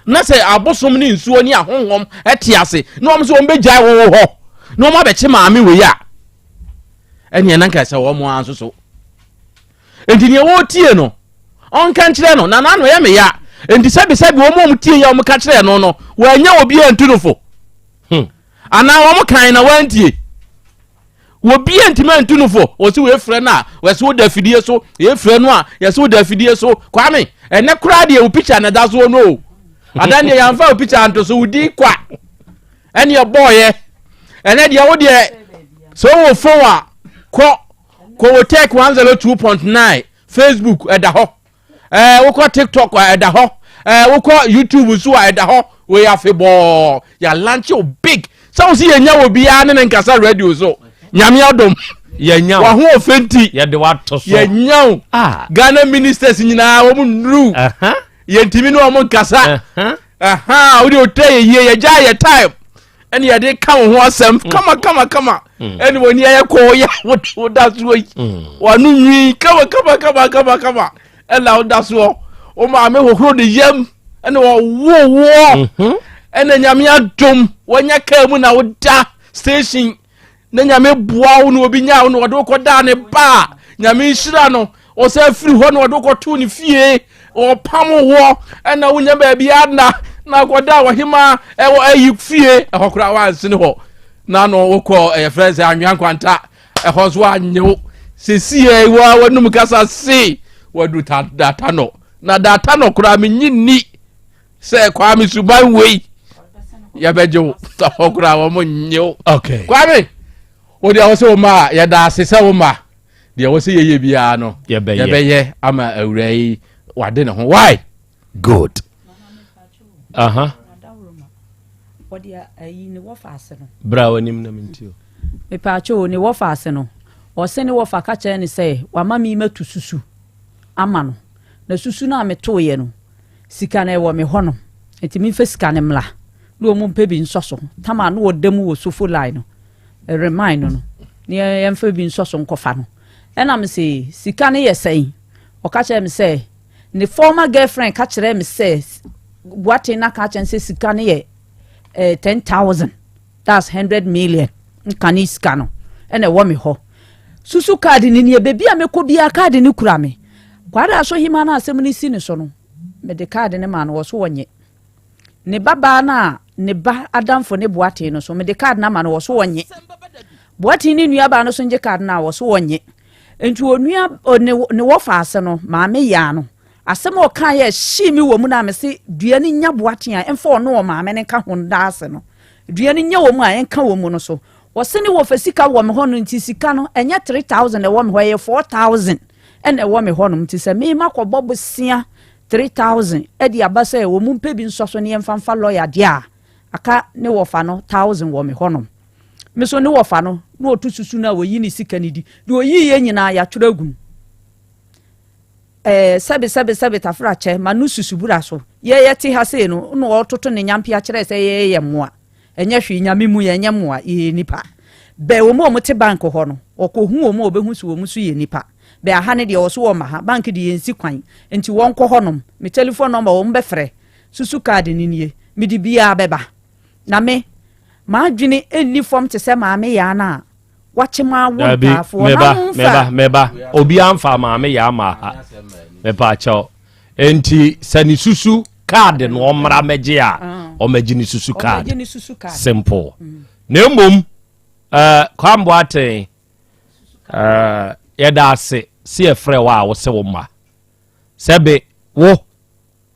na sɛ abosom ne nsuo ne ahonhom te ase na wɔn nso wɔn bɛgyae wo hɔ na wɔn abɛkye maame wei a ɛneɛ na nka sɛ wɔn ara nso so nti deɛ wɔretie no ɔnka nkyerɛ no na n'ano yɛ me ya nti sɛbisɛbi wɔn a wɔtie yɛ wɔn ka kyerɛ no no wɔanya obi antu no fo hmm. anaa wɔn kan na wɔantie Obiara ntumi antu no fo. Wɔsi wɔafira no a, wɔsi woda afidie so. Yɛfira no a, yɛsi woda afidie so. Kwame, ɛnɛ koraa deɛ wo picture na ɛda soɔ no o. Adan deɛ yɛamfa wo picture anto so, wo din kwa. Ɛne ɛbɔɔyɛ. Ɛnɛ deɛ wo deɛ, sɛ wowɔ phone a, kɔ kɔ wɔ Tech 102.9 Facebook ɛda hɔ. ɛɛ wokɔ tiktok a ɛda hɔ ɛɛ wokɔ youtube nso a ɛda hɔ wei afebɔɔ yɛalanche wo big sɛ wo sɛ yɛnya wɔ biara ne ne nkasa radio so nyame adom yɛnya waho ɔfɛ nti yɛde wato so yɛnya wo ah. ghana ministers nyinaa wɔn nnuru yɛntumi ne wɔn nkasa wode ɔtɛ yɛ yie yɛgya yɛ time ɛne yɛde ka wo ho asɛm mm. kama kama kama mm. ɛne w'ani ayɛ kɔɔ yɛ woda soɔ yi mm. w'ano nwi kama kama kama kama kama ɛna woda soɔ wo maame hohoro ne yam ɛna wɔwo woɔ mm-hmm. ɛna nyame adom wanya kaa mu na woda station na nyame boa wo na obi nya wo na ɔde wo kɔdaa ne ba a nyame nhyira no ɔsɛ firi hɔ na ɔde wo kɔtoo ne fie ɔpam woɔ ɛna wonya baabi ana na akɔda ɔhema ɛwɔ ayi fie ɛhɔ koraa wansene hɔ na no wokɔ ɛyɛ frɛ sɛ anwea nkwanta ɛhɔ nso anyɛ wo sɛsi ɛ wa wanum kasa se wadu data no na data no koraa menyi nni sɛ kwame suban wei yɛbɛgye wo hɔ koraa wɔn nye wo okay. kwame wo deɛ wɔ sɛ wo ma a yɛda ase sɛ wo ma deɛ wɔ sɛ yɛyɛ biara no yɛbɛyɛ ama awura yi wade ne ho why good uh-huh. bra w'anim na mentio mepaakyɛ o ne wɔfa ase no ɔse ne wɔfa ka kyerɛ ne sɛ wama mi matu susu ama no na susu no a metoeɛ no Sika no ɛwɔ me hɔ nom, nti memfa sika no mmra na wɔn mpɛ bi nsɔ so. Tam a na ɔda mu wɔ sofo line no, remind no no, na yɛmfa bi nsɔ so nkɔfa no. Ɛna me se, sika no yɛ sɛn? Ɔka kyerɛɛ me sɛ, ne former girlfriend ka kyerɛɛ me sɛ, Boateng no aka akyerɛ no sɛ sika no yɛ eh, 10,000. That's 100 million. Nka ne sika no ɛna ɛwɔ me hɔ. Susu kaadi no nie, baabi a mɛkɔ biara kaadi no kura me. Kwada so hema no asɛm no si ne so no, mede kaadi no maa no, wɔ so wɔnyɛ. Ne babaa no a ne ba adamfo ne Boateng no so, mede kaadi no ama no, wɔ so wɔnyɛ. Boateng ne nuabaa no so ngye kaadi no a, wɔ so wɔnyɛ. Nti onua ne ne wɔfa ase no, maame yaa no. Asɛm a ɔkaeɛ a ɛhyee me wɔ mu no a mese dua no nya Boateng a ɛmfa ɔno ɔmaame no nka ho nda ase no, dua no nya wɔ mu a ɛnka wɔ mu no so. Wɔse ne wɔfa sika wɔ me hɔ no nti sika no ɛnyɛ 3000 na ɛwɔ me hɔ ɛyɛ 4000 ɛna ɛwɔ me hɔ nom nti sɛ me makɔbɔ bosea 3000 ɛde aba sɛ wɔn mu mpɛ bi nsɔ so ne yɛmfa mfa lɔya deɛ a aka ne wɔfa no 1000 wɔ me hɔ nom. Me so ne wɔfa no na ɔto susu no a wɔyi ne sika no di deɛ ɔyiiɛ nyinaa yɛatwerɛ agu mu. Ɛɛ sɛbe sɛbe sɛbe tafra kyɛ ma no susu bura so. Yɛ yɛte ha sei no na ɔretoto ne nyampea kyerɛ sɛ yɛyɛ mmoa. Ɛnyɛ hwee, Nyame mu yɛnyɛ mmoa, yɛyɛ nnipa. Bɛ wɔn a wɔte bank hɔ no, ɔkɔhu wɔn a ɔbɛhu sɛ wɔn nso yɛ nnipa. Bɛ aha no deɛ ɔso wɔmma ha, bank deɛ yɛnsi kwan, nti wɔnkɔ hɔnom. Me telephone number wɔn bɛfrɛ, susu card no nie, mede biara bɛba. Na me, m'adwene nni fam te sɛ Maame Yaa no a wakyem awo Dabi, ntaafoɔ na meba, momfa. meba, meba. Obiara mfa maame yaa maa ha. Mepa akyɛw. Enti sɛ ne susu kaade no ɔmmra mɛgye a, Ah. ɔmɛgye ne susu kaade. Ɔmɛgye ne susu kaade. Simple. Na mmom, eh, Kwame Boateng, eh, yɛda ase sɛ yɛfrɛ wo a wo se wo mma. Sɛbe wo,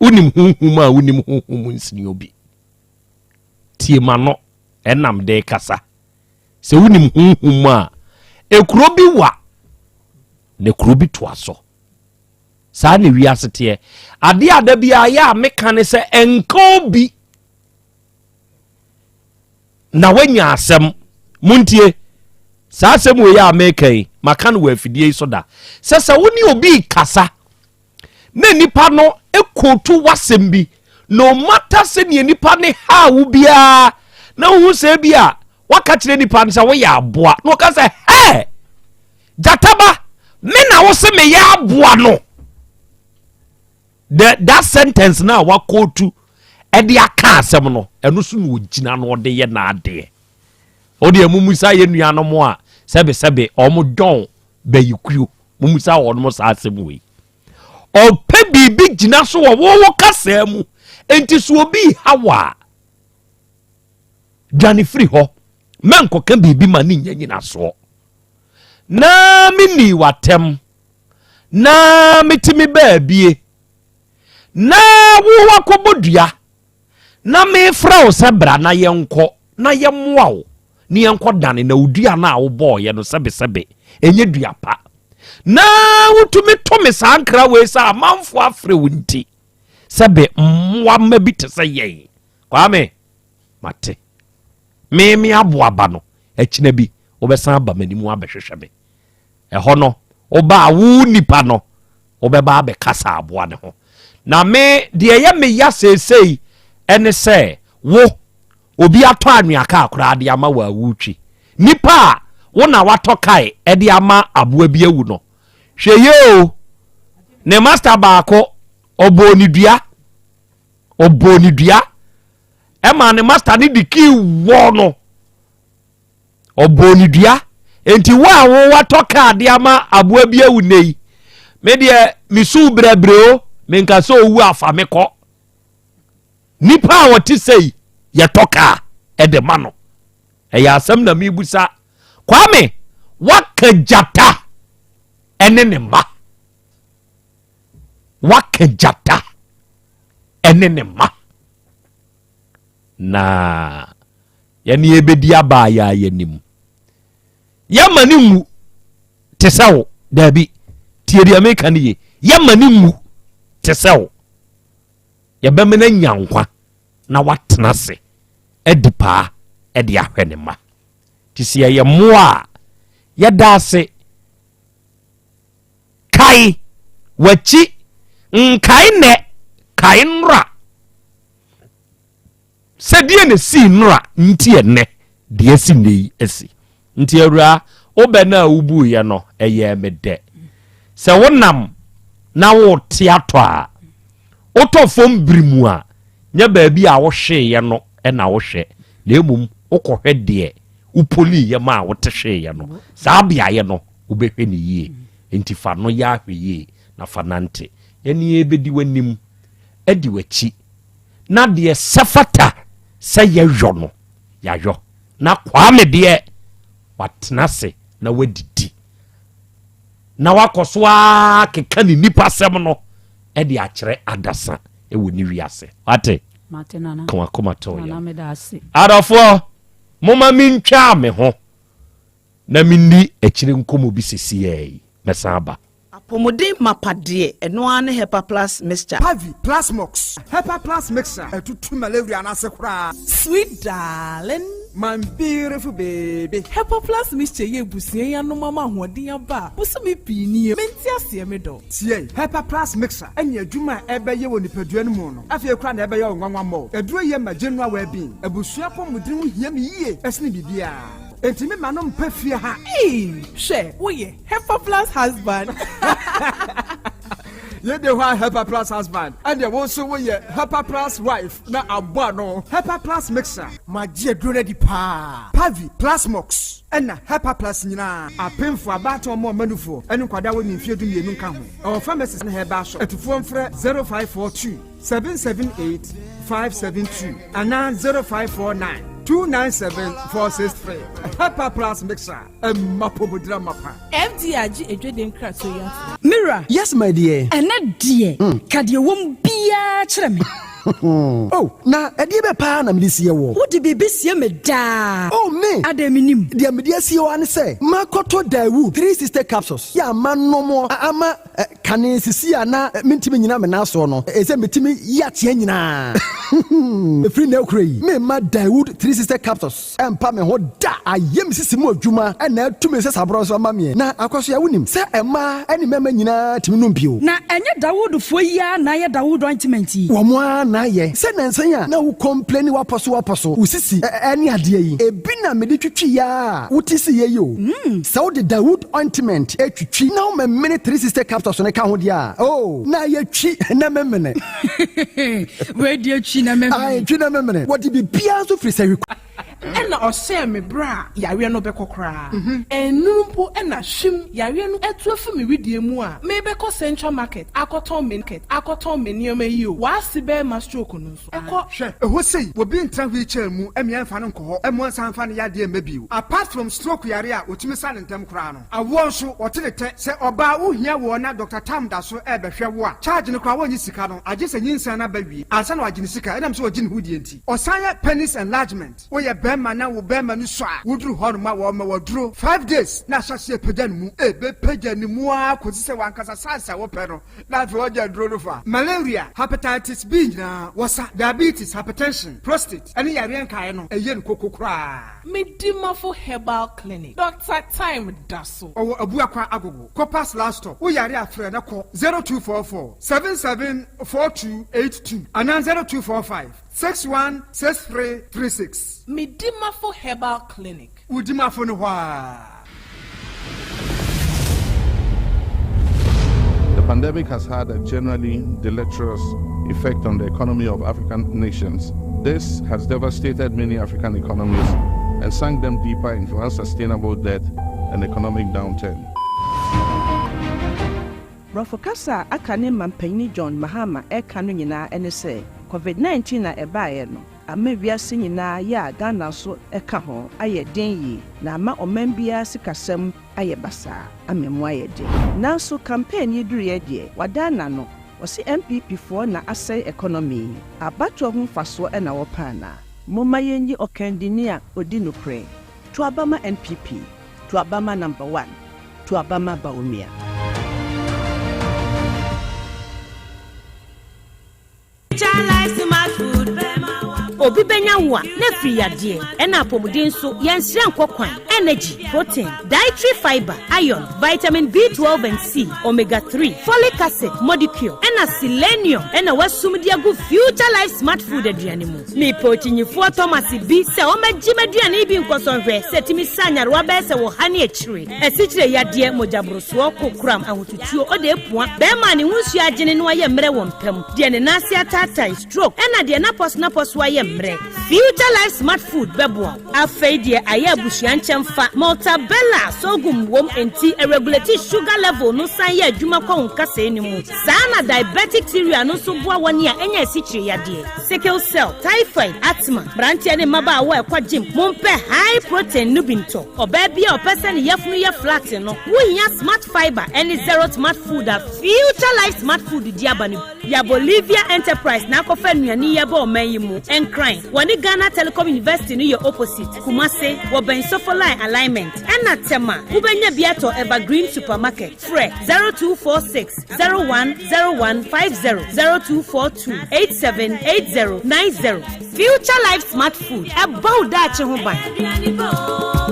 wonim honhom a wonim honhom nsene obi. Tie m'ano ɛnam de kasa. Sɛ wonim honhom mu a, ekuro bi wa na kuro bi toa so. Saa na wiase teɛ. Adeɛ a da biara yɛ a meka ne sɛ ɛnka obi na wanya asɛm. Montie, saa asɛm wei a meka yi, maka no wɔ afidie yi so da, sɛ sɛ wo ne obi rekasa na nipa no kootu w'asɛm bi, no matter sɛdeɛ nipa ne haa wo biara, na wohu sɛ bi a waka kyerɛ nipa no sɛ woyɛ aboa, na ɔka sɛ, hɛ, gyataba, me na wo se meyɛ aboa no. The, that sentence na wakootu ɛde aka asɛm no, ɛno so na ɔgyina no ɔde yɛ n'adeɛ. Ɔde ɛmumusa yɛ nuanom a sɛbesɛbe ɔmo dɔn bɛyikuo, mumusa wɔnom saa asɛm wei. Ɔpɛ biribi gyina so wɔ wo kasaa mu, enti so obi ha wɔ a, dwane firi hɔ, mɛnkɔka biribi ma ne nya nyinasoɔ. Na menii w'atɛm, na mete me baabie, na wo wakɔbɔ dua, na mefrɛ wo sɛ bra na yɛnkɔ na yɛmmoa wo na yɛnkɔ dane na wo dua no a wobɔɔyɛ no sɛbesɛbe ɛnyɛ dua pa, na wotumi to me saa nkra wei sɛ amanfoɔ afrɛ wo nti sɛbe mmoa mma bi te sɛ yɛn. Kwame, mate. Me me aboaba no, akyina bi wobɛsan aba m'anim abɛhwehwɛ me. Ɛhɔ no, woba a wo nipa no, wobɛba abɛkasa aboa ne ho. Na me, deɛ ɛyɛ me ya seesei ɛne sɛ wo, obi atɔ anwea kaa koraa de ama wo a wotwi. Nipa a wo na watɔ kae ɛde ama aboa bi awu no, hwɛ yie o, ne master baako ɔbɔɔ ne dua, ɔbɔɔ ne dua ɛma ne master ne de kii wɔɔ no. Ɔbɔɔ ne dua. Enti wo a wo watɔ kaa de ama aboa bi awu nnɛ yi, me deɛ mesu brɛbrɛ o, menka sɛ owu afa me kɔ. Nipa a ɔte sɛ yi, yɛtɔ kaa ɛde ma no. Ɛyɛ asɛm na mebusa. Kwame, waka gyata ɛne ne mma. Waka gyata ɛne ne mma. Na yɛne yɛbɛdi aba a yɛa yɛnim. Yɛma ne nwu te sɛ wo. Daabi, tie deɛ meka no ye. Yɛma ne nwu te sɛ wo. Yɛbɛma no anya nkwa na watena ase adi paa de ahwɛ ne mma. Nti sɛ yɛyɛ mmoa a, yɛda ase. Kae w'akyi, nkae nnɛ, kae nnora. Sɛ deɛ na esii nnora nti ɛnnɛ deɛ asi nnɛ yi asi. Nti awuraa, wo bɛ no a wobuiɛ no, ɛyɛɛ me dɛ. Sɛ wonam na worete atɔ a, wotɔ fam bere mu a, nyɛ baabi a wohweeɛ no na wohwɛ, na mmom wokɔhwɛ deɛ wopoliiɛ maa wote hweeɛ no. Saa beaeɛ no, wobɛhwɛ no yie. Enti fa no yɛ ahwɛyie na fa nante. Yɛne yɛbɛdi w'anim adi w'akyi. Na deɛ sɛ fata sɛ yɛyɔ no, yɛayɔ. Na Kwame deɛ, watena ase na wadidi. Na wakɔ so ara keka ne nipa asɛm no de akyerɛ adasa wɔ ne wiase. Wate? Mate nana. Ka wakoma to Nana yam. meda ase. Adɔfoɔ, momma mentwaa me ho na menni akyire nkɔmmɔ bi sesiaa yi. Mɛsan aba. Apɔmuden mapa deɛ, ɛno ara ne Hepa Plus Mixture. Pavi, Plasmox, Hepa Plus Mixture, ɛtutu malaria no ase koraa. Sweet darling. My beautiful baby. Hepa Plus Mixture yɛ abusua yi anom ama ahoɔden aba a bosome pii nie. Mente aseɛ me dɔ. Tie, Hepa Plus Mixture ne adwuma a ɛbɛyɛ wɔ nipadua no mu no, afei koraa na ɛbɛyɛ wo nwanwa mmɔ. Aduro yɛ ma general well-being. Abusua apɔmuden ho hia me yie sene biribiara. Enti me ma no mpɛ fie ha. Eii hwɛ woyɛ Hepa Plus husband. Yɛ de hɔ a Hepa Plus husband ɛneɛ wo nso wo yɛ Hepa Plus wife na abɔ ano. Hepa Plus mixer. Magye aduro no adi paa. Pavi, Plasmox ɛna Hepa Plus nyinaa. Apemfoɔ, abaatan ɔmo ɔma nufoɔ ɛne nkwadaa a wɔnni mfeɛ 12 nka ho. Ɛwɔ pharmacies ne herbal shop. Atufoɔ mfrɛ 0542 778 572 anaa 0549 297 463. Hepa Plus mixer. Ɛmma pomodira mapa. FDA agye adwadie nkratoɔ yi atom. Me wura. Yes my dear. Ɛnnɛ deɛ, ka deɛ ɛwɔ mu biara kyerɛ me. Oh, na ɛdeɛ bɛn paa na mede sie woɔ? Wode biribi sie me daa. Oh, me! Adɛn mennim? Deɛ mede asie wo ara ne sɛ, makɔtɔ Daewoo 360 capsules yɛ a manom a ama kane sisi a na mentumi nnyina me nan soɔ no, ɛsɛ metumi yi ateɛ nyinaa. Ɛfiri nnɛ rekora yi, meremma Daewoo 360 Capsules mpa me ho da. Ayɛ me sisi mu adwuma na atu me nsasaborɔ nso ama meɛ. Na Akwasoa, wonim sɛ mmaa ne mmarima nyinaa tumi nom bio. Na ɛnyɛ Dawoodfoɔ yi ara na ayɛ Dawood ointment yi? Wɔn ara na ayɛ. Sɛ nnansa yi a na wo complaini w'apɔso w'apɔso, wo sisi ne adeɛ yi, ebi na mede twitwi ara a wote siiɛ yi o. Sɛ wode Dawood ointment twitwi na womemene 360 capsules no ka ho deɛ a, oh, na ayɛ twi na memene. Wei deɛ twi na memene. Ae, twi na memene. Wɔde biribiara nso firi sahwi kɔ. Ɛna ɔhyɛɛ me berɛ a yareɛ no bɛkɔ koraa. Ɛnnuru mpo na hwim, yareɛ no atu afi me wedeɛ mu a merebɛkɔ Central Market akɔtɔn me akɔtɔn me nneɛma yi o, w'ase bɛrima stroke no nso ɛkɔ. Hwɛ, ɛhɔ sei, obi ntra wheelchair mu mmea mfa no nkɔ hɔ mmoa nsan mfa no yadeɛ mma bio. Apart from stroke yare a wɔtumi sa no ntɛm koraa no, awoɔ nso, wɔte ne tɛ. Sɛ ɔbaa wo hia woɔ na Doctor Tam da so rebɛhwɛ wo a, charge no koraa wɔnnye sika no, agye sɛ nyinsɛn no aba wie ansa na wɔagye ne sika ɛnam sɛ wɔgye ne ho die nti. Ɔsan yɛ penis enlargement, woyɛ bɛrima na wo bɛrima no sua a, woduru hɔ nom a wɔma wo aduro five days na ahyɛ aseɛ apagya ne mu, ɛbɛpagya ne mu ara kɔsi sɛ w'ankasa size a wopɛ no na afei wɔgye aduro no fa. Malaria, hepatitis B nyinaa wɔsa, diabetes, hypertension, prostate ɛne yareɛ nkaeɛ no ɛyɛ no koko koraa. Medimafo Herbal Clinic, Doctor Time da so. Ɔwɔ Abuakwa Agogo, Copas last stop. Wo yare a frɛ na kɔ 0244 77 4282 anaa 0245 616336. Medimafo Herbal Clinic. Wo dimafo no hɔ ara. The pandemic has had a generally deleterious effect on the economy of African nations. This has devastated many African economies and sunk them deeper into unsustainable debt and economic downturn. Borɔfo kasa a aka ne mampanyin John Mahama ɛka no nyinaa ne sɛ COVID-19 a ɛbaeɛ no ama wiase nyinaa yɛ a Ghana nso ɛka ho ayɛ den yie na ama ɔman biara sikasɛm ayɛ basaa ama mu ayɛ den. Nanso campaign yi duruiɛ deɛ, wadan n'ano. Ɔse NPP foɔ na asɛe economy yi. Abatoɔ ho mfasoɔ ɛna wɔpɛ anaa? Momma yɛnyi ɔkandini a ɔdi nokorɛ. To aba ma NPP. To aba ma number one. To aba ma Bawumia. Obi bɛnya wo a, na afiri yadeɛ, ɛna apɔmuden nso, yɛnsrɛ nkɔ kwan. Energy, protein, dietary fiber, iron, vitamin B12 and C, omega 3, folic acid, modicure, ɛna selenium ɛna wasum de agu Future Life Smart Food aduane mu. Mepɛ okyinyifoɔ Thomas bi sɛ ɔmmɛgye m'aduane yi bi nkɔsɔ nhwɛ sɛ ɛtumi sa nyarewa bɛyɛ sɛ wɔ ha ne akyire. Asikyire yadeɛ, mogyaborosoɔ, kokoram, ahotutuo, ɔde apua, bɛrima a ne ho nsuo agyene na wayɛ mmerɛ wɔ mpa mu, deɛ ne nan ase ataatae, stroke, ɛna deɛ n'apɔso ayɛ mmerɛ. Future Life Smart Food bɛboa wo. Afei deɛ ayɛ abusua nkyɛn fa Maltabella sorghum wom nti ɛregulate sugar level no san yɛ adwuma kɔ wo nkasɛɛ no mu. Saa na diabetic cereal no nso boa wɔn a ɛnya asikyire yadeɛ, sickle cell, typhoid, asthma, mmeranteɛ ne mmabaawa a ɛkɔ gym, mompɛ high protein no bi ntɔ. Ɔbaa bi a ɔpɛ sɛ ne yafunu yɛ flat no, wohia smart fiber ɛne zero smart food a Future Life Smart Food di aba no bi. Ya Bolivia Enterprise na akɔfa nnuane yi ɛba ɔman yi mu. Nkran, wɔne Ghana Telecom University no yɛ opposite. Kumase, wɔbɛn Sofoline Alignment. Ɛna Tema, wobɛnya bi atɔ Evergreen Supermarket. Frɛ 0246 010150, 0242 878090. Future Life Smart Food, ɛbɔ wo daakye ho ban.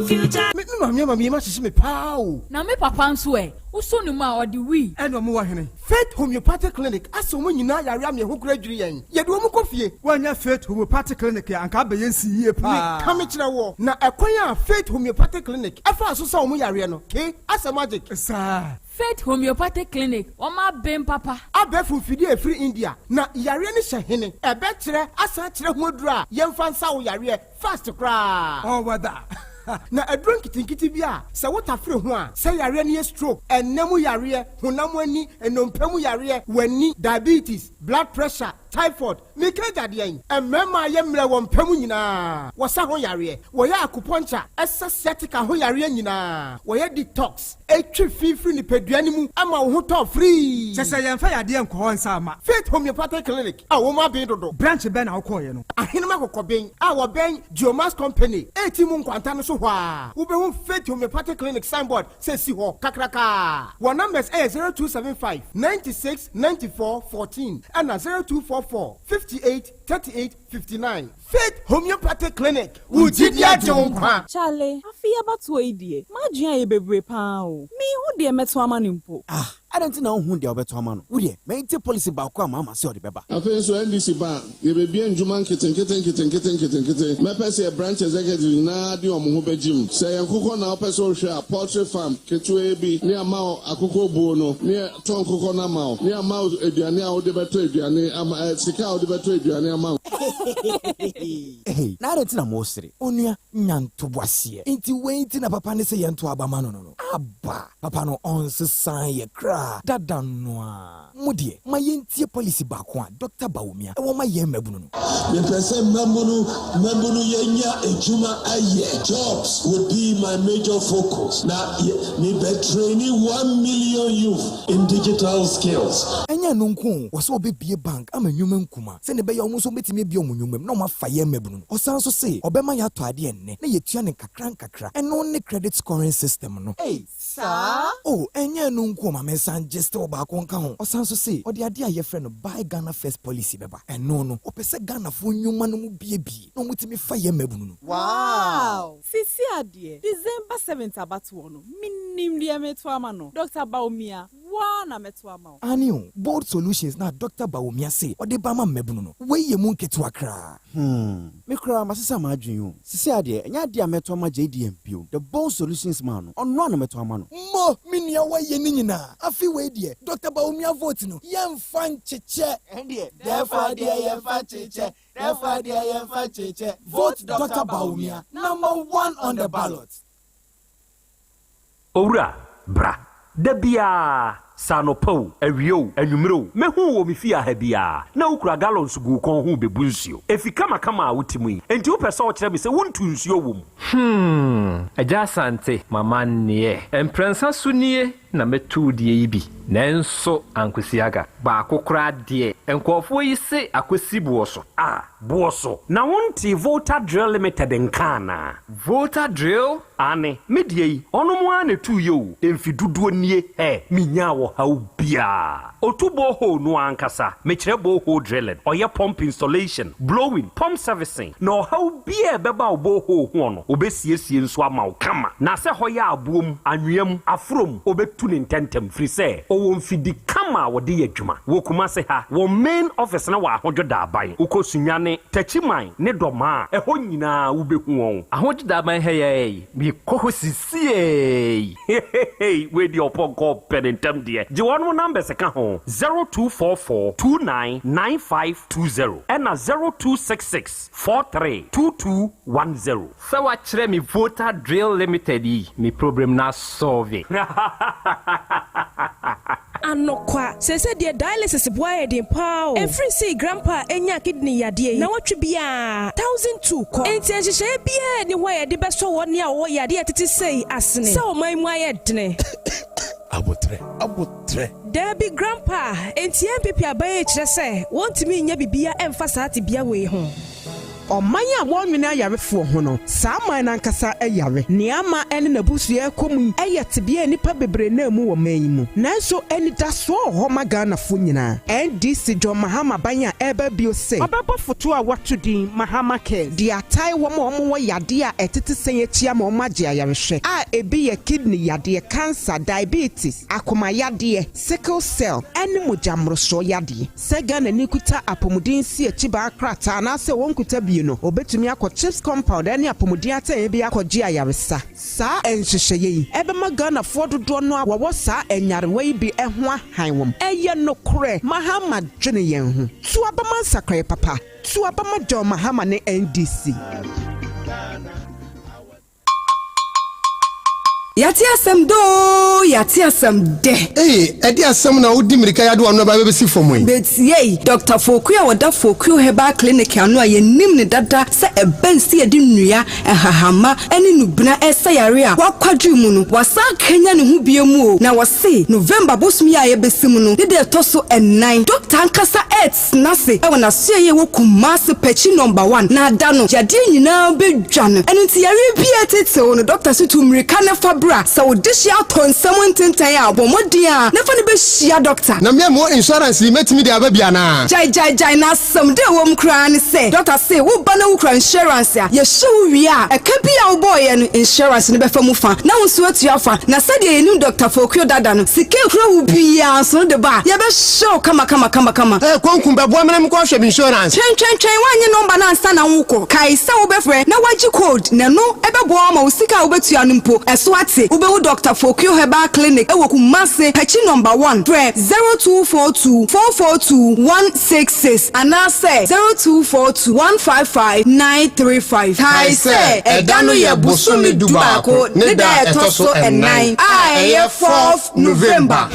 Me me maame ama me yam ahyehye me paa o. Na me papa nso ɛ? Wosɔ ne mu a, ɔde wii. Ɛna ɔmo wɔ hene? Faith Homeopathic Clinic asɛ ɔmo nyinaa yare ama ɛho kora dwiri yɛn. Yɛde ɔmo kɔ fie. Woannya Faith Homeopathic Clinic a, anka abɛyɛ nsi yie paa. Meka me kyerɛ woɔ, na ɛkwan a Faith Homeopathic Clinic ɛfaa so sa ɔmo yareɛ no, ke, asɛ magic. Saa. Faith Homeopathic Clinic, wɔn aben papa. Abɛɛfo mfidie a ɛfiri India, na yareɛ no hyɛ hene? Ɛbɛkyerɛ asan akyerɛ ho aduro a yɛmfa nsa wo yareɛ fast koraa. All weather. Na aduro nketenkete bi a sɛ wotafere ho a, sɛ yareɛ no yɛ stroke, ɛnna mu yareɛ, honam ani, nnompe mu yareɛ, w'ani, diabetes, blood pressure, typhoid, meka agyadeɛ yi, mmarima a yɛ mmerɛ wɔ mpa mu nyinaa, wɔsa ho yareɛ, wɔyɛ acupuncture, ɛsa sciatica ho yareɛ nyinaa, wɔyɛ detox, ɛtwi fi firi nipadua no mu ama wo ho tɔ free. Kyɛ sɛ yɛmfa yadeɛ nkɔ hɔ nsa ama. Faith Homeopathic Clinic a wɔn aben dodo. Branch bɛn na wokɔɔyɛ no? Ahenema Kɔkɔben a wɔbɛn Geomas Company eti mu nkwanta no so hɔ a, wobɛhu Faith Homeopathic Clinic signboard sɛ si hɔ kakrakaa. Wɔn numbers ɛyɛ 0275 96 94 14 ɛna 0244 50. 58 38 59. Faith Homeopathic Clinic, wo gyidi agye wo nkwa. Charlie, afe yi abatoɔ yi deɛ, m'adwene ayɛ bebree paa o. Menhu deɛ mɛto ama no mpo. Ah, adɛn nti na wonhu deɛ wobɛto ama no? Wo deɛ, ma yɛntie policy baako a Mahama se ɔde bɛba. Afei nso NDC ba a, yɛbɛbue ndwuma nketenkete nketenkete nketenkete. Mɛpɛ sɛ yɛ branch executives nyinaa de wɔn ho bɛgye mu. Sɛ ɛyɛ nkokɔ na wopɛ sɛ wohwɛ a, poultry farm ketewaa bi ne ama wo akokɔ buo no ne yɛtɔ nkokɔ no ama wo ne ama wo aduane a wode bɛtɔ aduane ama eh, sika a wode bɛtɔ aduane ama wo. Hey, na adɛn nti na mosere? Onua, nya ntoboaseɛ. Nti wei nti na papa no se yɛnto aba ma no no no? Aba! Papa no ɔnsesaa yɛ koraa, dada no ara. Mo deɛ, ma yɛntie policy baako a Dɔkta Bawumia wɔ ma yɛn mmabunu no. Mepɛ sɛ mmabunu mmabunu yɛnya adwuma ayɛ, jobs would be my major focus, na yɛ me bɛ traini 1 million youth in digital skills. Ɛnyɛ ɛno nko o, ɔsɛ ɔbɛbue bank ama nnwuma nkuma sɛdeɛ ɛbɛyɛ a wɔn nso wɔbɛtumi abue wɔn nnwuma mu na wɔafa yɛn mmabunu no. Ɔsan nso se ɔbɛma yɛatɔ adeɛ nnɛ na yɛatua no nkakra nkakra. Ɛno ne credit scoring system no. Ei, saa? Oh, ɛnyɛ ɛno nko o, ma mensan gye still baako nka ho. Ɔsan nso se ɔde adeɛ a yɛfrɛ no Buy Ghana First policy bɛba. Ɛno no, ɔpɛ sɛ Ghanafoɔ nnwuma no mu buebue na wɔtumi fa yɛn mmabunu no. Wow! Sisi adeɛ, December 7th abatoɔ no, menim deɛ meto ama no. Dr. Bawumia, wo ara na mɛto ama wo. Aane o, Bold Solutions na Dr. Bawumia se ɔde ba ama mmabunu no, wei yɛ mu nketewa koraa. Hmm, me koraa masesa m'adwene o. Sisi adeɛ, ɛnyɛ adeɛ a mɛto ama JDM bio. The Bold Solutions man no, ɔno a na mɛto ama no. Mo, me nua woayɛ ne nyinaa. Afe wei deɛ, Dr. Bawumia vote no, yɛmfa nkyekyɛ. Ɛndeɛ, therefore deɛ yɛmfa nkyekyɛ, therefore deɛ yɛmfa nkyekyɛ. Vote Dr. Bawumia, number one on the ballot. Owura, bra. Da biara, sɛ anɔpa o, awia o, anwummere o, mɛhu wo wɔ me fie ha biara, na wokura gallons gu wo kɔn ho rebebu nsuo. Efi kamakama a wote mu yi, enti wopɛ sɛ wokyerɛ me sɛ wontu nsuo wɔ mu? Hmm, Agya Asante, m'amanneɛ. Mprɛnsa so nie na mɛtu wo deɛ yi bi, nanso ankosi aga. Baako koraa deɛ, nkurɔfoɔ yi se akɔsi boɔ so. Ah, boɔ so. Na wontee Volta Drill Limited nka anaa? Volta Drill? Aane, me deɛ yi, ɔnom ara na ɛtuiɛ o, mfe dodoɔ nie, hɛ, menyaa ɔhaw biara. Ɔtu borehole no ara ankasa, mekyerɛ borehole drilling, ɔyɛ pump installation, blowing, pump servicing, na ɔhaw biara a ɛbɛba wo borehole hoɔ no, ɔbɛsiesie nso ama wo kama. Na sɛ hɔ yɛ aboɔ mu, anwea mu, aforɔ mu, ɔbɛtu no ntɛntɛm, firi sɛ ɔwɔ mfidi kama a wɔde yɛ adwuma. Wɔ Kumase ha, wɔn main office no wɔ Ahodwo Daaban. Wokɔ Sunyani, Techiman ne Dɔmaa a, ɛhɔ nyinaa wobɛhu wɔn. Ahodwo Daaban ha yi ara yi, mekɔ hɔ sisiei. Hehehe wei deɛ ɔpɔnkɔ pɛ ne ntɛm deɛ. Gye wɔnom numbers ka ho, 0244 29 9520 ɛna 0266 43 2210. Sɛ woakyerɛ me Volta Drill Limited yi, me problem no asɔlve. Anokwa, seesei deɛ dialysis boa yɛ den paa o. Ɛfiri sei grandpa a ɛnyaa kidney yadeɛ yi, nawɔtwe biara, 1002 kɔ. Enti nhyehyɛeɛ biara nni hɔ a yɛde bɛsɔ wɔn a wɔwɔ yadeɛ a ɛtete sei asene sɛ ɔman mu ayɛ dene. Aboterɛ, aboterɛ. Daabi grandpa, enti NPP aban yi kyerɛ sɛ wɔntumi nyɛ biribiara ɛmfa saa tebea wei ho. Ɔman a wɔnnwene ayarefoɔ ho no, saa man no ankasa yare. Nea ama ɛne n'abusua rekɔ mu yi yɛ tebea a nnipa bebree nam mu wɔ man yi mu. Nanso anidasoɔ wɔ hɔ ma Ghanafoɔ nyinaa. NDC John Mahama aban a ɛreba bio se ɔbɛbɔ foto a wɔato din Mahama Cares de atae wɔn a wɔwɔ yadeɛ a ɛtete sɛn akyi ama wɔagye ayarehwɛ a ebi yɛ kidney yadeɛ, cancer, diabetes, akoma yadeɛ, sickle cell ne mogya mmorosoɔ yadeɛ. Sɛ Ghanani kuta apɔmuden nsiakyibaa krataa anaasɛ ɔnkuta bi no, ɔbɛtumi akɔ CHPS compound ne apɔmuden atenaeɛ bi akɔgye ayaresa. Saa nhyehyɛeɛ yi bɛma Ghanafoɔ dodoɔ no a wɔwɔ saa nyarewa yi bi ho ahan wɔn. Ɛyɛ nokorɛ, Mahama dwene yɛn ho. To aba ma nsakraeɛ papa. To aba ma John Mahama ne NDC. Yɛate asɛm doo, yɛate asɛm dɛ. Ei, ɛde asɛm na wodi mmirika yi ade w'ano aba bɛsi fam yi? Betiei, Dɔkta Fokuo a ɔda Fokuo Herbal Clinic ano a yɛnim no dada sɛ ɛbɛn sɛ yɛde nnua, nhahamma ne nnubena resa yare a wakwadwiri mu no, wasan akanyan ne ho bio mu o, na wɔse November bosom yi a yɛbɛsi mu no ne da ɛtɔ so nnan, dɔkta ankasa retena ase wɔ n'asoɛeɛ a ɛwɔ Kumasi, Pakyi Nɔmba One, na ada no yadeɛ nyinaa bɛdwa no. Ɛno nti yareɛ biara a ɛtetew no, dɔkta se tu mmirika na fa brɛ. bra. Sɛ wo dehyeɛ atɔ nsam ntentan a, bɔ mmɔden ara na fa no bɛhyia dɔkta. Na me a mewɔ insurance yi mɛtumi de aba bi anaa? Gyae gyae gyae na asɛm da ɛwɔ mu koraa ne sɛ dɔkta se wo ba na wokura insurance a, yɛhyɛ wo wie a, ɛka bi a wobɔeɛ no insurance no bɛfa mu fa na wo nso atua fa. Na sɛdeɛ yɛnim Dɔkta Fokuo dada no, sika ɛkura wo biara nso no de ba a, yɛbɛhyɛ wo kama kama kama kama. Ɛɛ Konku bɛboa me na menkɔ hwɛ me insurance. Twɛn twɛn twɛn woannye nɔmba no ansa na wokɔ. Kae sɛ wobɛfrɛ na woagye code na ɛno ɛbɛboa wo ama wo sika a wobɛtua no mpo ɛso ate. Wobɛhu Dɔkta Fokuo Herbal Clinic wɔ Kumasi, Pakyi Nɔmba One. Frɛ 0242 442 166 anaasɛ 0242 155 935. Kae sɛ ɛda no yɛ bosome dubaako ne da a ɛtɔ so ɛnan a ɛyɛ fourth November.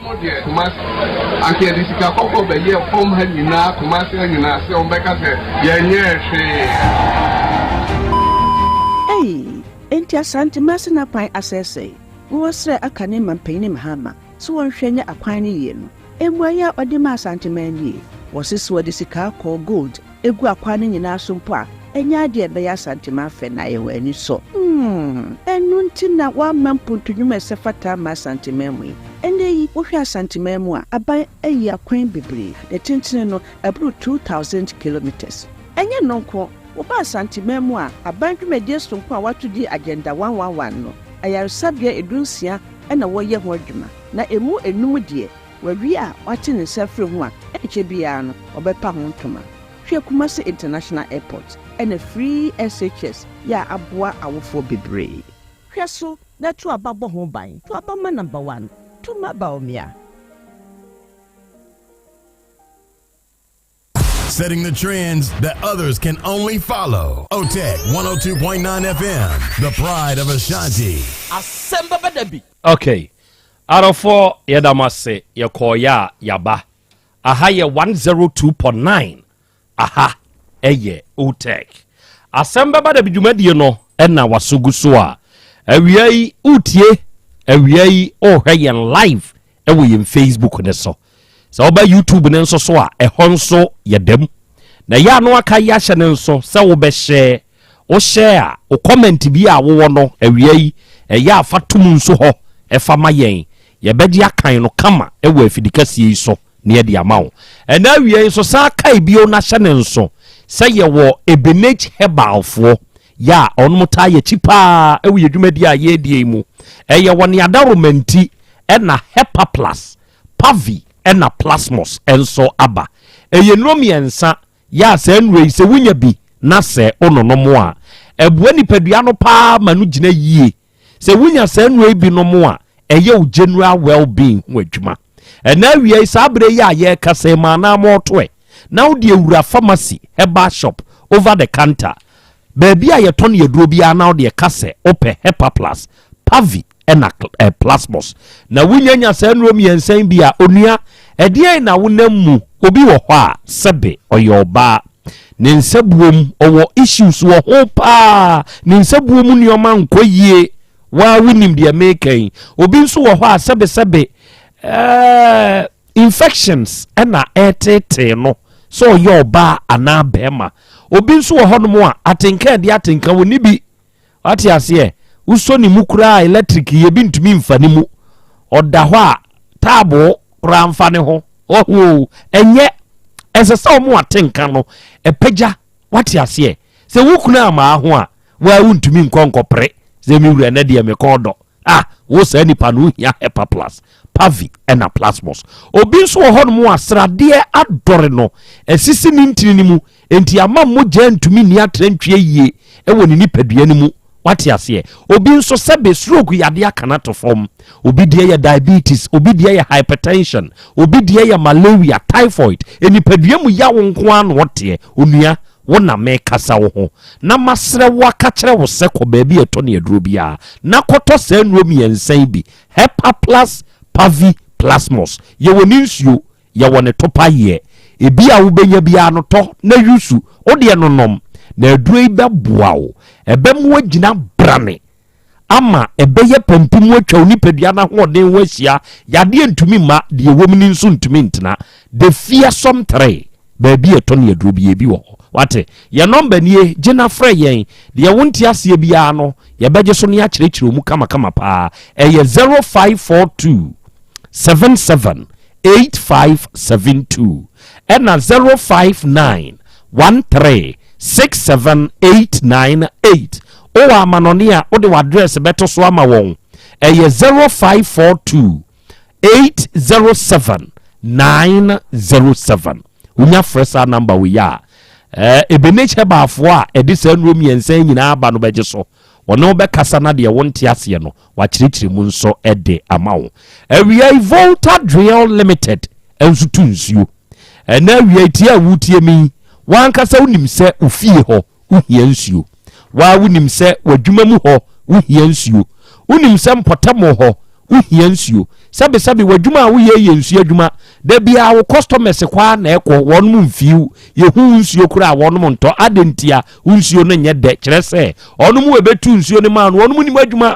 Mo deɛ Kumasi anka yɛde sika kɔkɔɔ bɛyɛɛ fam ha nyinaa Kumasi ha nyinaa sɛ wɔn bɛka sɛ yɛnyɛɛ hwee. Ei, enti Asante Masina kwan asɛesɛe? Wowɔ srɛ aka ne mampanyini Mahama sɛ wɔnhwɛ nyɛ akwan no yie no. Mmuaeɛ a ɔde maa Asanteman nie, Wɔse sɛ wɔde sika kɔɔ, gold, gu akwan no nyinaa so mpo a, ɛnyɛ adeɛ a ɛbɛyɛ Asanteman fɛ na ayɛ wɔn anisɔ. Hmm, ɛno nti na wɔamma mpuntu nnwuma a ɛsɛ fata amma Asanteman mu yi. Ɛnnɛ yi, wohwɛ Asanteman mu a, aban ayi akwan bebree, ne tentene no, ɛboro 2,000 kilometres. Ɛnyɛ ɛno nko, woba Asanteman mu a, aban dwumadie sononko a wɔato din Agenda 111 no, ayaresabea edunsia na wɔreyɛ ho adwuma, na emu enum deɛ, wawie a wate ne nsa afiri ho a, ɛnkyɛ biara no, ɔbɛpa ho ntoma. Hwɛ Kumasi International Airport ɛna Free SHS yɛ a aboa awofoɔ bebree. Hwɛ so na to aba bɔ ho ban. To aba ma number one, to ma Bawumia. Setting the trends that others can only follow. OTEC 102.9 FM, the pride of Ashanti. Asɛm bɛba da bi. Ok adɔfoɔ yɛda mo ase yɛkɔɔyɛ a yaba aha yɛ 102.9 aha ɛyɛ otec asɛm bɛba da bi dwumadie no ɛna waso gu so a awia yi wotie awia yi wohwɛ yɛn live ɛwɔ yɛn Facebook no so. Sɛ woba YouTube no nso so a, ɛhɔ nso yɛda mu. Na ɛyɛ a na waka yi ahyɛ no nso sɛ wobɛhyɛ. Wohyɛ a, wo comment bi a wowɔ no awia yi, ɛyɛ a fa to mu nso hɔ ɛfa ma yɛn. Yɛbɛgye akan no kama ɛwɔ afidikɛseɛ yi so na yɛde ama wo. Ɛna awia yi nso san kae bio na hyɛ no nso sɛ yɛwɔ Ebenage Herbalfoɔ yɛ a ɔnom taa yɛkyi paa ɛwɔ yɛ dwumadie a yɛredie yi mu. Ɛyɛ wɔ ne adaworoma nti ɛna Hepaplus, Pavi ɛna Plasmos nso aba. Ɛyɛ nnuro mmiɛnsa yɛ a saa nnuro yi sɛ wonya bi na sɛ wononom a, ɛboa nipadua no paa ma no gyina yie. Sɛ wonya saa nnuro yi bi nom a, ɛyɛ wo general well-being ho adwuma. Ɛna awia yi saa berɛ yi a yɛrekasa yi ma anaa mɔɔto ɛ na wode awura pharmacy, herbal shop, over the counter, baabi a yɛtɔn aduro biara na wode ɛka sɛ wopɛ Hepaplus, Pavi ɛna eh, Plasmos. Na wonyanya saa nnuro mmiɛnsa yi bi a, onua, ɛdeɛn na wonam mu? Obi wɔ hɔ a, sɛbe ɔyɛ ɔbaa. Ne nsa buom, ɔwɔ issues wɔ ho paa. Ne nsa buom nneɛma nkɔ yie. Waa wonim deɛ meka yi. Obi nso wɔ hɔ a, sɛbe sɛbe, eh, infections ɛna ɛretetee no sɛ ɔyɛ ɔbaa anaa bɛrima. Obi nso wɔ hɔnom a, atenka ɛde atenka wɔ ne bi. Wate aseɛ? Wosɔ ne mu koraa electric yɛ bi ntumi mfa ne mu. Ɔda hɔ a taaboo koraa mfa ne ho. Ɔho ɛnyɛ ɛsɛ sɛ wɔn atenka no ɛpagya. Wate aseɛ? Sɛ wo kunu amaa ho a waa wontumi nkɔ nkɔpere sɛ me wura na deɛ mekɔn dɔ. Ah, wo saa nipa no wohia Hepa Plus, Pavi ɛna Plasmos. Obi nso wɔ hɔnom a sradeɛ adɔre no asisi ne ntini no mu Enti ama mogya ntumi nni atrantwie yie wɔ ne nipadua no mu. Wate aseɛ? Obi nso sɛbe stroke yadeɛ aka no ato fam. Obi deɛ yɛ diabetes, obi deɛ yɛ hypertension, obi deɛ yɛ malaria, typhoid. Nipadua mu yaw nko ara na ɔteɛ. Onua, wo na mekasa wo ho na masrɛ wo aka kyerɛ wo sɛ kɔ baabi a ɛtɔ ne aduro biara na kɔtɔ saa nnuro mmiɛnsa yi bi, Hepaplus Pavi Plasmos. Yɛwɔ ne nsuo, Yɛwɔ ne topa yeɛ. Ebi a wobɛnya biara no tɔ na yusu. Wo deɛ no nom. Na aduro yi bɛboa wo. Ɛbɛma woagyina brane ama ɛbɛyɛ pampim atwa wo nipadua no ahoɔden ho ahyia. Yadeɛ ntumi mma, deɛ ɛwɔ mu no nso ntumi ntena. The Fearsome 3. Baabi a ɛtɔ ne aduro biara bi wɔ hɔ. Wate? Yɛn nɔmba nie, gye na frɛ yɛn. Deɛ wonte aseɛ biara no, yɛbɛgye so na yɛakyerɛkyerɛ wo mu kamakama paa. Ɛyɛ 0542 77 8572 ɛna 059 13 67898. Wowɔ amanɔne a, wode w'address bɛto so ama wɔn. Ɛyɛ 0542 807 907. Wonya frɛ saa number wei a, eh, Ebenezer Herbaafoɔ a ɛde saa nnuro mmiɛnsa yi nyinaa aba no bɛgye so. Wɔne wo bɛkasa na deɛ wonte aseɛ no, wakyerɛkyerɛ mu nso de ama wo. Awia yi Volta Drill Limited nso tu nsuo. Ɛnɛ awia yi tie a wotie mi yi, w'ankasa wonim sɛ wo fie hɔ wohia nsuo. Waa wonim sɛ w'adwuma mu hɔ wohia nsuo. Wonim sɛ mpɔtam hɔ wohia nsuo. Sɛbesɛbe w'adwuma a woyɛ yɛ nsuo adwuma. Da biara wo customers kɔ ara na ɛkɔ, wɔnom mfiw. Yɛhu wo nsuo koraa a wɔnom ntɔ. Adɛn ntia? Wo nsuo no nyɛ dɛ. Kyerɛ sɛ wɔnom ɛbɛtu nsuo no ma wo no, wɔnom nim adwuma.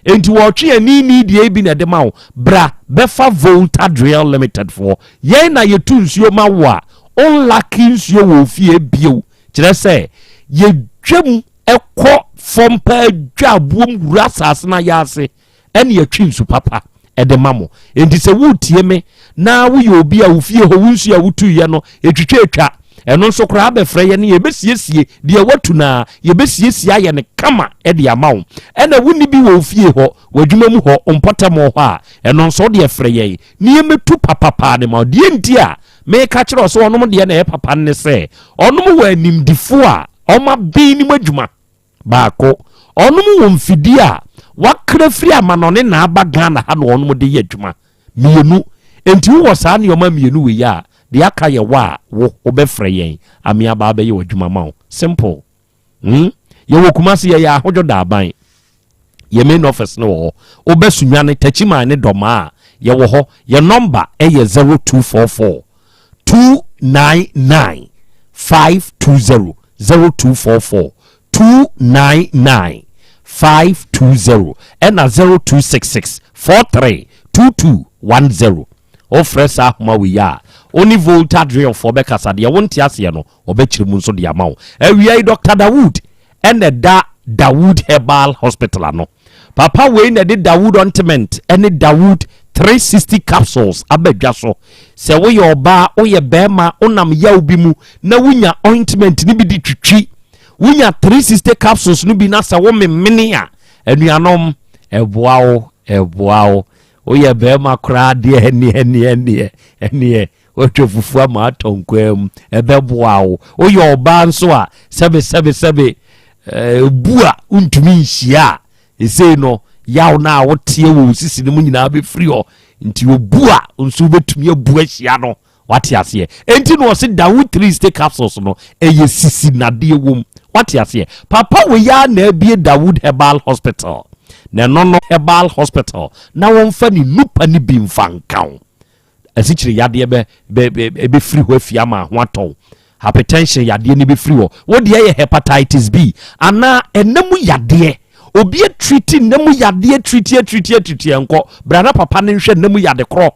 Enti wɔtwe aniini deɛ bi na ɛde ma wo. Bra bɛfa Volta Drill Limited foɔ. Yɛn na yɛtu nsuo ma wo a, wonlake nsuo wɔ wo fie bio. Kyerɛ sɛ, yɛdwam kɔ fam paa dwa aboom wura asase no ayɛ ase ɛne yɛtwe nsu papa ɛde ma mo. Enti sɛ woretie me na woyɛ obi a wo fie hɔ wo nsu a wotuiɛ no ɛtwitwa atwa, ɛno nso koraa abɛfrɛ yɛ ne yɛbɛsiesie deɛ watu no a, yɛbɛsiesie ayɛ no kama ɛde ama wo. Ɛna wonni bi wɔ wo fie hɔ, w'adwuma mu hɔ, wo mpɔtam hɔ a, ɛno nso wodeɛ frɛ yɛn ne yɛmmɛtu papapaa de ma wo. Deɛ nti a Meka kyerɛ wo sɛ ɔnom deɛ na ɛyɛ papa ne sɛ ɔnom wɔ animdefoɔ a wɔn aben no mu adwuma. Baako, ɔnom wɔ mfidie a wakra firi amanɔne na aba Ghana ha na ɔnom de yɛ adwuma. Mmienu, enti wowɔ saa nneɛma mmienu wei a, deɛ aka yɛ wo a wo wobɛfrɛ yɛn ame aba abɛyɛ w'adwuma ma wo. Simple. Hmm? Yɛwɔ Kumasi, yɛyɛ Ahodwo Daaban. Yɛ main office no wɔ hɔ. Wobɛ Sunyani, Techiman ne Dɔmaa a, yɛwɔ hɔ. Yɛ nɔmba yɛ 0244 299 520, 0244 299 520 ɛna 0266 43 2210. Wofrɛ saa ahoma wei a, wo ne Volta Drillfoɔ bɛkasa. Deɛ wonte aseɛ no, Ɔbɛkyerɛ mu nso de ama wo. Awia yi Dɔkta Dawood na ɛda Dawood Herbal Hospital ano. Papa wei na ɛde Dawood Ointment ne Dawood 360 Capsules aba dwa so. Sɛ woyɛ ɔbaa, woyɛ barima, wonam yaw bi mu na wonya ointment no bi de twitwi, wonya 360 capsules no bi na sɛ womemene a, anuanom, ɛboa wo, ɛboa wo. Woyɛ barima koraa deɛ ɛneɛ ɛneɛ ɛneɛ ɛneɛ Woatwa fufuo ama atɔ nkwaa mu, ɛbɛboa wo. Woyɛ ɔbaa nso a, sɛbe sɛbe sɛbe bu a wontumi nhyia a, ɛsei no yaw no a woteɛ wɔ wo sisi no mu nyinaa bɛfiri hɔ. Nti obu a nso wobɛtumi abu ahyia no. Wate aseɛ? Enti na ɔse Dawood 3 Stay Capsules no, ɛyɛ sisi nadeɛ wom. Wate aseɛ? Papa wei ara na abie Dawood Herbal Hospital. Na ɛno no Herbal Hospital na wɔmfa ne nupa no bi mfa nka wo. Asikyire yadeɛ bɛ bɛ bɛ ɛbɛfiri hɔ afi ama ho atɔ wo. Hypertension yadeɛ no bɛfiri hɔ. Wo deɛ yɛ hepatitis B anaa ɛna mu yadeɛ. Obi atriti nna mu yadeɛ triti atriti atriti ɛnkɔ. Bra na papa no nhwɛ nna mu yade korɔ.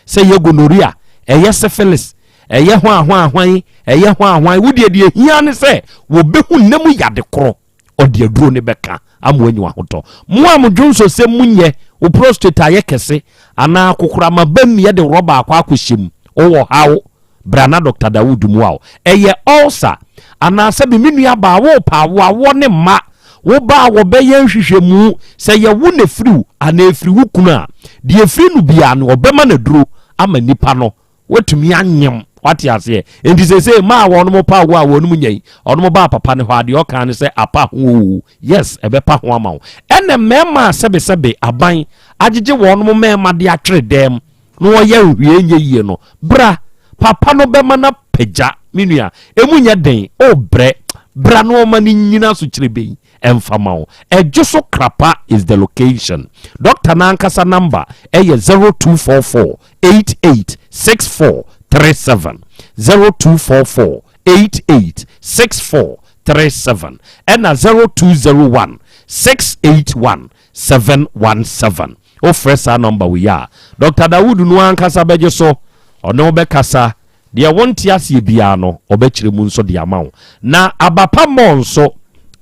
Sɛ ɛyɛ gonorrhea, ɛyɛ syphilis, ɛyɛ hwan hwan hwan, ɛyɛ hwan hwan. Wo deɛ deɛ hia ne sɛ wɔbɛhu nna mu yade korɔ. Ɔde aduro no bɛka ama wanya w'ahotɔ. Mo a mo dwonsɔsɛm mu nyɛ, wo prostate ayɛ kɛse, anaa kokorama bam yɛde rɔba akɔ akɔhyɛ mu, wowɔ haw, bra na Dɔkta Dawood mmoa wo. Ɛyɛ ulcer, anaa sɛbi me nua baa worepɛ awo, awoɔ ne mma, wo ba a wɔbɛyɛ nhwehwɛmu sɛ yɛ wo na ɛfiri wo anaa ɛfiri wo kunu a, deɛ ɛfiri no biara no wɔbɛma no aduro ama nipa no Watumi anyem. Wate aseɛ? Enti seesei mmaa a wɔnom pa awo a wɔnom nya yi, wɔnom baa papa no hɔ a, deɛ ɔka ne sɛ apa ho oo. Yes, ɛbɛpa ho ama wo. Ɛna mmarima a sɛbesɛbe aban agyegye wɔnom mmarima de atwere dɛm na wɔyɛ nhwee nyɛ yie no, bra, papa no bɛma no apagya. Me nua, emu nyɛ den, wobrɛ, bra na ɔma no nnyina so kyirebenn. Ɛmfa ma wo. Ɛdwo so Krapa is the location. Doctor no ankasa number ɛyɛ 0244 88 64 37, 0244 88 64 37 ɛna 0201 681 717. Wofrɛ saa number wei a, Doctor Dawood no ankasa bɛgye so, ɔne wo bɛkasa. Deɛ wonte aseɛ biara no, ɔbɛkyerɛ mu nso de ama wo. Na Abapa Mall nso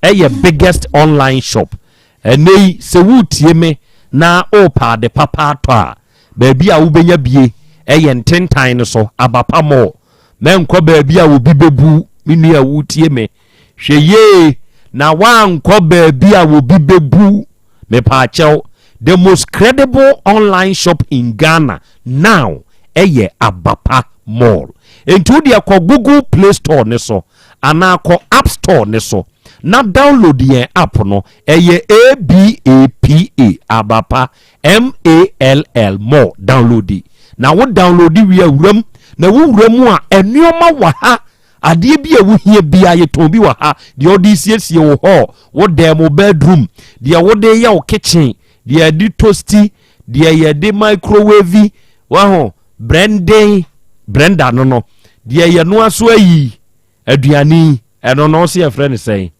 yɛ biggest online shop. Ɛnnɛ yi, sɛ woretie me na worepɛ ade papa atɔ a, baabi a wobɛnya bie yɛ ntentan no so, Abapa Mall. Mɛnkɔ baabi a obi bɛbu, me nua a woretie me. Hwɛ yie na woankɔ baabi a obi bɛbu. Mepaakyɛw, the most credible online shop in Ghana now ɛyɛ Abapa Mall. Enti wo deɛ kɔ Google Play Store ne so anaa kɔ App Store ne so na download yɛn app no, ɛyɛ ABAPA, Abapa, M-A-L-L, Mall, download. Na wo download wie a wuram, na wo wura mu a nneɛma wɔ ha. Adeɛ bi a wohia biara yɛtɔn bi wɔ ha. Deɛ wode siesie wo hall, wo dan mu, bedroom, deɛ wode yɛ wo kitchen, deɛ yɛde tosti, deɛ yɛde microwave, waho, brɛnden, brɛnda no no, deɛ yɛnoa so ayi aduane yi, ɛno no ɔse yɛfrɛ no sɛn?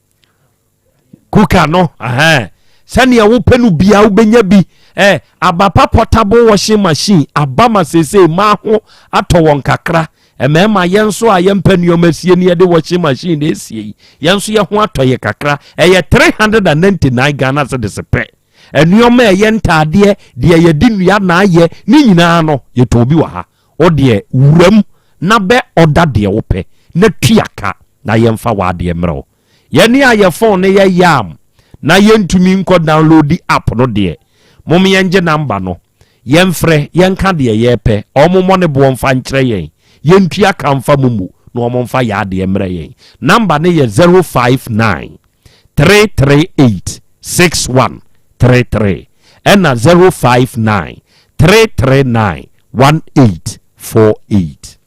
Kuka no, ahɛn. Sɛnea wopɛ no bia wobɛnya bi. Eh, abapa portable washing machine aba ma seesei mmaa ho atɔ wɔn kakra. Mmarima yɛn nso a yɛmpɛ nneɛma sie ne yɛde washing machine na esie yi, yɛn nso yɛn ho atɔ yɛ kakra. Ɛyɛ 399 Ghana cedis pɛ. Nneɛma a ɛyɛ ntaadeɛ, deɛ yɛde nnua na ayɛ, ne nyinaa no yɛtɔn bi wɔ ha. Wo deɛ wuram na bɛ ɔda deɛ wopɛ na tua ka na yɛmfa w'adeɛ mmerɛ wo. Yɛne a yɛ phone no yɛ yam na yɛntumi nkɔ downloadi app no deɛ, mom yɛngye number no, yɛmfrɛ, yɛnka deɛ yɛpɛ, ɔmo mmɔ ne boɔ mfa nkyerɛ yɛn, yɛntua ka mfa mo mu na ɔmo mfa yɛ adeɛ mmerɛ yɛn. Number no yɛ 059 338 6133 ɛna 059 339 1848.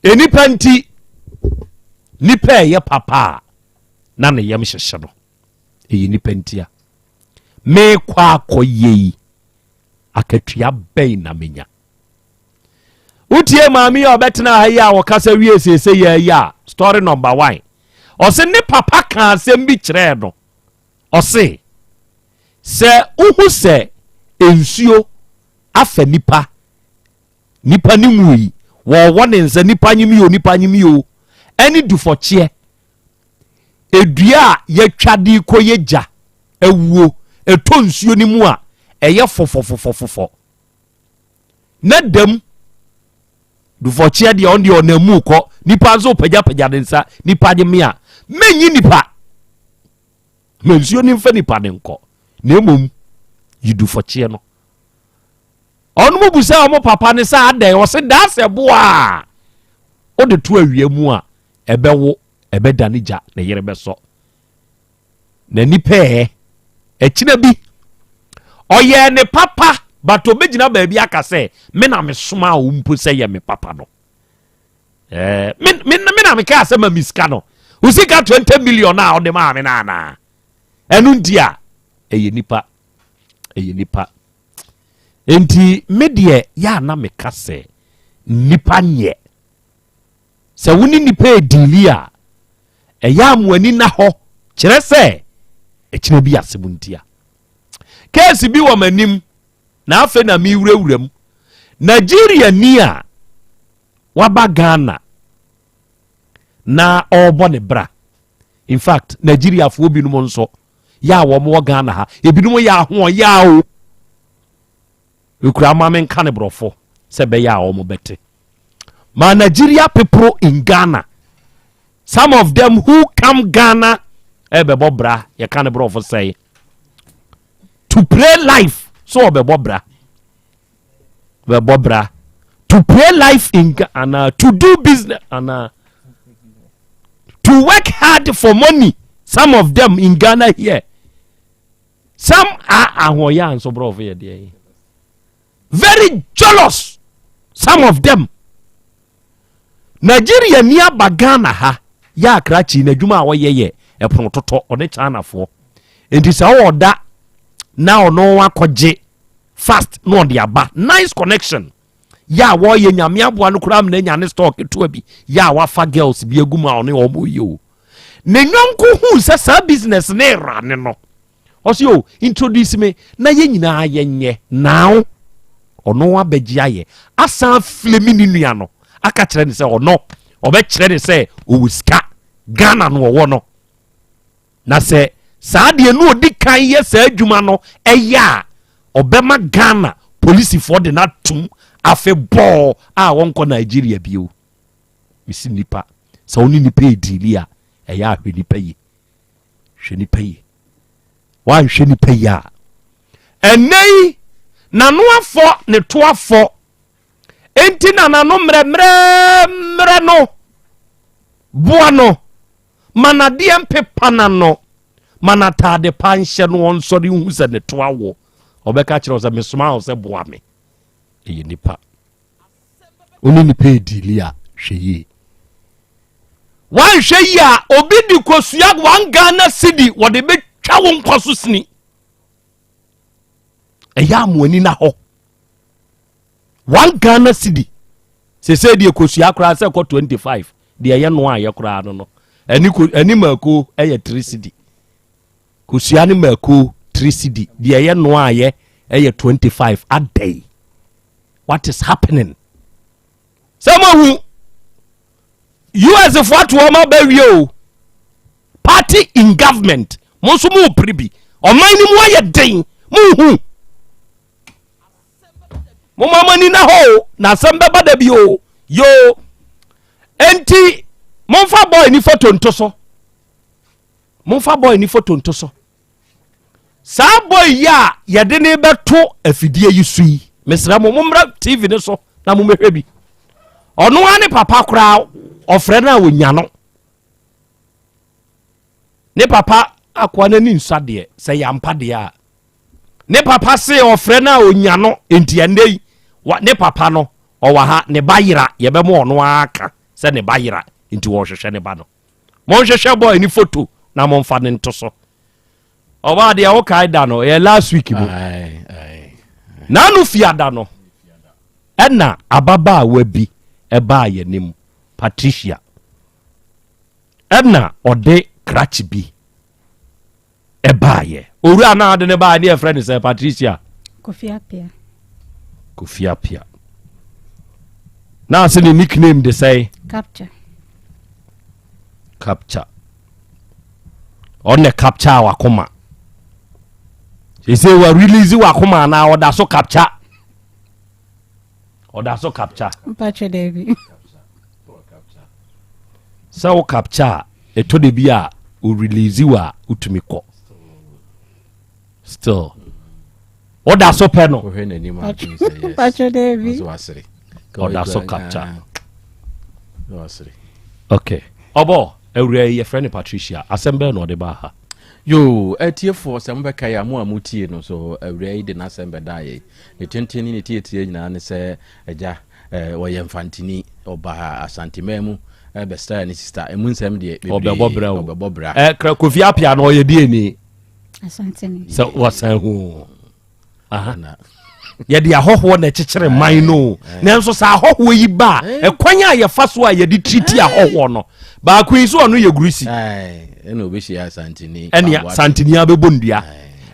Nnipa nti, nipa ɛyɛ papa a na ne yam hyehye no. Ɛyɛ nipa ntia. Meekɔ akɔyɛ yi, akatua bɛn na menya? Wotie maame yi a ɔbɛtena ha yi a ɔkasa wie seese yɛ yi a, story number one. Ɔse ne papa ka asɛm bi kyerɛɛ no. Ɔse sɛ wohu sɛ nsuo afa nipa Nipa no nwui, wɔwɔ ne nsa, nipa nyem yi o, nipa nyem yi o, ɛne dufɔkyeɛ, edua a yɛtwa de kɔyɛ gya, awuo, ɛtɔ nsuo no mu a, ɛyɛ fɔfɔfɔfɔfɔ. Na dam, dufɔkyeɛ deɛ ɔno deɛ ɔnam mu kɔ, nipa nso pagyapagya ne nsa, nipa nye me a, menyi nipa, ma nsuo no mfa nipa no nkɔ, na mmom yi dufɔkyeɛ no. Ɔnom busaa ɔmo papa no sɛ adɛn? Ɔse daa sɛ boa a wode to awia mu a ɛbɛwo, ɛbɛdane gya, ne yere bɛsɔ. N'ani pɛɛ. Ɛkyina bi ɔyɛɛ ne papa but ɔbɛgyina baabi aka sɛ me na mesomaa wo mpo sɛ yɛ me papa no. Eh, me, me, me na mekaa sɛ ma me sika no. Wo sika 20 million a ɔde maa me no anaa? Ɛno nti a ɛyɛ nipa. Ɛyɛ nipa. Enti me deɛ yɛ a na meka sɛ nnipa nyɛ. Sɛ wo ne nnipa ɛdiili a, ɛyɛ a mo ani na hɔ kyerɛ sɛ ɛkyerɛ bi asɛm ntia. Keesi bi wɔ m'anim na afei na mewurawura mu. Nigeria ni a waba Ghana na ɔrebɔ ne bra. In fact, Nigeriafoɔ binom nso yɛ a wɔn wɔ Ghana ha ebinom yɛ ahoɔyaa o ekura ama me nka ne borɔfo sɛ bɛyɛ a wɔn bɛte ma Nigeria people in Ghana some of them who come Ghana ɛbɛbɔ bra yɛka ne borɔfo sɛe to play life so ɔbɛbɔ bra bɛbɔ bra to play life in Ghana to do business ana to work hard for money some of them in Ghana here some are ahoɔyɛ a nso borɔfo yɛ deɛ yi very jealous some of them Nigeria ni aba Ghana ha yɛ akrakyi n'adwuma a ɔyɛ yɛ ɛpono totɔ ɔne Chinafoɔ nti sɛ ɔwɔ da na ɔno akɔgye fast na ɔde aba nice connection yɛ a wɔyɛ nyame aboa no koraa mena nya ne store ketewa bi yɛ a wafa girls bi agu mu a ɔne wɔn yɛ o ne nyɔnko hu sɛ saa business ne ra ne no ɔsi o introduce me na yɛ nyinaa yɛnyɛ now ɔno abɛgye ayɛ asan filemi ne nua no aka kyerɛ ne sɛ ɔno ɔbɛkyerɛ ne sɛ ɔwɔ sika Ghana no ɔwɔ no. Na sɛ saa deɛ no ɔdi kan yɛ saa adwuma no ɛyɛ a, ɔbɛma Ghana polisifoɔ de no atom afe bɔɔ a wɔnkɔ Nigeria bio. Mesi nipa, sɛ wo ne nipa ɛdiili a, ɛyɛ a hwɛ nipa yie. Hwɛ nipa yie. Woanhwɛ nipa yie a, ɛnnɛ yi n'ano afɔ ne to afɔ. Enti na n'ano mmerɛmmerɛmmerɛ no boa no. Ma n'adeɛ mpepa n'ano, ma n'ataade pa nhyɛ no ɔnsɔre nhu sɛ ne to awo. Ɔbɛka kyerɛ wo sɛ mesomaa wo sɛ boa me. Ɛyɛ nipa. Wo ne nipa ɛdiili a, hwɛ yie. Woanhwɛ yie a, obi de kosua one Ghana cedi wɔde bɛtwa wo nkwa so sini. Ɛyɛ a mo ani na hɔ. One Ghana cedi. Sese deɛ kosua koraa sɛ kɔ 25 deɛ ɛyɛ noa ayɛ koraa no no ɛne ko ɛne mako ɛyɛ 3 cedi. Kosua ne mako 3 cedi deɛ ɛyɛ noa ayɛ ɛyɛ 25 adɛn. What is happening? Sɛ mo hu US fo ato wɔn aba wie o. Party in government mo nso mo pere bi. Ɔman no mu ayɛ den mo hu. Momma mo ani na hɔ o, na asɛm bɛba da bi o. Yoo. Enti, momfa boy ni foto nto so. Momfa boy ni foto nto so. Saa boy yi a yɛde ne bɛto afidie yi so yi, mesrɛ mo, mommra TV no so na mommɛhwɛ bi. Ɔno ara ne papa koraa ɔfrɛ no a ɔnya no. Ne papa akoa n'ani nsa deɛ, sɛ yɛampa deɛ a. Ne papa se ɔfrɛ no a ɔnya no, enti ɛnnɛ yi ne papa no ɔwɔ ha, ne ba yera, yɛbɛma ɔno ara aka sɛ ne ba yera, enti wɔrehwehwɛ ne ba no. Monhwehwɛ boy ne foto na momfa no nto so. Ɔbaa deɛ wokae da no, ɛyɛ last week mu. N'ano fiada no, ɛna ababaawa bi ɛbaa yɛn anim, Patricia. Ɛna ɔde krakye bi ɛbaayɛ. Owura no a ɔde no baayɛ ne yɛfrɛ no sɛ Patricia. Kofi Apia. Kofi Apia. Na ase ne nickname de sɛn? Capture. Capture. Ɔne capture wakoma. Sese wa release wakoma anaa ɔda so capture. Ɔda so capture. Mpakyɛ daabi. Sɛ wo capture a, ɛtɔ da bi a o release wo a wotumi kɔ. Still. Ɔda so pɛ no. Mpakyɛ daabi. Ɔda so capture. Okay. Ɔbɔ awura yi yɛfrɛ no Patricia. Asɛm bɛn na ɔde baa ha? Yoo, atiefoɔ sɛ mobɛkae a mo a motie no so awura yi de n'asɛm bɛdaa yɛn. Ne tenten ne ne tiatia nyinaa ne sɛ agya eh, ɔyɛ Mfantini, ɔbaa Asanteman mu eh, bɛsraa ne sista. Emu nsɛm deɛ bebree. Ɔbɛbɔ bra o. Ɔbɛbɔ bra. Eh, kra Kofi Appiah no ɔyɛ deɛ ni? Asanteni. Sɛ wasan hu. Aha. Yɛde ahɔhoɔ na ɛkyekyere man no. Nanso sɛ ahɔhoɔ yi ba a, ɛkwan a yɛfa so a yɛde tiriti ahɔhoɔ no, baako yi so ɔno yɛ gurusi. Ɛna ɔbɛhyia Asanteni. Ɛne Asanteni abɛbɔ nnua.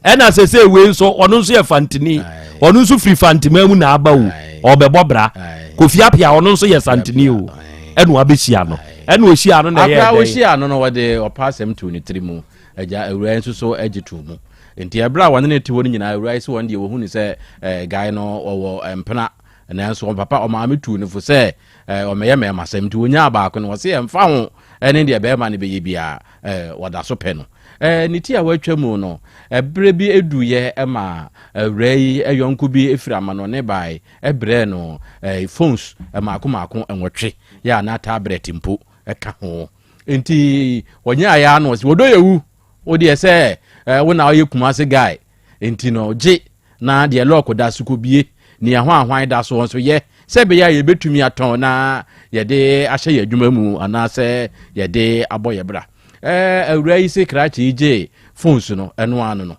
Ɛna sese wei nso ɔno nso yɛ Fantini. Ɔno nso firi Fantima mu na aba o. Ɔbɛbɔ bra. Kofi Appiah ɔno nso yɛ Santini o. Ɛna wabɛhyia no. Ɛna ɔhyia no na ɛyɛ dɛn? Akora ɔhyia no no wɔde ɔpa asɛm too ne tiri mu. Agya awura yi nso so gye too mu. Nti ɛberɛ a wɔne no te hɔ no nyinaa awura yi sɛ wɔn deɛ wɔhu no sɛ eh, guy no ɔwɔ mpena. Nanso wɔn papa ɔmaame tuu no fo sɛ eh, ɔmmɛyɛ mmɛɛmasɛm. Nti wɔnyaa baako no wɔse ɛmfa ho ne deɛ bɛɛma no bɛyɛ biara eh, wɔda so pɛ no. Eh, ne ti a watwa mu no, ɛberɛ bi duiɛ ma awuraa yi yɔnko bi firi amanɔne bae brɛɛ no eh, phones mmaako mmaako nwɔtwe, yɛ a na tabrɛt mpo ka ho. Nti wɔnyaeɛ ara na wɔse, wɔdɔ yɛ wu, wo deɛ sɛ eh, wo na woyɛ Kumase guy, nti no gye na deɛ lɔɔko da so kɔbie, nea hwanhwan da soɔ nso yɛ, sɛ ɛbɛyɛ a yɛbɛtumi atɔn na yɛde ahyɛ yɛn adwuma mu anaasɛ yɛde abɔ yɛn bra. Ɛɛ, awuraa yi se krakye yi gyee phones no, ɛno ano no.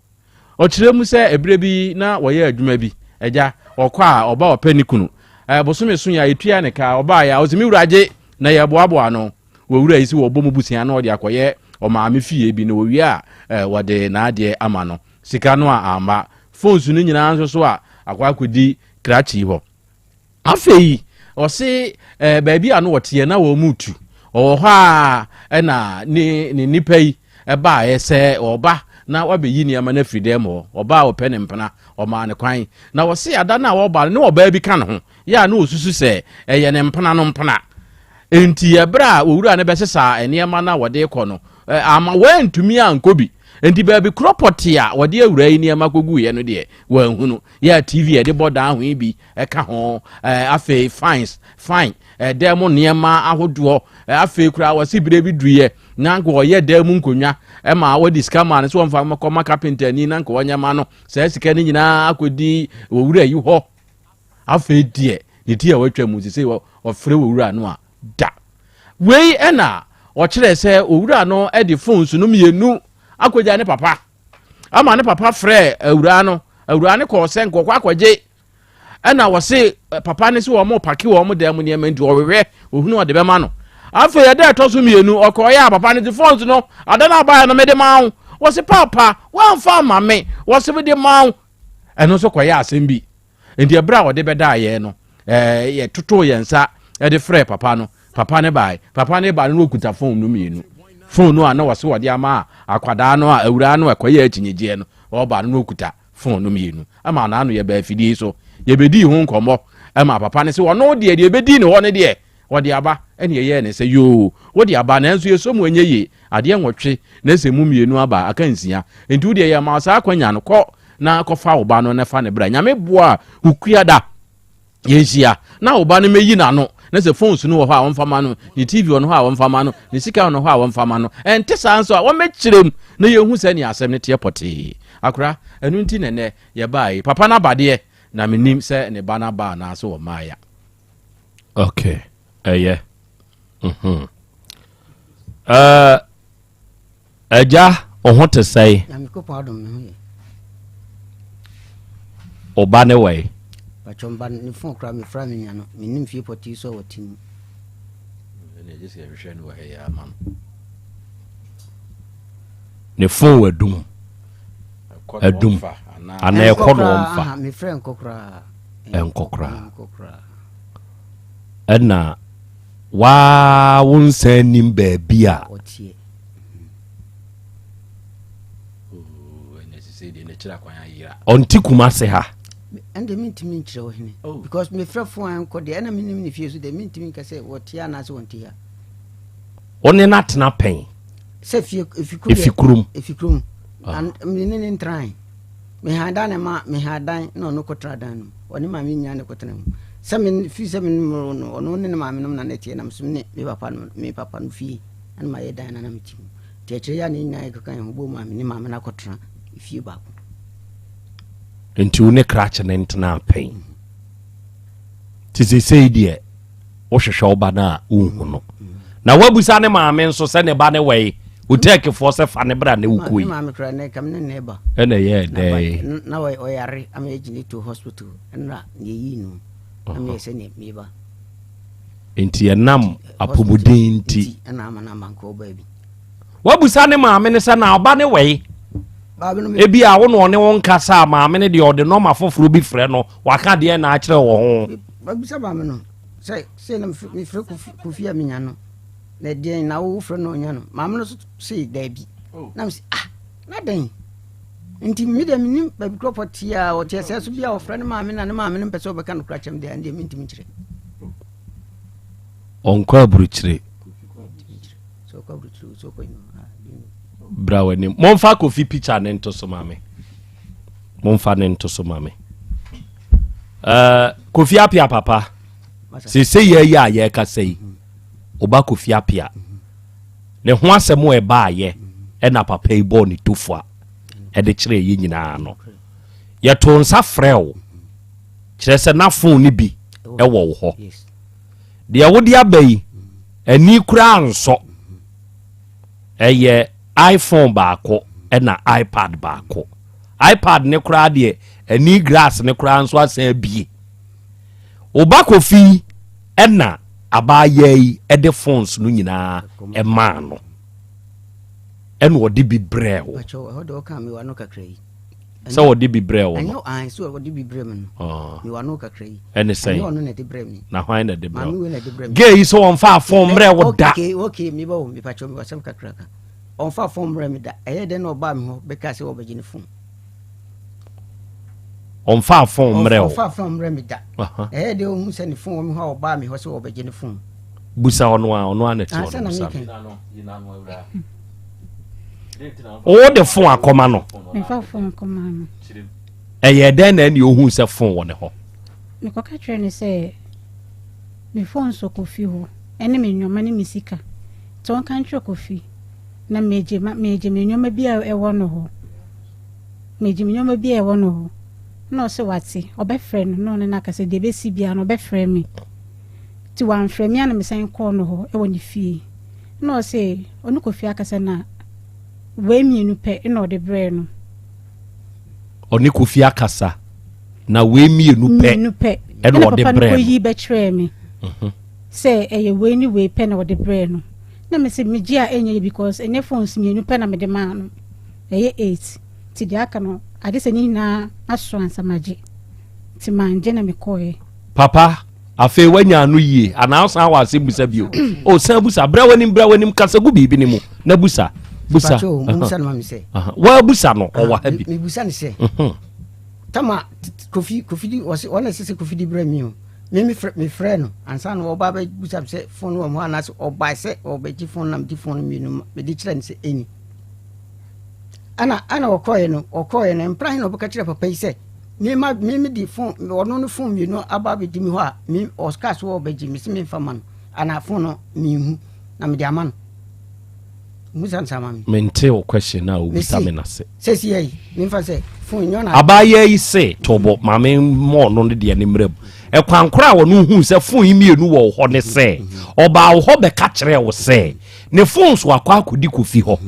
Ɔkyerɛ mu sɛ ɛberɛ bi na wɔyɛ adwuma bi, agya, ɔkɔ a ɔba ɔpɛ ne kunu. Ɛɛ, bosome so a yɛtua ne ka, ɔbaeɛ a ɔse me wura gye na yɛboaboa ano. Wɔ wura yi se wɔbɔ mu busua na ɔde akɔyɛ ɔmaame fie bi na wɔwie a wɔde n'adeɛ ama no. Sika no a amma. Phones no nyinaa nso so a akɔ akɔdi krakye yi hɔ. Afei, Ɔse eh, baabi a no wɔteɛ na wɔn mu tu. Ɔwɔ hɔ a ɛna ne ne nipa yi ɛbaeɛ sɛ ɔba na wabɛyi nneɛma no afiri dɛm hɔ. Ɔbaa a ɔpɛ ne mpena, ɔmaa no kwan. Na ɔse ada no a wɔba no ne ɔbaa bi ka ne ho. Yɛ a na ɔsusu sɛ ɛyɛ ne mpena no mpena. Enti ɛberɛ a owura no bɛsesaa nneɛma no a wɔde rekɔ no, amma wɔantumi ankɔ bi. Enti baabi korɔ pɔtee a wɔde awuraa yi nneɛma kɔguiɛ no deɛ, wɔanhunu. Yɛ a TV a yɛde bɔ dan ho yi bi ka ho, afei fines, fine, dan mu nneɛma ahodoɔ, afei koraa wɔse berɛ bi duiɛ na anka wɔyɛ dan mu nkonnwa ma wɔde sika maa no sɛ wɔmfa kɔma kapentani na anka wɔnyɛ ma no. Saa sika no nyinaa akɔdi owura yi hɔ. Afei deɛ ne ti a watwa mu sesei ɔfrɛ owura no a da. Wei ɛna ɔkyerɛ sɛ owura no de phones no mmienu akɔgya ne papa ama ne papa frɛ awuraa no. Awuraa no kɔɔ sɛ nkɔkɔ akɔgye ɛna wɔse papa no sɛ wɔn pake wɔn dan mu nneɛma nti ɔhwehwɛ ohunu ɔde bɛma no. Afei ɛda ɛtɔ so mmienu ɔkɔɔyɛ a papa no de phones no ada no abaeɛ no mede maa wo. Wɔse papa woamfa ama me wɔse mede maa wo. Ɛno nso kɔyɛ asɛm bi. Enti ɛberɛ a ɔde bɛdaa yɛn no, ɛɛ yɛtotoo yɛn nsa de frɛɛ papa no. Papa no bae. Papa no ba no na ɔkuta fon no mmienu. Fon no a na wɔse wɔde ama akwadaa no a awuraa no ɛkɔyɛ akyinnyegyeɛ no, ɔreba no na ɔkuta fon no mmienu. Ɛma n'ano yɛbaa afidie so. Yɛbɛdii ho nkɔmmɔ. Ɛma papa no se ɔno deɛ deɛ ɛbɛdii ne hɔ no deɛ Ɔde aba, ɛna yɛyɛɛ no sɛ, Yoo, wode aba, nanso yɛsɔ mu ɛnyɛ yie, adeɛ nwɔtwe, na sɛ emu mmienu aba a, aka nsia. Enti wo deɛ yɛma wo saa akwanya no, kɔ na kɔfa wo ba no na fa no bra. Nyame boa a, Wukuada yɛnhyia, na wo ba no mɛyi n'ano, na sɛ phones no wɔ hɔ a wɔmfa ma no, ne TV wɔ no hɔ a wɔmfa ma no, ne sika wɔ no hɔ a wɔmfa ma no. Ɛnte saa nso a, wɔmmɛkyerɛ mu na yɛnhu sɛnea asɛm no teɛ pɔtee. Akora, ɛno nti na ɛnnɛ yɛbaa yi. Papa no aba deɛ, na mennim sɛ ne ba no aba anaasɛ ɔmmaeɛ a. Okay, ɛyɛ. Mhm. Uh, agya, wo ho te sɛe? Nyankopɔn adom me ho yɛ. Wo ba ne wɛi? Patwɔ mba ne fon koraa mefra me nya no mennim fie pɔtee so a wɔte mu. Ne fon adum. Adum. Anaa ɛkɔ no ɔmfa. Mefrɛ nkɔ koraa. Ɛnkɔ koraa. Ɛna waa wo nsa nim baabi a. Ɔnte Kumase ha. Ɛnde mentumi nkyerɛ wo hene. Oh. Because mefrɛ fon a ɛnkɔ deɛ ɛna menim ne fie so deɛ mentumi nka sɛ wɔte anaasɛ wɔnte ha. Wo ne no atena pɛn? Sɛ fie efi kurom. Efi kurom. Ah. Me ne ne ntrae. Mehaa dan na ma mehaa dan na ɔno kɔtra dan no mu. Ɔne maame nyinaa na ɛkɔtena mu. Sɛ me firi sɛ me ne mo no, ɔno ne ne maame nom na na ɛteɛ na me so ne me papa no me papa no fie ɛna mayɛ dan na na mete mu. Nti akyire yi a ne nyinaa yɛkeka yɛn ho bom a me ne maame no akɔtena fie baako. Nti wo ne krakye no ntenaa pɛn? Nti seesei deɛ wohwehwɛ wo ba no a wonhu no na woabusa ne maame nso sɛ ne ba ne wɛi wotɛɛkefoɔ sɛ fa ne bra ne wokɔ yi ɛna ɛyɛɛ dɛn na ɔyare ama yɛgyine to hospital ɛna yɛyii no na meyɛ sɛ ne meba nti ɛnam apɔmuden nti ɛna ama no ama nka ɔbaa bi Woabusa ne maame no sɛ na ɔba ne wɛi? Ebi a wo na ɔne wo nkasa a maame no deɛ ɔde nɔma foforɔ bi frɛ no waka deɛ na akyerɛ wɔ ho. Mabisa maame no sɛ sɛ na mefrɛ Kofi a menya no na deɛn na wofrɛ no ɔnya no maame no se daabi oh. na mese ah na dɛn nti me deɛ menim baabi korɔ pɔtee a ɔteɛ sɛ so bi a ɔfrɛ no maame na ne maame no mpɛ sɛ ɔbɛka no kora kyɛm deɛ ɛndeɛ mentumi nkyerɛ ɔnkɔ aburukyire Bra w'anim. Momfa Kofi picture ne nto so ma me. Momfa ne nto so ma me. Uh, Kofi Apia papa. Sese yɛ yi a yɛrekasa yi. Oba Kofi Apia. Ne ho asɛm a ɛbaayɛ ɛna papa yi bɔɔ ne tofu a ɛde kyerɛ yɛ nyinaa no. Yɛto nsa frɛ wo. Kyerɛ sɛ na phone no bi ɛwɔ wo hɔ. Deɛ wode aba yi, ani koraa nsɔ. Ɛyɛ iPhone baako ɛna iPad baako. iPad ne koraa deɛ ani glass ne koraa nso asan abie. Wo ba Kofi ɛna abaayaa yi ɛde phones no nyinaa ɛmaa no. Ɛna ɔde bi brɛɛ wo. Pakyɛw, ɛhɔ deɛ ɔkaa me wɔ ano kakra yi. Sɛ ɔde bi brɛɛ wo no. Ɛnyɛ ae sɛ ɔde bi brɛ me no. Ah. Mewɔ ano kakra yi. Ɛne sɛn? Ɛnyɛ ɔno na ɛde brɛ me. Na hwan na ɛde brɛ wo? Maame wei na ɛde brɛ me. Gay yi sɛ ɔmfa fon mmerɛ wo da. Okay, okay, meba o, mepakyɛw mewɔ asɛm kakra ka. Ɔmfa fon mmerɛ me da. Ɛyɛ dɛn na ɔbaa me hɔ bɛkaa sɛ ɔbɛgye ne fon? Ɔmfa fon mmerɛ wo. Ɔmfa fon mmerɛ me da. Ɛyɛ dɛn ɔhu sɛ ne fon wɔ me hɔ a ɔbaa me hɔ sɛ ɔbɛgye ne fon? Busa ɔno a, ɔno a na ɛte Ah, hɔ sɛ no na busa meka no. yi. Wode fon akɔma no? Memfa fon nkɔma no. Ɛyɛ dɛn na ɛne ohuu sɛ fon wɔ ne hɔ? Mekɔka kyerɛɛ no sɛ me fon sɔ Kofi hɔ ɛne me nnoɔma ne me sika nti ɔnka nkyerɛ Kofi na megye ma megye me nnoɔma bi a ɛwɔ no hɔ megye me nnoɔma bi a ɛwɔ no hɔ na ɔse wate ɔbɛfrɛ no na ɔne no akasa deɛ ɛbɛsi biara no ɔbɛfrɛ me nti wamfrɛ me a na mesan kɔɔ no hɔ ɛwɔ ne fie na ɔse ɔne Kofi akasa na wei mmienu pɛ na ɔde brɛɛ no. Ɔne Kofi akasa na wei mmienu pɛ mmienu pɛ ɛna ɔde papa no brɛɛ no. kɔyi bɛkyerɛɛ me sɛ ɛyɛ wei ne wei pɛ na ɔde brɛɛ no na mese megye a ɛnyɛ yie because ɛnyɛ phones mmienu pɛ na mede maa no ɛyɛ eight nti deɛ aka no agye sɛ ne nyinaa aso ansa magye nti mangye na mekɔeɛ. Papa Afei wanya ano yie anaa ɔsan wɔ asɛm busa bio? O san busa, bra w'anim, bra w'anim, kasa gu biribi no mu na busa. Busa. Pacho, musa no ma me sɛ. Wabusa no, ɔwɔ ha bi. Mebusa no sɛ. Mhm. Tama Kofi Kofi di ɔsɛ ɔna ɛsɛ sɛ Kofi di brɛ mi o. Me me frɛ me frɛ no ansa na ɔba bɛ busa sɛ fon wɔ mu anaasɛ ɔba sɛ ɔbɛgye fon na mede fon mmienu mede kyerɛ no sɛ ɛni. Ɛna ɛna ɔkɔɛ no ɔkɔɛ no mpra he na ɔbɛka kyerɛ papa yi sɛ Me ma me me di fon ɔno no fon mmienu aba abɛdi mi hɔ a me ɔka so ɔbɛgye me si me nfa ma no ana fon no menhu na mede ama no musa nsa ma me. Mente wo question na wobisa me nase. Sɛsi yɛ yi memfa sɛ fon nyɛ ɔna. Abaayewa yi se tobo maame mmɔɔ no ne deɛ ne mmerɛ mu. Ɛkwan koro a ɔno huu sɛ fon yi mmienu wɔ wo hɔ ne sɛ ɔbaa wo hɔ bɛka kyerɛɛ wo sɛ ne fon so akɔ akɔdi Kofi hɔ.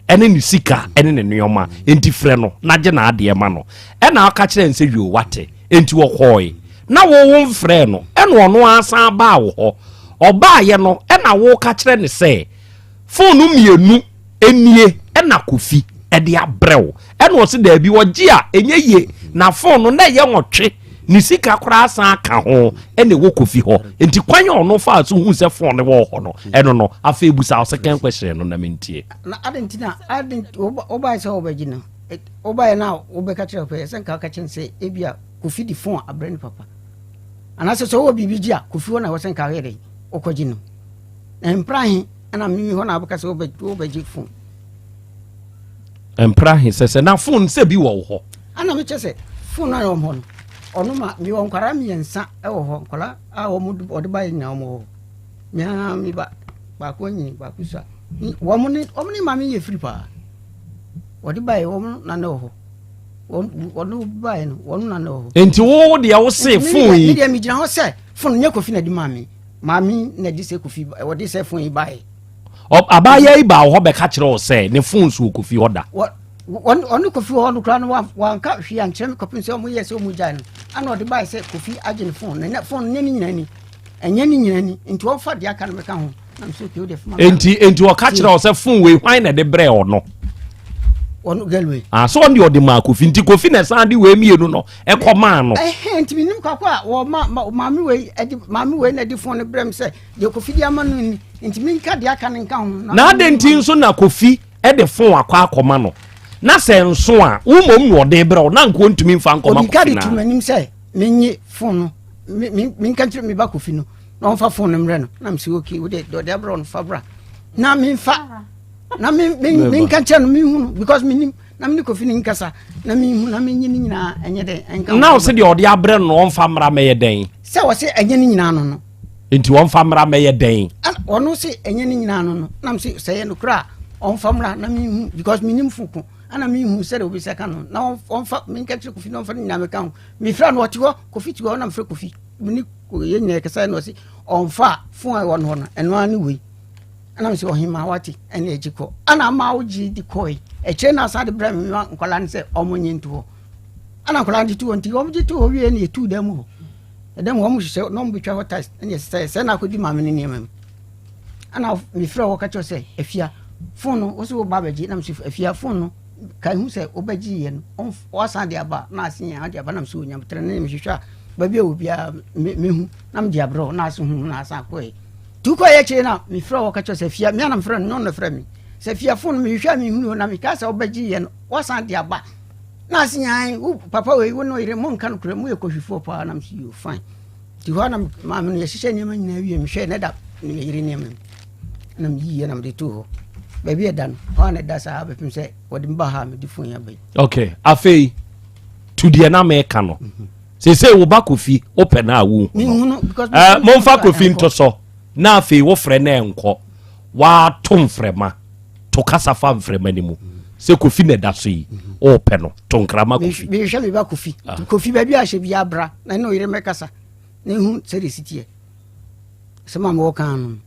ɛne ne sika ɛne ne nneɛma enti frɛ no na gye n'adeɛ ma no ɛna ɔka kyerɛ no sɛ yoo wate enti ɔkɔɔe na wo wo mfrɛɛ no ɛna ɔno ara san baa wo hɔ ɔbaayɛ no ɛna wo ka kyerɛ no sɛ fon no mmienu nie ɛna Kofi ɛde abrɛ wo ɛna ɔse daabi ɔgye a ɛnyɛ yie na fon no na ɛyɛ nwɔtwe ne sika koraa san ka ho ɛna ɛwɔ Kofi hɔ nti kwan a ɔno faa so hu sɛ fon no wɔ hɔ no ɛno no afei busa wo second question no na mentie. Na adɛn nti na adɛn nti wobaeɛ sɛ wobɛgye no wobaeɛ no a wobɛka kyerɛ pɛ sɛ nka woka kyerɛ no sɛ ebia Kofi de fon abrɛ ne papa anaasɛ sɛ wowɔ biribi gye a Kofi hɔ na ɛwɔ sɛ nka woyɛ dɛn wokɔgye no na mpra he ɛna mimi hɔ na wobɛka sɛ wobɛgye fon mpra he sɛ sɛ na fon sɛ bi wɔ wo hɔ ana mekyɛ sɛ fon no a ɛwɔ hɔ no ɔno ma mewɔ nkwadaa mmiɛnsa wɔ hɔ nkwadaa a wɔn ɔde baeɛ nyinaa wɔn wɔ hɔ mea me ba baako anyini baako sua wɔn ne wɔn ne maame yɛ firi paa wɔde baeɛ wɔn na ne wɔ hɔ wɔn wɔn baeɛ no wɔn na ne wɔ hɔ. Nti wo deɛ wo se fon yi. Mi deɛ mi gyina hɔ sɛ fon nyɛ kofi na di maame maame na di sɛ kofi wɔde sɛ fon yi baeɛ. Abaayewa yi baa hɔ bɛka kyerɛ wo sɛ ne fon so wɔ kofi hɔ da. Wɔn ɔne kofi wɔ hɔ no koraa no wanka hwee ankyerɛ me kɔpem sɛ wɔn yɛ sɛ wɔn gyae no ana ɔde baeɛ sɛ kofi agye ne fon na fon nyɛ ne nyinaa ni. ɛnyɛ ne nyina ni nti ɔmfa deɛ aka no mɛka ho na mesɛ okay wode foma enti enti ɔka kyerɛ wo sɛ fon wei hwan na ɛde brɛɛ ɔno ɔno girl wei ah so ɔno deɛ ɔde maa kofi nti kofi na ɛsan de wei mmienu no ɛkɔ maa no ɛhɛn nti menim kwakɔ a wɔ maame wei ɛde maame wei na ɛde fon no brɛ me sɛ deɛ kofi de ama no ni nti menka deɛ aka no nka ho na adɛn nti nso na kofi ɛde fon akɔ akɔma no na sɛ nso a wo mmom na ɔde brɛ wo na nka ɔntumi mfa nkɔma kofi na ɔdi ka de to m'anim sɛ menye fon no menka nkyerɛ me ba kofi no na ɔmfa fon no mmerɛ no na mesɛ ok wode deɛ ɔde abrɛ no fa bra na memfa na menka nkyerɛ no menhu no because menim na mene kofi no nkasa na menhu na menye ne nyinaa ɛnyɛ dɛn ɛnka na ɔsɛ deɛ ɔde abrɛ no ɔmfa mmra mɛyɛ dɛn sɛ ɔsɛ ɛnyɛ ne nyinaa no no nti ɔmfa mmra mɛyɛ dɛn ɔno sɛ ɛnyɛ ne nyinaa no no na mesɛ sɛ yɛ nokorɛ a ɔmfa mmra na menhu because menim fo ko ana menhu sɛdeɛ obi sɛ ka no na ɔmfa menka kyerɛ kofi na ɔmfa ne nyinaa mɛka ho Mefrɛ no ɔte hɔ, Kofi te hɔ na mefrɛ Kofi. Mene yɛn nyinaa yɛkasa na ɔse ɔmfa fon a ɛwɔ no hɔ no, ɛno ara ne wei. Ɛna mesɛ ɔhema wate ɛne agye kɔ. Ɛna ama wogye di kɔe. Akyire na asa de brɛ me ma nkwadaa no sɛ ɔmo nye nto hɔ. Ɛna nkwadaa no de to hɔ nti ɔmo gye to hɔ wie na yɛtuu dan mu hɔ. Ɛdan mu hɔ ɔmo hyehyɛ na ɔmo betwa hɔ tiles ɛna yɛsesa sɛ na akɔdi maame no nneɛma mu. Ɛna mefrɛ hɔ ka kyerɛ sɛ afia fon no wo sɛ wo ba bɛgye na mesɛ afia fon no. ka hu sɛ wobɛgye yɛ no wasan de aba na ase yɛn ade aba nam so onyam trɛ ne mehwehwɛ a baabi a obiara mehu na mede abrɛ na ase hu na asan kɔɛ tu kɔ yɛ kyerɛ na mefrɛ wɔ ka kyerɛ sɛ fia me anam frɛ no nyɛ ɔno frɛ me sɛ fia fon mehwehwɛ a mehu na meka sɛ wobɛgye yɛ no wasan de aba na ase yɛn wo papa wei wo ne ɔyere mo nka no korɛ mo yɛ kɔhwifoɔ paa nam so yɛ fine nti hɔ na maame no yɛhyehyɛ nneɛma nyinaa wie mehwɛ ne da ne meyere nneɛma mu na meyiiɛ na mede too hɔ baabi ɛda no hɔ a na ɛda saa bɛpem sɛ wɔde mba ha mede fon aba yi ok afei to deɛ na meka no mhm. seesei wo ba kofi wopɛ no a wohu no eh, momfa kofi nto so na afei wofrɛ no ɛnkɔ wato mfrɛma to kasa fa mfrɛma no mu sɛ kofi na ɛda so yi wopɛ no to nkrama kofi mehwɛ me ba kofi ah. kofi baabi a hyɛ bi abra na ne ɔyere mɛkasa na ɛhu sɛdeɛ siteɛ sɛ ma mewɔ kan no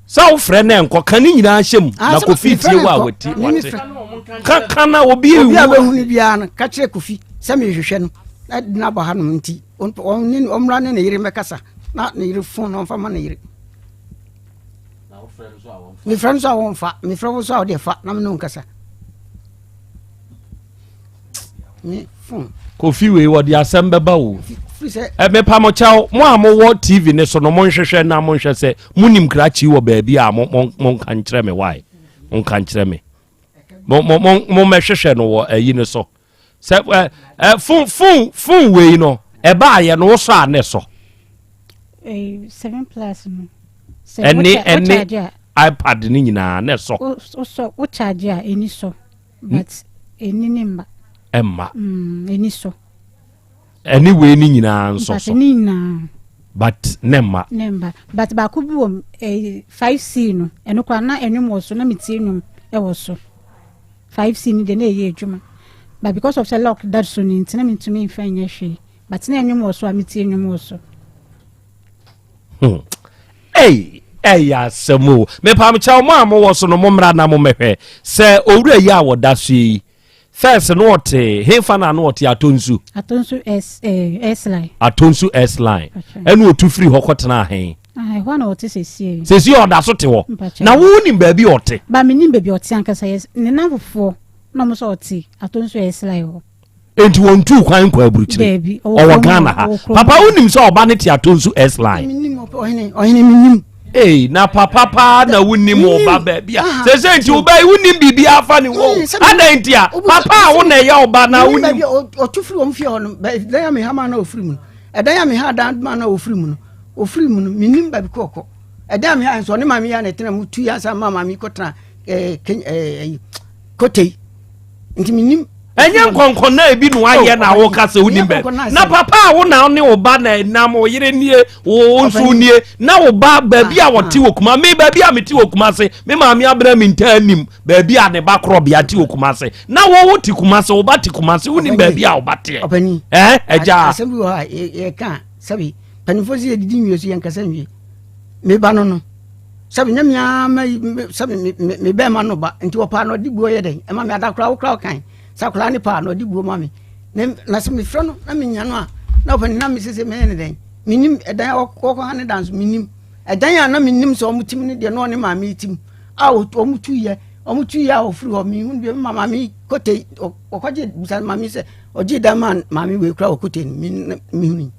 sɛ wofrɛ no ɛnkɔ ka ne nyinaa hyɛ mu ah, na kofi tie wo a wati wate ka ka na obi ewu obi a bɛhu no biara no ka kyerɛ kofi sɛ mehwehwɛ no na de no aba ha nom nti ɔmmra ne ne yere mɛkasa na ne yere fon na ɔmfa ma ne yere mefrɛ no so a wɔmfa mefrɛ wo so a wode fa na mene wo nkasa me fon kofi wei wɔde asɛm bɛba o mepa mo kyɛw mo a mowɔ tv ne so no monhwehwɛ na monhwɛ sɛ monim krakye wɔ baabi a monka nkyerɛ me wae monka nkyerɛ me mommɛhwehwɛ no wɔ ayi no so sɛ ɛ ɛ fon fon fon wei no ɛbaayɛ no wosɔ a ne sɔ. seven plus no. ɛne ɛne ipad ne nyinaa ne sɔ. wosɔ wo charge a ɛni sɔ but ɛni ne mma. ɛmma. ɛni sɔ. Ɛne wei ne nyinaa nso so. Ne nyinaa. But ne mma. Ne mma but baako bi wɔ eh, 5C no ɛno koraa na ɛnwom wɔ so na metie nwom ɛwɔ so 5C no deɛ na ɛyɛ adwuma but because of sɛ lock da so no nti na mentumi mfa nyɛ hwee but na ɛnwom wɔ so a metie nwom wɔ so. Hmm. Ei, ɛyɛ asɛm o. Mepamkyɛw mo a mowɔ so no mommra na mommɛhwɛ sɛ owura yi a wɔda so yi First no ɔte hefa na no ɔte Atonsu. Atonsu S eh, S line. Atonsu S line. Ɛna otu firi hɔ kɔtena ahen. Ɛhɔ na ɔte sesie. Sesie ɔda so te hɔ. Na wo nim baabi ɔte. Ba mi nim baabi ɔte ankasa yɛ ne nan fofoɔ na ɔmo sɛ ɔte Atonsu S line hɔ. Enti wɔn tu kwan nkɔ aburukyire. Ɔwɔ Ghana ha. Papa wo nim sɛ ɔba ne te Atonsu S line. Ɔhene ɔhene mi nim. Ei, na papa paa na wonim wo ba baabi a sɛsɛ nti wo ba yi wonim biribi afa ne wo adɛn nti a papa a wo na ɛyɛ wo ba na wonim ɔtu firi wɔn fie hɔ no ɛdan a meha ma na ɔfiri mu no ɛdan a meha dan ma na ɔfiri mu no ɔfiri mu no menim baabi kɔ ɔkɔ ɛdan a meha nso ɔne maame yɛ na ɛtena mu tu yɛ ansa ma maame kɔtena ɛɛ ɛɛ kotei nti menim ɛnyɛ nkɔnkɔn na ebi na wayɛ na woka sɛ wonim baabi na papa a wo na ne wo ba na ɛnam wo yere nie wo nso nie na wo ba baabi a wɔte wɔ kuma me baabi a mete wɔ kuma ase me maame abena me ntaa nim baabi a ne ba korɔbea te wɔ kuma ase na wo wo te kuma ase wo ba te kuma ase wonim baabi a wo ba teɛ ɛɛ agya asɛm bi wɔ hɔ a yɛka sɛbi mpanimfoɔ sɛ yɛdidi nwie so yɛnkasa nwie me ba no no sɛbi nyɛ mea ma sɛbi me bɛrima no ba nti wɔpaa na ɔde buo yɛ dɛn ɛma me adakora wo kora ɔkan sɛ akwadaa ne paa na ɔde buo ma me na sɛ mefrɛ no na menya no a na ɔpɛ na mesese mɛyɛ ne dɛn menim ɛdan a wɔkɔ ha ne dan so menim ɛdan a na menim sɛ ɔmo tim no deɛ na ɔne maame tim a ɔmo tu yɛ ɔmo tu yɛ a ɔfiri hɔ mehu deɛ ma maame kote ɔkɔgye bisa maame sɛ ɔgye dan ma maame wei kora ɔkote no mehunu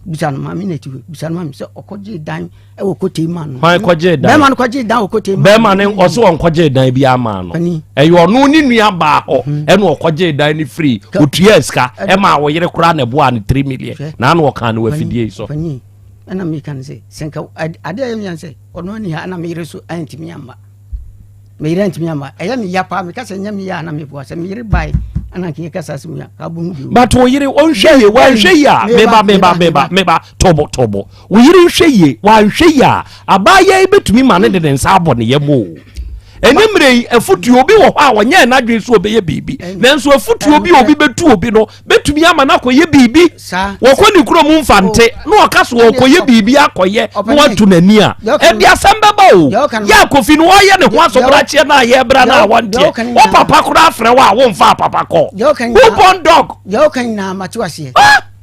bisa no maame na ti hɔ bisa no maame sɛ ɔkɔgye dan ɛwɔ kote ma no. Hwan kɔgye dan? Bɛrima no kɔgye dan wɔ kote ma. Bɛrima no ɔsɛ wɔn kɔgye dan bi ama no. Ɛyɛ ɔno ne nua baa hɔ mhm. ɛna ɔkɔgye dan no firi otua sika ɛma ɔyere koraa na ɛboa no three million na ano ɔka no wɔ afidie yi so. Ɛna mi kan sɛ sɛnka adeɛ yɛ mi yan sɛ ɔno ani ha ɛna mi yere so ɛntumi ama. Me yere antumi amma. Ɛyɛ me ya paa. Meka sɛ nyɛ me ya a na meboa. Sɛ me yere bae ana nka yɛka saa asɛm yi a, ka wobɛhu deɛ But wo yere ɔnhwɛ yie, wanhwɛ yie a, meba meba meba meba tobo tobo. Wo yere nhwɛ yie, wanhwɛ yie a, abaayewa yi bɛtumi ma ne de ne nsa abɔ ne yam o. Ɛne mmerɛ yi, afutuo bi wɔ hɔ a ɔnyɛɛ n'adwene sɛ ɔbɛyɛ biribi. Nanso afutuo bi a obi bɛtu obi no bɛtumi ama no akɔyɛ biribi. Wɔkɔ ne kurom mfante na ɔka so ɔkɔyɛ biribi akɔyɛ na watu n'ani a, ɛde asɛm bɛba o. Yɛ akofi no ɔyɛ ne ho asobrakyeɛ no a yɛbra no a wɔnteɛ. Wo papa koraa frɛ wo a womfa papa kɔ. Who born dog? Deɛ ɔka nyinaa mate aseɛ.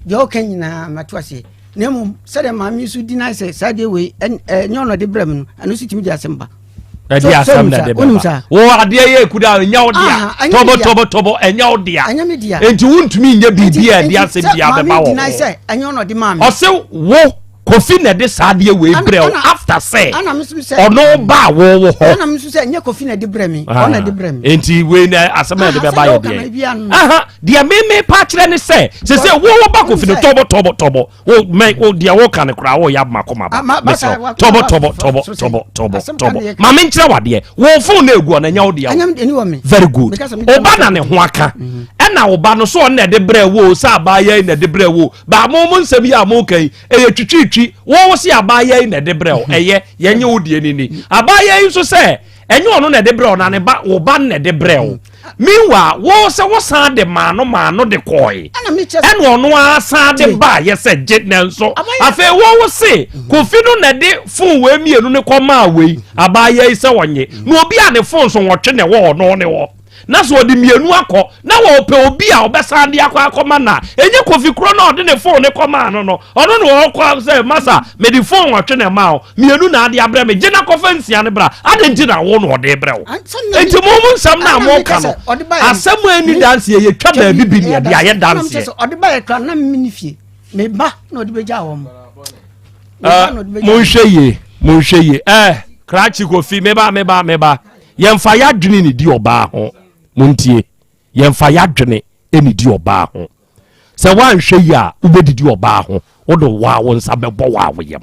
Deɛ ɔka nyinaa mate aseɛ. Na mmom sɛdeɛ maame nso di nan sɛ saa deɛ wei ɛnyɛ ɔnɔde brɛ me no, ɛno nso tumi de asɛm ba. Ɛde asɛm na ɛde bɛba. Wo adeɛ yɛ ekuda ɛnyɛ wo dea. Tɔbɔ tɔbɔ tɔbɔ ɛnyɛ wo dea. Nti wontumi nyɛ biribi a ɛde asɛm bi abɛba wɔ ho. Ɔse wo Kofi na ɛde saa adeɛ wei brɛ wo after sɛ ɔno ba a wɔwɔ hɔ. Ɛna mi nso sɛ ɛnyɛ Kofi na ɛde brɛ mi ɔna ɛde brɛ mi. Nti wei na asɛm a ɛde bɛba yɛ deɛ. Aha deɛ mímí pa kyerɛ ne sɛ sese wo wo ba Kofi no tɔbɔ tɔbɔ tɔbɔ wo mɛ wo deɛ wo ka ne koraa wo yɛ aboma kɔma ba mesrɛ tɔbɔ tɔbɔ tɔbɔ tɔbɔ tɔbɔ tɔbɔ maame nkyerɛ wadeɛ wo phone na egu ɔna ɛnyɛ wo deɛ o very good ɔba na ne ho aka ɛna ɔba no so ɔna ɛde brɛ wo sɛ abaayewa yi na ɛde brɛ wo baa mo mo nsɛm yi a mo ka yi ɛyɛ twitwitwi wo se abaayewa yi na ɛde brɛ wo ɛyɛ yɛnyɛ wo deɛ ni ni abaayewa yi nso sɛ ɛnyɛ ɔno na ɛde brɛ wo na ne ba wo ba na ɛde brɛ wo meanwhile wo sɛ wo san de maa no maa no de kɔe ɛna ɔno ara san de baa yɛ sɛ gye nanso afei wo wo se kofi no na ɛde fon wei mmienu ne kɔ maa wei abaayewa yi sɛ ɔnye na obi a ne fon so wɔtwe na ɛwɔ ɔno ne hɔ na sɛ ɔde mmienu akɔ na wɔpɛ obi a ɔbɛsan de akɔ akɔma no a ɛnyɛ kofi korɔ na ɔde ne fon ne kɔmaa no no ɔno na ɔkɔ sɛ masa mede fon ɔtwe na ɛma wo mmienu na ade abrɛ me gye na kɔfa nsia no bra ade nti na wo na ɔde brɛ wo nti mo mo nsɛm na mo ka no asɛm a ɛni danseɛ yɛtwa baabi bi ne yɛde ayɛ danseɛ ɔde ba yɛ kra na mene fie meba na ɔde bɛgya wɔ mo monhwɛ yie monhwɛ yie eh krakye kofi meba meba meba Yɛmfa y'adwene nidi ɔbaa ho. Montie, yɛmfa y'adwene nidi ɔbaa ho. Sɛ woanhwɛ yie a, wobɛdidi ɔbaa ho. Wode waa wo nsa bɛbɔ waa wo yam.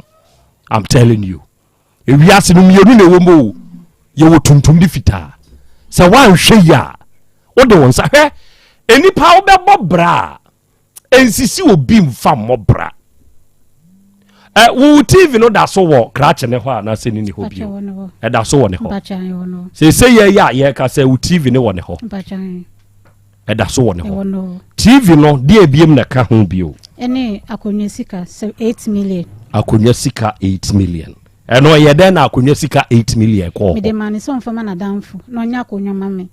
I'm telling you. Ewiase no mmienu na ɛwɔ mu o. Yɛwɔ tuntum ne fitaa. Sɛ woanhwɛ yie a, wode wo nsa hwɛ. Nnipa wobɛbɔ bra a, Nsisi obi mfa mmɔ bra. Ɛ wo TV no da so wɔ krakye ne hɔ anaasɛ ne ni hɔ bio? Ɛda so wɔ ne hɔ. Sese yɛ yɛ a yɛka sɛ wo TV ne wɔ ne hɔ. Ɛda so wɔ ne hɔ. TV no deɛ ebiem na ɛka ho bio. Ɛne akonnwa sika sɛ 8 million. Akonnwa sika 8 million. Ɛno ɛyɛ dɛn na akonnwa sika 8 million kɔɔ hɔ? Mede maa ne sɛ ɔmfa ma n'adamfo na ɔnyɛ akonnwa ma me.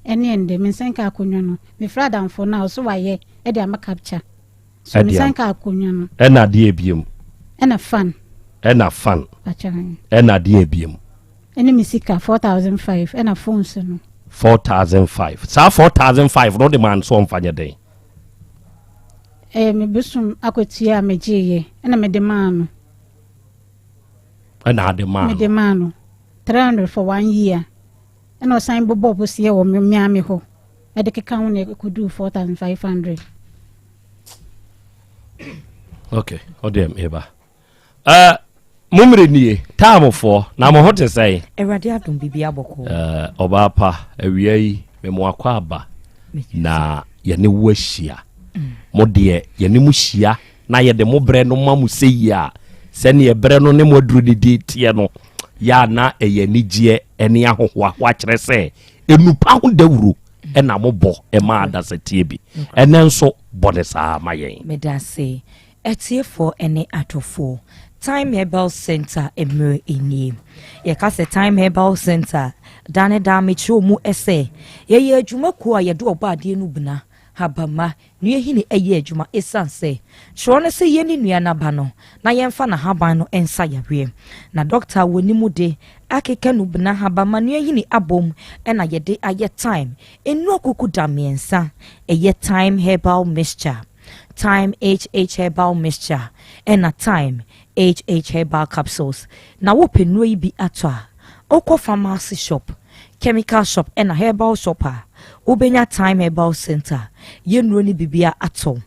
Ɛne ɛndɛ me nsa nka akonwa no. Me frɛ adamfo no a ɔse wayɛ de ama capture. So me nsa nka akonwa no. Ɛna adeɛ ebiem. Ɛna fan. Ɛna fan. Pakyɛ. Ɛna adeɛ ebiem. Ɛne me sika 4005 ɛna phones no. 4005 saa 4005 no de maa no so ɔmfa nyɛ dɛn? Ɛyɛ me bosom akwatua a megyeeɛ ɛna mede maa no. Ɛna ade maa no. Mede maa no 300 for one year. Ɛna ɔsan bobɔɔ bosea wɔ me maame hɔ de keka ho na ɛkɔduu 4500. Ok, ɔdeɛ meba. Uh, mo mmerɛ nie, taamofoɔ, na mo ho te sɛn? Awurade adom biribi abɔkɔ. Uh, ɔbaa pa, awia yi, me mo akɔ aba na yɛne wo ahyia. Mm. Mo deɛ, yɛne mo hyia na yɛde mo berɛ no ma mo sɛ yie a, sɛneɛ berɛ no ne mo aduro no di teɛ no, yɛ a na ɛyɛ anigyeɛ ne ahohoahoa kyerɛ sɛ nnupa ho dawuro na mobɔ ma adasatie bi. Ɛnnɛ nso, bɔ no saa ma yɛn. Meda ase. Atiefoɔ ne adɔfoɔ, Time Herbal Centre mmerɛ nie. Yɛka sɛ Time Herbal Centre a, daa ne daa mekyerɛ mu sɛ, yɛyɛ adwumakuo a yɛde ɔbɔadeɛ no bena, habamma, Nua hini yɛ adwuma esiane sɛ kyerɛw no sɛ yenni nua no aba no na yɛmfa n'ahaban no nsa yareɛ. Na dɔkta a wɔnim de akeka nubena ahaban ma nua hini abom na yɛde ayɛ thyme nnuro kukuda mmiɛnsa, ɛyɛ thyme herbal mixture, thyme HH herbal mixture ɛna thyme HH herbal capsules. Na wopɛ nnuro yi bi atɔ a, wokɔ pharmacy shop Chemical shop ɛna herbal shop a wobɛnya Thyme Herbal Centre yɛ nnuro no bibia atɔ.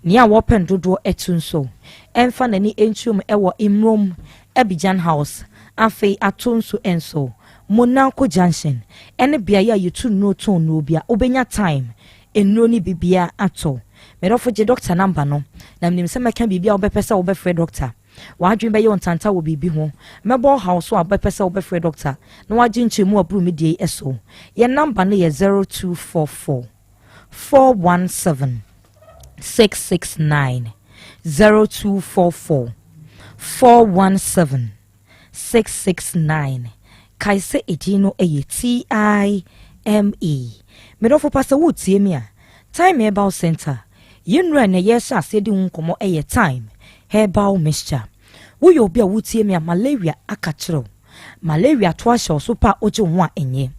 Nea wɔpɛ no dodoɔ atu nso ɛmfa n'ani nkyerɛ mu ɛwɔ Mmrom, Abidjan House, afei ato nso nso Monaco Junction ɛne beaeɛ a yɛtu nnuro tɔn nnuro bia wobɛnya Thyme nnuro no bibia atɔ. Medɔfo gye doctor number no na menim sɛ mɛka biribi a wobɛpɛ sɛ wobɛfrɛ doctor. W'adwene bɛyɛ wo ntanta wɔ biribi ho. Mɛbɔ ɔhaw so a wobɛpɛ sɛ wobɛfrɛ dɔkta na wagye nkyerɛmu aboro me deɛ yi so. Yɛn namba no yɛ 0244 417 669, 0244 417 669. Kae sɛ edin no yɛ TIME. Me dɔfo pa sɛ woretie me a, Time Herbal Center, yɛn nnuru a ɛnnɛ yɛrehyɛ aseɛ di ho nkɔmmɔ yɛ Thyme Herbal Mixture. Woyɛ obi a woretie me a malaria aka kyerɛ wo. Malaria to ahyɛ wo so pɛ a wogye wo ho a ɛnyɛ.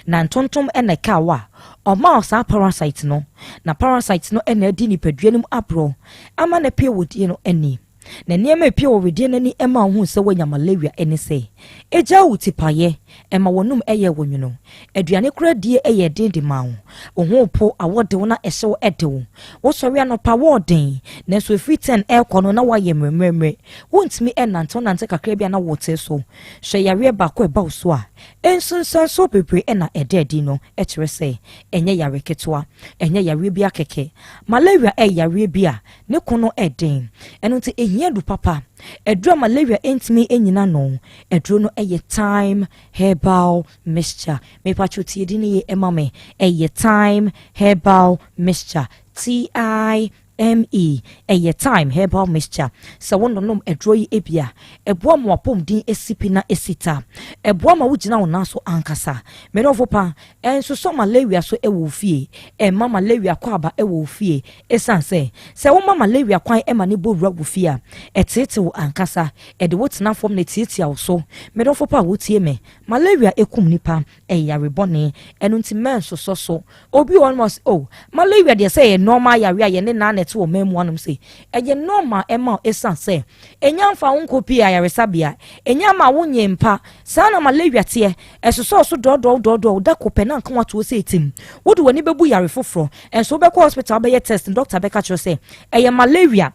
Na ntontom na ɛkaa wo a, ɔmaa wo saa parasite no, na parasite no na adi nipadua no mu aborɔ ama no apue wo deɛ no ani. Na nneɛma a epue wɔ wedeɛ no ani ma wohu sɛ woanya malaria ne sɛ, egyaa wo tipaeɛ, ɛma w'anom yɛ wo nwono, aduane koraa die yɛ den de ma wo, wo ho repo, awɔ de wo na ɛhyew de wo, wosɔre anɔpa wɔɔden, nanso ɛfiri ten rekɔ no na woayɛ mmerɛmmerɛmmerɛ, wontumi nnante, wonante kakra bi a na wote so. Hwɛ yareɛ baako a ɛba wo so a, nsunsuansoɔ bebree na ɛda adi no kyerɛ sɛ ɛnyɛ yare ketewa, ɛnyɛ yareɛ bi ara kɛkɛ. Malaria yɛ yareɛ bi a Ne ko no yɛ den, ɛno nti ehia aduru papa. Aduru a malaria ntumi nnyina ano. Aduro no yɛ Thyme Herbal Mixture. Mepakyɛw tie din no yie ma me. Ɛyɛ Thyme Herbal Mixture. T-I-M-E. Ɛyɛ Thyme Herbal Mixture. Sɛ wononom aduro yi bi a, ɛboa ma w'apɔmuden si pi na ɛsi ta. Ɛboa ma wogyina wo nan so ankasa. Me dɔfo pa, ɛnsosɔ malaria so wɔ wo fie. Ɛmma malaria kɔ aba wɔ wo fie. Esiane sɛ, sɛ woma malaria kwan ma no bɔ wura wo fie a, ɛteetee wo ankasa, ɛde wo tena fam na etiatia wo so. Me dɔfo pa a wutie me, malaria kum nnipa, ɛyɛ yare bɔne, ɛno nti mɛnsosɔ so. Obi wɔ hɔnom a ɔse, Oh, malaria deɛ sɛ ɛyɛ normal yare a yɛne naa na ɛte wɔ man mu hanom sei. Ɛyɛ normal ma wo esiane sɛ enya mfa wo nkɔ pii ayaresabea, enya mma wonyɛ mpa. Saa na malaria teɛ, ɛsosɔɔ so dɔɔdɔɔ dɔɔdɔɔ, da koro pɛ na anka woato wo sɛ etim. Wode w'ani bɛbu yare foforɔ. Nso wobɛkɔ hospital wobɛyɛ test no doctor bɛka kyerɛ sɛ ɛyɛ malaria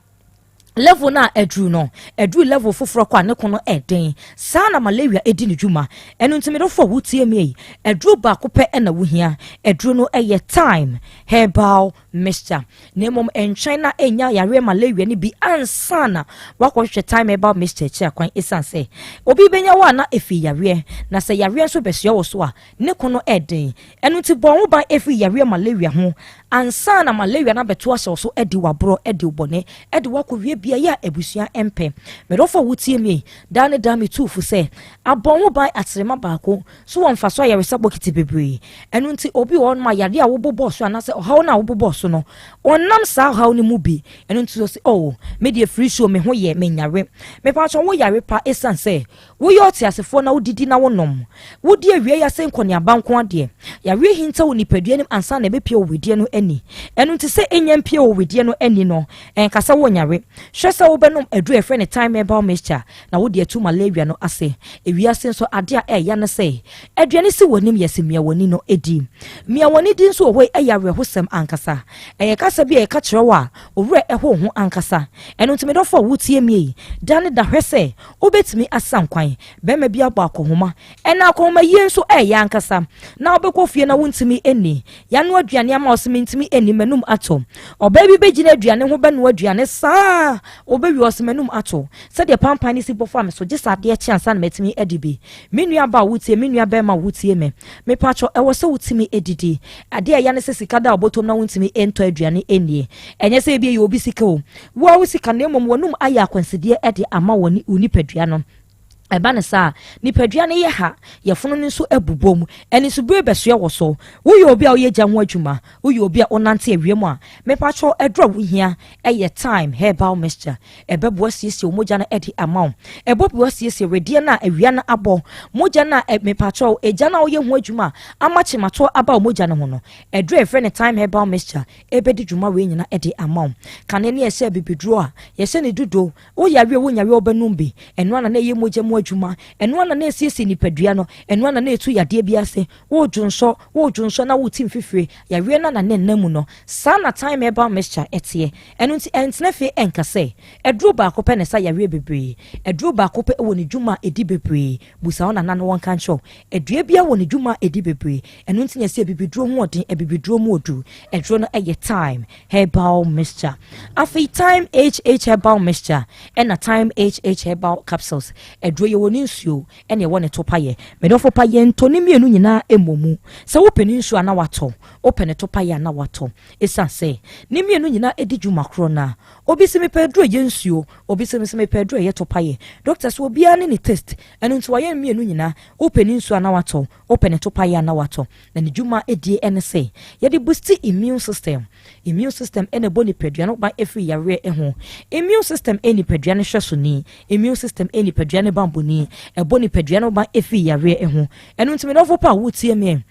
level no a aduru no aduru level foforɔ kɔ a ne ko no ɛden saa na malaria ɛdi ne dwuma ɛno nti medɔfo a wotie me yi aduro baako pɛ ɛna wohia aduro no ɛyɛ thyme herbal mixture na mmom ɛntwɛn na ɛnya yareɛ malaria no bi ansa na wakɔhwehwɛ thyme herbal mixture akyi akwan ɛsiane sɛ obi bɛnya wɔ a na ɛfiri yareɛ na sɛ yareɛ nso bɛsoa wɔ so a Ne ko no yɛ den. Ɛno nti bɔ wo ho ban firi yareɛ malaria ho ansa na malaria no abɛto ahyɛ wo so adi wo aborɔ, adi wo bɔne, de wo akɔwie beaeɛ a abusua mpɛ. Me dɔfo a wotie me yi, daa ne daa metu wo fo sɛ, abɔ wo ho ban akyerema baako so wɔ mfasoɔ ayaresa bokiti bebree. Ɛno nti obi wɔ hɔnom a yareɛ a wobobɔɔ so anaasɛ ɔhaw no a wobobɔɔ so no, ɔnam saa ɔhaw no mu bi. Ɛno nti ɔse, oh, me deɛ firi so me ho yɛ, menyare. Mepakyɛw wo yare pa ɛsiane sɛ Woyɛ ɔteasefoɔ na wodidi na wonom. Wodi awia yi ase nkɔneaba nko ara deɛ, yareɛ hinta wo nipadua no mu ansa na ɛbɛpue wɔ wedeɛ no ani. Ɛno nti sɛ ɛnnya mpue wɔ wedeɛ no ani no, ɛnka sɛ wonyare. Hwɛ sɛ wobɛnom aduro a yɛfrɛ no Thyme Herbal Mixture na wode atu malaria no ase. Ewiase nso, adeɛ a ɛyɛ ya ne sɛ, aduane si w'anim yɛ sɛ mia w'ani no di. Mia w'ani di nso wɔ hɔ yi yɛ awerɛhosɛm ankasa. Ɛyɛ kasa bi a yɛka kyerɛ wo a, wo werɛ how ho ankasa. Ɛno nti me dɔfo a wotie me yi, da ne da hwɛ sɛ Wobɛtumi asan kwan. Barima bi abɔ akɔnhoma. Ɛna akɔnhoma yie nso ɛyɛ ankasa. Na wobɛkɔ fie na wontumi nni. Yɛanoa aduane ama wo sɛ mentumi nni, m'anum ato. Ɔbaa bi bɛgyina aduane ho bɛnoa aduane saa. Ɔbɛwie ɔse m'anum ato. Sɛdeɛ pampan no si bɔ fa me so, gye sɛ adeɛ kye ansa na matumi adi bi. Me nua baa a wotie, me nua barima a wotie me. Mepakyɛw, ɛwɔ sɛ wotumi didi. Adeɛ a ɛya ne sɛ sika da wo bɔtɔm na wontumi ntɔ aduane nnie. Ɛnyɛ sɛ ebia ɛyɛ obi sika o. Wo ara wo sika na mmom w'anom ayɛ akwansideɛ de ama wo nipadua no. Ɛba no saa a, nipadua no yɛ ha, yafunu no nso bobom, anisobire bɛsoɛ wɔ so. Woyɛ obi a woyɛ gya ho adwuma, woyɛ obi a wonante awia mu a, mepakyɛw aduru a wohia yɛ Thyme Herbal Mixture. Ɛbɛboa asiesie wo mogya no de ama wo. Ɛbɔboa asiesie wedeɛ no a awia no abɔ, mogya no a, mepakyɛw, egya no a woyɛ ho adwuma a ama kyematoɔ aba wo mogya no ho no. Aduru a yɛfrɛ no Thyme Herbal Mixture Ɛbɛdi dwuma wei nyina de ama wo. Kane ne yɛhyɛ abibiduro a, yɛhyɛ no dudo. Wo yareɛ o, wo nyareɛ o, wobɛnom bi. Ɛno ara na na ɛyɛ mogya mu adwuma. Ɛno ara na na ɛsiesie nipadua no. Ɛno ara na na ɛtu yadeɛ bi ase. Woredwonsɔ, woredwonsɔ na worete mfifire, yareɛ no ara na na ɛnam mu no. Saa na Thyme Herbal Mixture teɛ. Ɛno nti ɛntena fie ɛnka sɛ, aduro baako pɛ na ɛsa yareɛ bebree. Aduro baako pɛ wɔ ne dwuma a ɛdi bebree. Busa wo nana na wɔnka nkyerɛ wo. Adua biara wɔ ne dwuma a ɛdi bebree. Ɛno nti na yɛse abibiduro ho ɔden, abibiduro mu ɔduru. Aduro no yɛ Thyme Herbal Mixture. Afei Thyme HH Herbal Mixture ɛna Thyme HH Herbal Capsules. Aduro yɛwɔ ne nsuo ɛna ɛwɔ ne topayɛ. Me dɔfo pa yɛntɔ ne mmienu nyinaa mmɔ mu. Sɛ wopɛ ne nsuo a na watɔ, wopɛ ne topayɛ a na watɔ. Ɛsiane sɛ ne mmienu nyinaa di dwuma korɔ no a, obi se mepɛ aduro a ɛyɛ nsuo, obi se mepɛ aduro a ɛyɛ topayɛ. Doctor se obiara ne ne taste. Ɛno nti wayɛ mmienu nyinaa, wopɛ ne nsuo a na watɔ, wopɛ ne topaeɛ a na watɔ. Na ne dwuma die ne sɛ, yɛde boosti immune system. Immune system na ɛbɔ nipadua no ban firi yareɛ ho. Immune system yɛ nipadua no hwɛsoni. Immune system yɛ nipadua no banbɔ. bammɔni. Ɛbɔ nipadua no ban firi yareɛ ho. Ɛno nti me dɔfo pa a woretie me,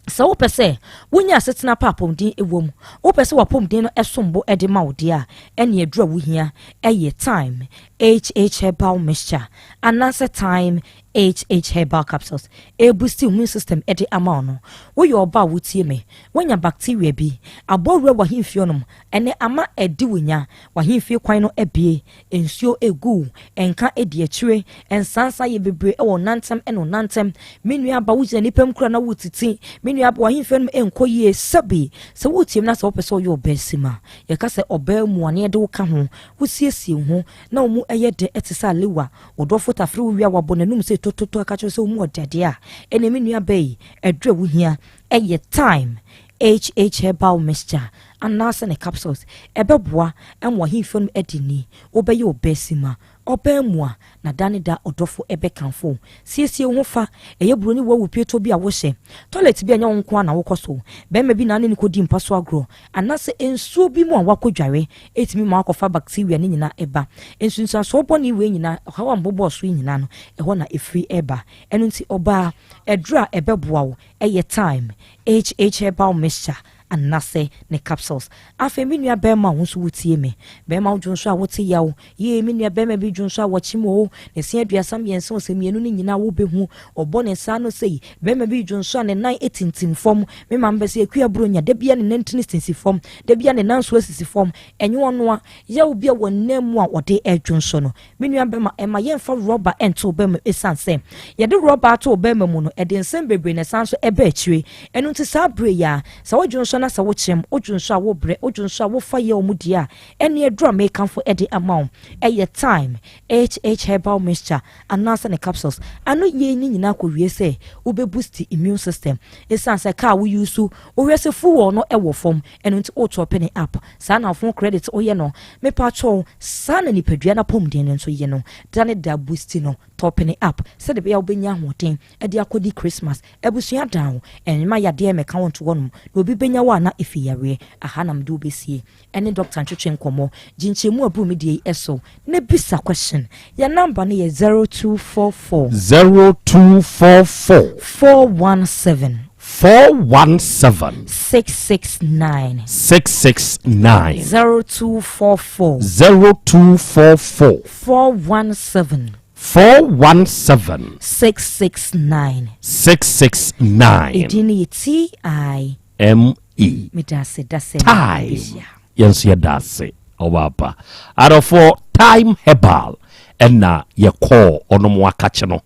sɛ wopɛ sɛ wonya asetena pa apɔmuden wɔ mu, wopɛ sɛ w'apɔmuden no som bo de ma wo deɛ a, ɛne aduru a wohia yɛ Thyme HH Herbal Mixture anaasɛ Thyme HH Herbal Capsules. Ɛreboosti immune system de ama wo no. Woyɛ ɔbaa a wotie me, woanya bacteria bi abɔ wura w'ahemfie hɔnom, ɛnɛ ama adi wo nya, w'ahemfie kwan no abue, nsuo regu wo, nka di akyire, nsansa yɛ bebree wɔ wo nantam ne wo nantam. Me nua ba, wogyina nnipa mu koraa na woretiti, me nua ba, w'ahemfie no nkɔ yie. Sɛbe, sɛ woretie me na sɛ wopɛ sɛ woyɛ ɔbaasima a, yɛka sɛ ɔbaa mu a na yɛde wo ka ho, wosiesie wo ho na wo mu yɛ dɛ te sɛ alewa, wo dɔfo tafere wo wie a wabɔ n'anum sɛ tototo aka kyerɛ wo sɛ wo mu ɔdɛ deɛ a, ɛnneɛ me nua ba yi, aduru a wohia yɛ Thyme HH Herbal Mixture anaasɛ ne capsules. Ɛbɛboa ma w'ahemfie no adi ni, wobɛyɛ ɔbaasima, ɔbaa mua, na da ne da ɔdɔfo bɛkamfo wo. Siesie wo ho fa, ɛyɛ buroni wawu pieto bi a wohyɛ, toilet bi a ɛnyɛ wo nko ara na wokɔ so, barima bi na ne no kɔdi mpa so agorɔ, anaasɛ nsuo bi mu a woakɔdware tumi ma woakɔfa bacteria no nyinaa ba. Nsunsuansoɔ bɔne wei nyinaa, ɔhaw a mebobɔɔ so yi nyinaa no, ɛhɔ na ɛfiri ba. Ɛno nti ɔbaa, aduro a ɛbɛboa wo yɛ Thyme HH Herbal Mixture anasɛ ne capsules. Afei me nua bɛɛma wo nso wo tie me. Bɛɛma wo dwonso a wo te yaw. Yee me nua bɛɛma bi dwonso a wɔkyem oo. Ne se 33 ɔsɛ mienu no nyinaa wo bɛ hu. Ɔbɔ ne nsa ano sei. Bɛɛma bi dwonso a ne nan tintim fam. Me maame bɛ sɛ Akua Buronya da bia ne nantini sisi fam. Da bia ne nan nso asisi fam. Ɛnyɛ ɔnoa. Yaw bi a wɔ nan mu a ɔde dwonso no. Me nua bɛma, mma yɛmfa rɔba nto wo bɛma mu esiane sɛ yɛde rɔba ato wo bɛma mu no, ɛde nsɛm bebree na ɛsan nso ɛba akyire. Ɛno nti saa berɛ yi ara, sɛ wodwo nsɔ na sɛ wokyem, wodwo nsɔ a wobrɛ, wodwo nsɔ a wofa yɛ wɔn deɛ a, ɛnneɛ aduro a mekamfo de ama wo yɛ Thyme HH Herbal Mixture anaasɛ ne capsules. Ano yei ne nyinaa kɔwie sɛ wobɛ boost immune system. Esiane sɛ car a wo use, wohwɛ sɛ fuel no wɔ fam, Ɛno nti wo top ne up saa na phone credit wo yɛ no mepakyɛw saa na nipadua no apɔmuden no nso yɛ no da ne da boost no top ne up sɛde ɛbɛyɛ a wobɛnya ahoɔden de akɔdi Christmas abusua dan wo ɛnma yadeɛ mmɛka wo nto hɔnom na obi bɛnya wo a na ɛfi yareɛ aha na mede wo bɛsie ɛne doctor ntwetwe nkɔmmɔ gye nkyɛmu aburu me deɛ yi so na bisa question yɛn number no yɛ 0244. 0244. 417. 417. 669. 669. 0244. 0244. 417. 417. 669. 669. Edin no yɛ T I. M E. Meda ase da sɛ Time. Yɛn nso yɛda ase ɔbaapa. Adɔfoɔ Time Herbal ɛna yɛkɔɔ ɔnom akakye no.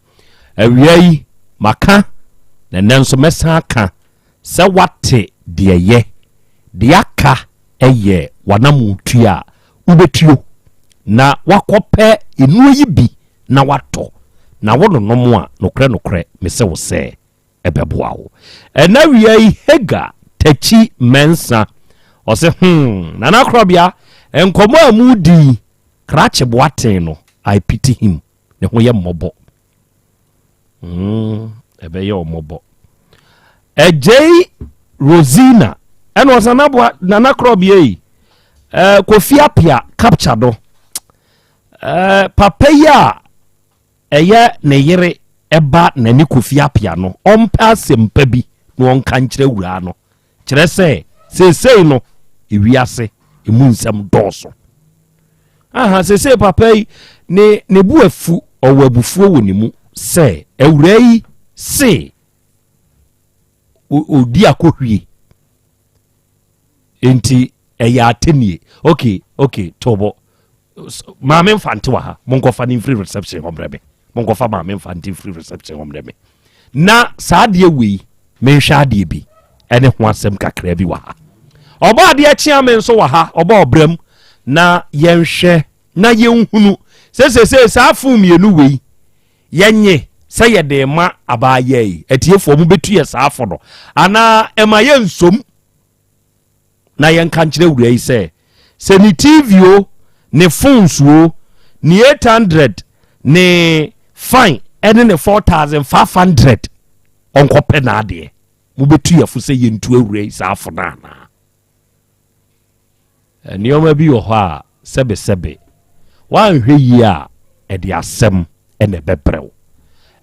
Awia yi maka na ɛnɛ nso mɛsan aka sɛ wate deɛ yɛ deɛ aka ɛyɛ wanamotua a wobɛtuo na wakɔpɛ nnuro yi bi na watɔ na wononom a nokorɛ nokorɛ mese wo sɛ ɛbɛboa wo. Ɛna wia yi Hagar Takyi Mensah ɔse hmm Nana Korɔbea nkɔmmɔ a mu di yi Krakye Boateng no I pity him ne ho yɛ mmɔbɔ hmm ɛbɛyɛ ɔmmɔbɔ Ɛgyei Rosina ɛna ɔsɛ Nana Boa Nana Korɔbea yi eh, Kofi Apia capture do eh, papa yi a Ɛyɛ ne yere ba na ne Kofi Appiah no ɔmpɛ asɛmpa bi na ɔnka nkyerɛ awuraa no. Kyerɛ sɛ seesei no ewiase emu nsɛm dɔɔso. Aha seesei papa yi ne ne bo afu ɔwɔ abufuo wɔ ne mu sɛ awuraa yi se ɔdi akɔhwie nti ɛyɛ atɛnie ok ok tɔbɔ maame mfante wɔ ha monkɔfa no mfiri reception hɔ mmerɛ me monkɔfa maame mfante mfiri reception hɔ mmerɛ me na saa adeɛ wei menhwɛ adeɛ bi ɛne ho asɛm kakra bi wɔ ha ɔbɔ adeɛ kyea me nso wɔ ha ɔbɔ ɔbrɛm na yɛnhwɛ na yɛnhunu sɛ sɛsɛ saa fon mmienu wei yɛnye sɛ yɛde ma abaayɛ yi atiefoɔ mo bɛtu yɛ saa fo no anaa ɛma yɛnsom na yɛnka nkyerɛ wura yi sɛ sɛ ne tv o ne phones o ne 800 ne fine ɛne ne 4500 ɔnkɔpɛ n'adeɛ mobɛtu yɛfo sɛ yɛntu awura yi saa fo no anaa Nneɛma bi wɔ hɔ a sɛbesɛbe, woanhwɛ yie a, ɛde asɛm na ɛbɛbrɛ wo.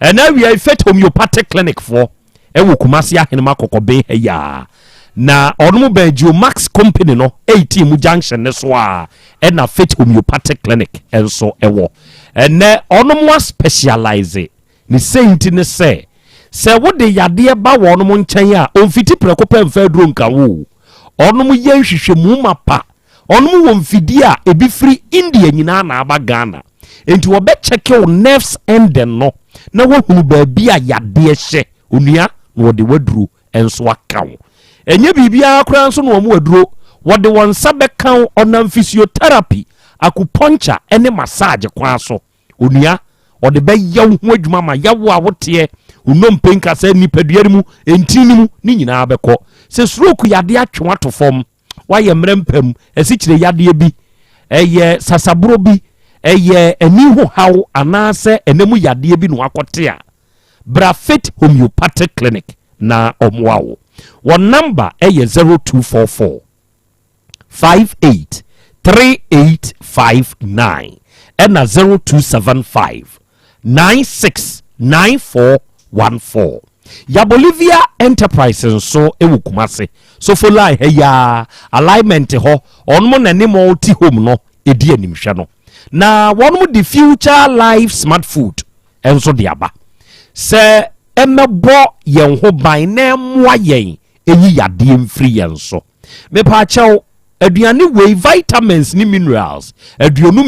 Ɛna awia yi Faith Homeopathic Clinic foɔ ɛwɔ Kumasi Ahenema Kɔkɔben ha yi a na ɔnom bɛn Geomax Company no 18 mu junction ne so a ɛna Faith Homeopathic Clinic nso ɛwɔ. Ɛnɛ ɔnom a specialize ne sei nti ne sɛ sɛ wode yadeɛ ba wɔnom nkyɛn a ɔmfiti prɛko pɛ mfa aduro nka wo. Ɔnom yɛ nhwehwɛmu mapa. Ɔnom wɔ mfidie a ebi firi India nyinaa na aba Ghana. Enti wɔbɛkyɛke wo nerves ending no na wɔahunu baabi a yadeɛ hyɛ onua na wɔde w'aduro nso aka wo. Ɛnyɛ biribiara koraa nso na wɔn aduro. Wɔde wɔn nsa bɛka wo ɔnam physiotherapy, acupuncture ne massage kwan so. Onua, ɔde bɛyɛ wo ho adwuma ma yawo a woteɛ, wo nnompe nkasɛɛ, nipadua no mu, ntini no mu, ne nyinaa bɛkɔ. Sɛ stroke yadeɛ atwe wo ato fam, woayɛ mmerɛ mpam, asikyire yadeɛ bi, ɛyɛ sasaborɔ bi, ɛyɛ ani ho haw anaasɛ ɛna mu yadeɛ bi na wakɔte a, bra Faith Homeopathic Clinic na ɔmmoa wo. Wɔn namba yɛ 0244 58 3859 ɛna 0275 96 9414. Ya Bolivia Enterprise nso wɔ Kumase, Sofo Line ha yi ara, alignment hɔ, wɔnom na ne multi home no di animhwɛ no. Na wɔnom de Future Life Smart Food nso de aba sɛ ɛmmɛbɔ yɛn ho ban na ɛmmoa yɛn ɛnyi yadeɛ mfiri yɛn so. Mepaakyɛw, aduane wei vitamins ne minerals 23 na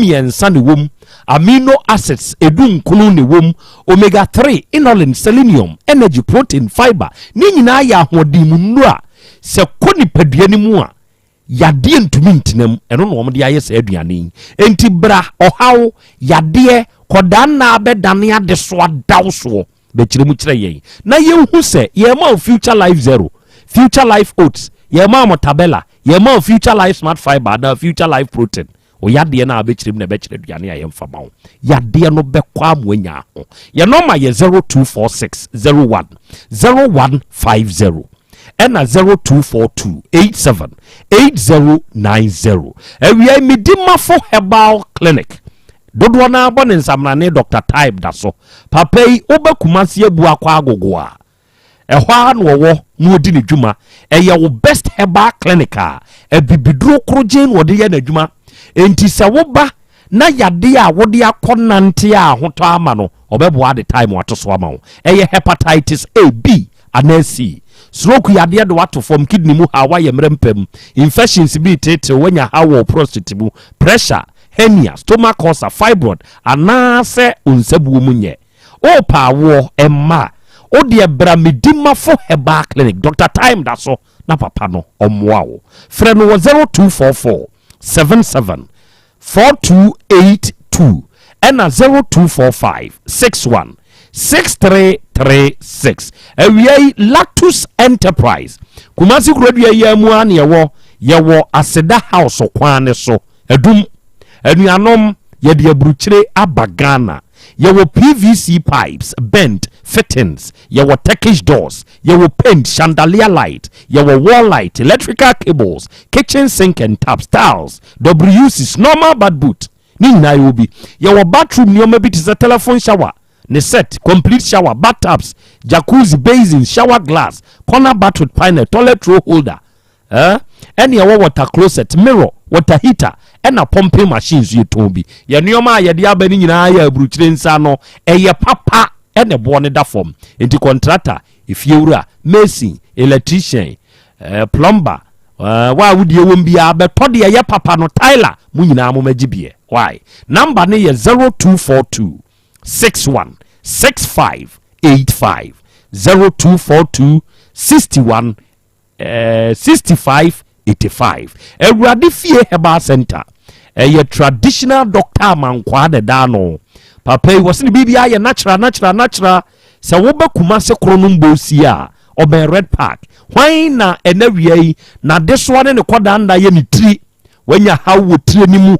ɛwɔ mu, amino acids 19 na ɛwɔ mu, omega 3, inulin, selenium, energy, protein, fiber, ne nyinaa yɛ ahoɔden mu nnuro a sɛ kɔ nipadua no mu a yadeɛ ntumi ntena mu, ɛno na wɔde ayɛ saa aduane yi. Enti bra ɔhaw, yadeɛ, kɔdaa nnaa bɛdane adesoa da wo soɔ. Bɛkyerɛ mu kyerɛ yɛn na yɛnhu sɛ yɛrema wo Future Life Zero, Future Life Oats, yɛrema wo Tabella, yɛrema wo Future Life Smart Fibre anaa Future Life Protein. Wo yadeɛ no a wobɛkyerɛ mu na ɛbɛkyerɛ aduane a yɛmfa ma wo. Yadeɛ no bɛkɔ ama woanya aho. Yɛn nɔma yɛ 0246 01 0150 ɛna 0242 87 8090. Awia yi Medimafo Herbal Clinic Dodoɔ no ara bɔ ne nsamrane Doctor Type da so. Papa yi, woba Kumasi abu akɔ Agogo a, ɛhɔ ara na ɔwɔ na ɔdi ne dwuma. Ɛyɛ wo best herbal clinic a abibiduro korogyen na ɔde yɛ n'adwuma. Enti sɛ woba na yadeɛ a wode akɔ nante a ahotɔ ama no, ɔbɛboa de time ato so ama wo. Ɛyɛ hepatitis A, B anaa C. Stroke yadeɛ de woato fam, kidney mu haw, woayɛ mmerɛ mpam, infections bi reteetew, woanya haw wɔ wo prostate mu, pressure, hernia, stomach ulcer, fibroid, anaasɛ wo nsabuo mu nyɛ. Worepɛ awoɔ mma a, wo deɛ bra Medimafo Herbal Clinic, Doctor Time da so na papa no ɔmmoa wo. Frɛ no wɔ 0244 77 4282 ɛna 0245 61 6336. Awia yi Lactus Enterprise, Kumasi kurodua yi ara mu ara na yɛwɔ, yɛwɔ Aseda House kwan no so. Adum, anuanom, yɛde aburukyire aba Ghana. Yɛwɔ PVC pipes, bent, fittings, yɛwɔ Turkish doors, yɛwɔ paint, chandelier light, yɛwɔ wall light, electrical cables, kitchen sink and taps, tiles, WCs, normal bath boot, ne nyinaa yɛwɔ bi. Yɛwɔ bathroom nneɛma bi te sɛ telephone shower, ne set, complete shower, bathtubs, jacuzzi, basins, shower glass, corner bath with panel, toilet roll holder, Eh, ɛne ɛwɔ water closet, mirror, water heater, ɛna pumping machine nso yɛtɔn bi. Yɛ nneɛma a yɛde aba no nyinaa yɛ aburukyire nsa no, ɛyɛ papa ɛna ɛboɔ no da fam. Nti kɔntrata, efiewura, mason, electrician, eh, plumber, eh, wa a wodie wɔm biara bɛtɔ deɛ ɛyɛ papa no, tiler, mo nyinaa mo magye biɛ. Why? Number no yɛ 0242 61 65 85 0242 61 65 85 Awurade Fie Herbal Center ɛyɛ traditional doctor amankwaa na ɛda ano papa yi wɔsi ne biribi ayɛ natural natural natural sɛ woba Kumase koro no mbɔ a ɔbɛn Red Park hwan na ɛna wia yi n'adesoa ne ne kɔdaa nda yɛ ne tiri wanya haw wɔ tire ne mu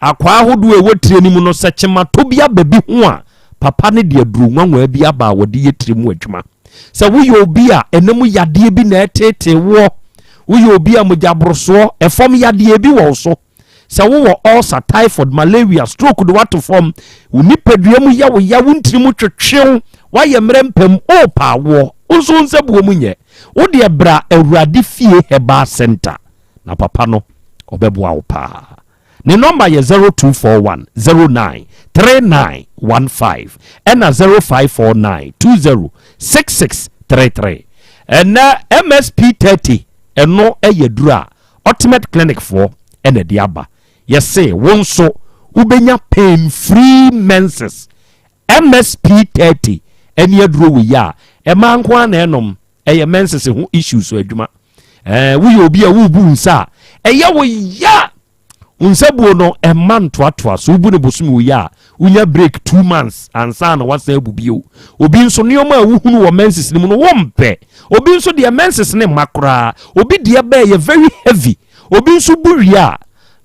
Akwaa ahodoɔ a ɛwɔ tire no mu no, sɛ kyematɔ bi aba bi ho a, papa no de aduro nwanwaa bi aba a wɔde yɛ tire mu adwuma. Sɛ woyɛ obi a ɛna mu yadeɛ bi na ɛreteetee woɔ, woyɛ obi a mogyaborosoɔ, ɛfam yadeɛ bi wɔ wo so, Sɛ wowɔ ulcer, typhoid, malaria, stroke de woato fam, wo nipadua mu yɛ wo ya, wo ntini mu twetwe wo, woayɛ mmerɛ mpam, worepɛ awoɔ, wo nso wo nsabuo mu nyɛ, wo deɛ bra Awurade Fie Herbal Centre na papa no ɔbɛboa wo paa. Ne nɔmba yɛ 0241 09 3915 ɛna 0549 20 6633. Ɛnɛ MSP 30 ɛno yɛ duro a Ultimate Clinic foɔ na ɛde aba. Yɛse wo nso wobɛnya pain free menses. MSP 30 ɛne aduro wei a ɛmaa nko ara na ɛnom ɛyɛ menses ho issues so adwuma. Ɛɛ woyɛ obi a wobu nsa a ɛyɛ wo ya Wo nsabuo no mma ntoatoa so. Wobu no bosome wei a, wonya break 2 months ansa na woasan abu bio. Obi nso nneɛma a wohunu wɔ menses no mu no wompɛ. Obi nso deɛ menses no mma koraa. Obi deɛ bɛɛ yɛ very heavy. Obi nso bu wie a,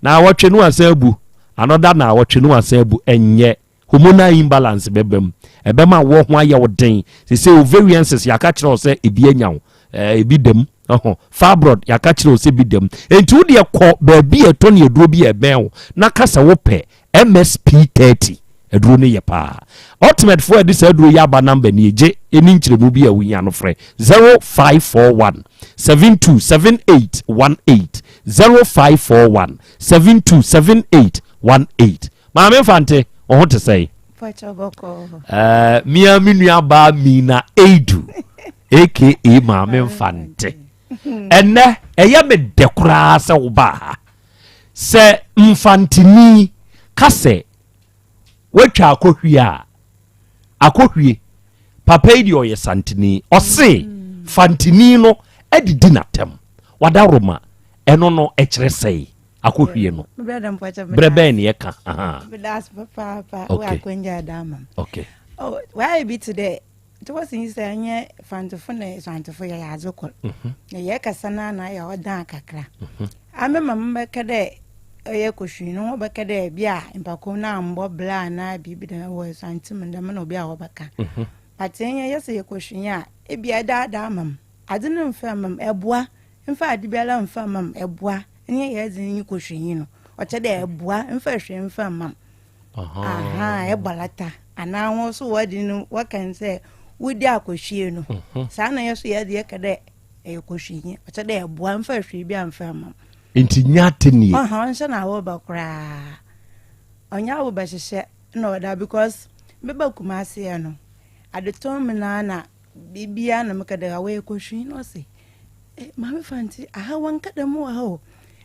naawɔtwe no wasan abu. Another naawɔtwe no wasan abu. Ɛnyɛ. Hormonal imbalance bɛba mu. Ɛbɛma awoɔ ho ayɛ wo den. Seesei ovarian cyst yɛaka kyerɛ wo sɛ ebi anya wo. Ɛɛ ebi da mu. Ɛho. Fibroid yɛaka kyerɛ wo sɛ ebi da mu. Enti wo deɛ kɔ baabi a ɛtɔ ne aduro bi a ɛbɛn wo na ka sɛ wopɛ MSP 30. Aduro no yɛ paa. Ultimate foɔ a ɛde saa aduro yi aba number nie, gye ɛni nkyerɛmu bi a wohia no frɛ 0541 72 78 18 0541 72 78 18. Maame Mfante, wo ho te sɛn? Uh, mia me nua baa Mina Eidu aka Maame Mfante. Ɛnɛ ɛyɛ me dɛ koraa sɛ wobaa ha. Sɛ Mfanteni ka sɛ woatwa akɔhwie a, akɔhwie papa yi deɛ ɔyɛ santeni ɔse fanteni no adidi n'atɛm wadaworoma ɛno no ɛkyerɛ sɛe akɔhwie no berɛ bɛn ne yɛka okay oh, wayɛ bi te dɛ nti wɔsi yi sɛ ɛnyɛ fantefo na suantefo yɛyɛ adze kor mhm. na yɛkasa no ana yɛ ɔdan kakra mhm. ame ma mebɛka dɛ ɔyɛ kɔhwii no wɔbɛka dɛ bi a mpakom no ambɔ bla anaa biribi dɛm wɔ suante mu dɛm na obi a wɔbɛka mhm. but ɛnyɛ yɛsɛ yɛ kɔhwii a ebi ɛdaadaa ma m adze no mfa ma m ɛboa Mfa adze biara mmfa mma me, boa nye hɛn dze nye kɔhwɛnyi no. Ɔkyerɛ dɛ boa, mfa hwee mmfa mma me. Ahaa, ebɔ lata. Anaa hɔn so wɔdze no, wɔka no sɛ wodi akɔhwie no. Mhm. Saa na yɛ so yɛdze yɛka dɛ ɛyɛ kɔhwɛnyi. Ɔkyerɛ dɛ boa, mfa hwee biara mmfa mma me. Nti nyɛ atɛnie. Ɔha, ɔnhyɛ no awɔba koraa. Ɔnyɛ awɔba hyehyɛ na ɔda because meba Kumasi ɛ no, adetɔn mu no ara na biribiara na meka dɛ awɔ yɛ kɔhwɛnyi na ɔse Eh, Maame Fanti, aha wɔnka dɛm wɔ ha o.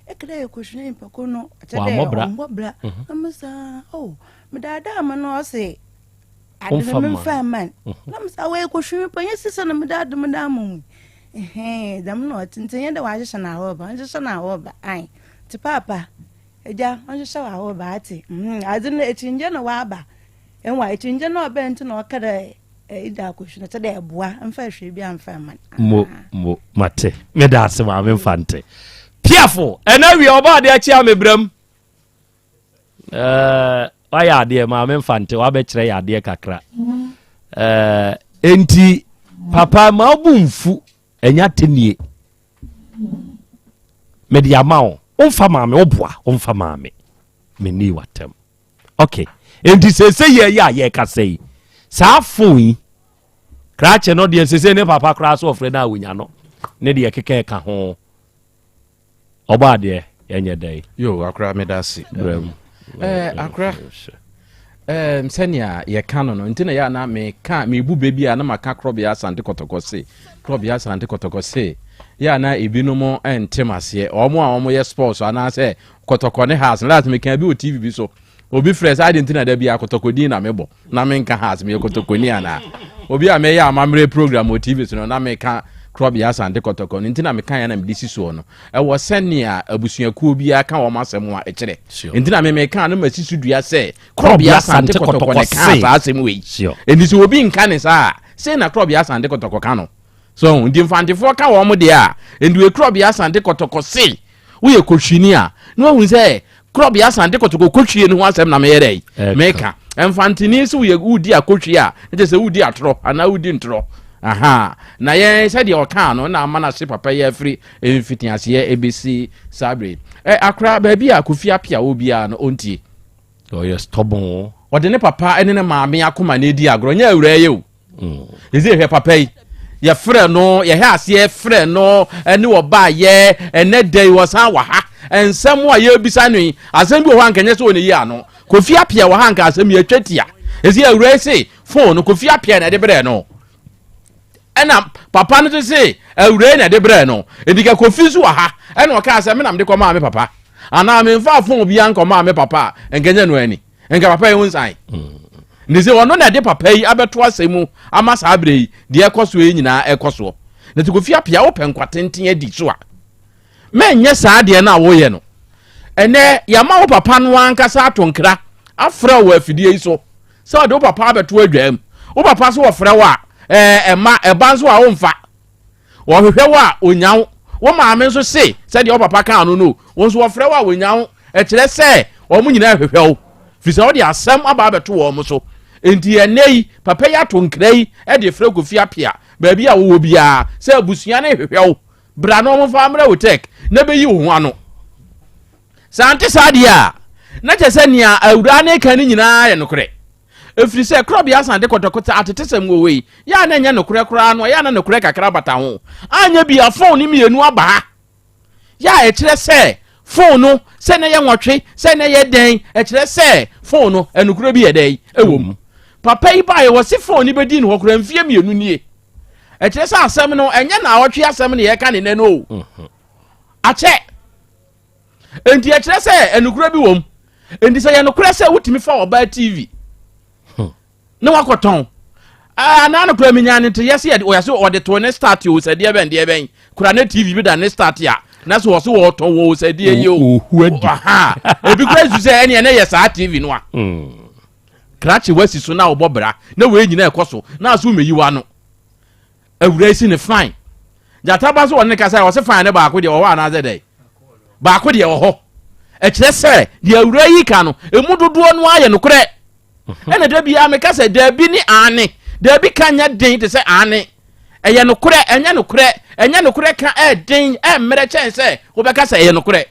Ɛka dɛ yɛkɔsua nyimpa ko no, ɔkyerɛ dɛ Wammɔ bra. ɔmbɔ bra. Mhm. Na me saa, oh, medaadaa me no ɔse ade Womfa no mma no. memfa mma no. Mhm. Na me saa, wɔyɛkɔsua nyimpa, nyɛ sisa na mede ade mede ama wo yi. Ɛhɛn, dɛm na ɔtse, ntsi ɛnyɛ dɛ wɔahyehyɛ no ahorba, ɔnhyehyɛ no ahorba, ae. Ntsi paapa, egya, ɔnhyehyɛ wo ahorba, atse. Mhm, adze no ekyingye na ɔaba. Ehu a, ekyingye na ɔbae ntsi na ɔka dɛ Ida akɔhwi no, kyɛ dɛ ɛboa, mfa hwee bi amfa mma no. Mo, mo, mate. Meda ase maame mfa nte. Piafo, ɛna wia ɔba adeɛ akyi a mebrɛm. Ɛɛ, wayɛ adeɛ maame mfa nte, wabɛkyerɛ yɛ adeɛ kakra. Ɛɛ, enti, papa ma wo bo mfu, ɛnya tenie. Mede ama wo, womfa maame, woboa, womfa maame. Menni w'atɛm. Ok enti seesei yɛ yɛ a yɛkasa yi saa phone yi krakye no deɛ seesei ne papa koraa so ɔfrɛ no a wonya no ne deɛ keka ɛka ho ɔbɔ adeɛ yɛnyɛ dɛn. Yo akora meda ase. Brɛ mu. Eh, akora eh, sɛnea yɛka no no nti na yɛ ana meka mebu bɛ bi a na maka korɔbea asante kɔtɔkɔ se korɔbea asante kɔtɔkɔ se yɛ ana ebinom ntem aseɛ wɔn a wɔyɛ sports anaasɛ Kɔtɔkɔ ne Hearts. Last mekaa bi wɔ TV bi so. Obi frɛ sɛ adɛn nti na da biara kɔtɔkɔ din na mebɔ na menka Hearts meyɛ kɔtɔkɔni anaa? Obi a meyɛ amammerɛ program wɔ TV so no na meka Krɔbea Asante Kɔtɔkɔ no nti na meka yɛ na mede si soɔ no. Ɛwɔ sɛnea abusuakuo biara ka wɔn asɛm a ɛkyerɛ. Nti na me meka no masi so dua sɛ Krɔbea Asante Kɔtɔkɔ na ɛkaa saa asɛm wei. Nti sɛ obi nka ne saa a, sei na Krɔbea Asante Kɔtɔkɔ ka no. So nti Mfantefoɔ ka wɔn deɛ a, nti wei Krɔbea Asante Kɔtɔkɔ se woyɛ kohwini a na wahu sɛ korɔbea asante kɔtɔkɔ kohwie no ho asɛm na meyɛ dɛ meka mfantini sɛ woyɛ wodi akohwie a na kyerɛ sɛ wodi atorɔ anaa wodi ntorɔ. Aha, na yɛn sɛdeɛ ɔkaa no na ama no ase papa yi afiri mfitiaseɛ ɛbɛsi saa bere. Ɛ akora baabi a Kofi Appiah wɔ biara no ɔntie. Ɔyɛ stubborn. Ɔde ne papa ne ne maame akoma na edi agorɔ nyɛ awuraa yi o. Ɛsɛ hwɛ papa yi yɛfrɛ no yɛhɛ aseɛ frɛ no ɛne ɔbaa yɛ ɛnɛ da yi wɔsan wɔ ha nsɛm a yɛbisa no yi asɛm bi wɔ hɔ anka nyɛ sɛ ɔne yi ano Kofi Appiah wɔ ha anka asɛm yɛtwa tia ɛsɛ awuraa yi se phone no Kofi Appiah na ɛde brɛ no ɛna papa no nso se awuraa yi na ɛde brɛ no ɛdi ka Kofi nso wɔ ha ɛna ɔkaa sɛ me na mede kɔmaa me papa anaa memfa phone biara nkɔmaa me papa a nka nyɛ no ani nka papa yi ho nsan ne sɛ ɔno na ɛde papa yi abɛto asɛm mu ama saa berɛ yi deɛ ɛkɔ soɔ yi nyinaa ɛkɔ soɔ na te Kofi Appiah wopɛ nkwa tenten adi so a mɛnyɛ saa deɛ no a woyɛ no ɛnɛ yɛama wo papa no ankasa ato nkra afrɛ wɔ afidie yi so sɛ ɔde wo papa abɛto adwaa mu wo papa so wɔfrɛ wo a ɛma ɛba nso a womfa Wɔhwehwɛ wo a, wɔnya wo. Wo maame nso se sɛdeɛ wo papa kaa no no, wo nso wɔfrɛ wo a wɔnya wo. Ɛkyerɛ sɛ wɔn nyinaa hwehwɛ wo, firi sɛ wode asɛm aba abɛto wɔn so. Enti ɛnnɛ yi, papa yi ato nkra yi de frɛ Kofi Appiah, baabi a wowɔ biara, sɛ abusua no rehwehwɛ wo. Bra na wɔmfa mmrɛ wo tɛk na bɛyi wo ho ano. Sɛ ante saa deɛ a, na kyerɛ sɛ nea awuraa no reka no nyinaa yɛ nokorɛ. Ɛfiri sɛ, korɔbea asan de kɔtɔkɔtɛ atetesɛm wɔ wei, yɛ a na ɛnyɛ nokorɛ koraa no, ɛyɛ a na nokorɛ kakra bata ho. Anyɛ bi a, fon no mmienu aba ha. Yɛ a ɛkyerɛ sɛ fon no, sɛ na ɛyɛ nwɔtwe, sɛ na ɛyɛ dɛn, ɛkyerɛ sɛ fon no, ɛnokorɛ bi yɛ dɛn ɛwɔ mu. Papa yi baeɛ, wɔse fon no bɛdii ne hɔ koraa mfeɛ mmienu nie. Ɛkyerɛ sɛ asɛm no, ɛnyɛ naawɔtwe asɛm na yɛreka ne nnɛ no o. Mhm. Akyɛ. Enti ɛkyerɛ sɛ ɛnokorɛ bi wɔ mu. Enti sɛ yɛ nokorɛ sɛ wotumi fa ɔbaa TV na wakɔtɔn anaa no kora menya ne nteyɛ sɛ yɛde wɔyɛ sɛ ɔde to ne start o sɛ deɛ bɛn deɛ bɛn kora ne TV bi da ne start a na sɛ wɔso wɔtɔn wɔ sɛ deɛ yi o ebi kora su sɛ ɛneɛ ne yɛ saa TV no a hmm. krakye wasi so na wɔbɔ bra na wei nyina ɛkɔ so na aso mɛyi wa no Awuraa yi si ne fine. Gyata ba nso wɔne ne kasa ɔse fine ne baako deɛ wɔ hɔ anaasɛ dɛn? Baako deɛ wɔ hɔ. Ɛkyerɛ sɛ deɛ awuraa yi ka no, emu dodoɔ no ara yɛ nokorɛ. Mhm. Ɛna da biara meka sɛ daabi ne aane. Daabi ka nyɛ den te sɛ aane. Ɛyɛ nokorɛ, ɛnyɛ nokorɛ, ɛnyɛ nokorɛ ka ɛden, ɛmmerɛ kyɛn sɛ wobɛka sɛ ɛyɛ nokorɛ.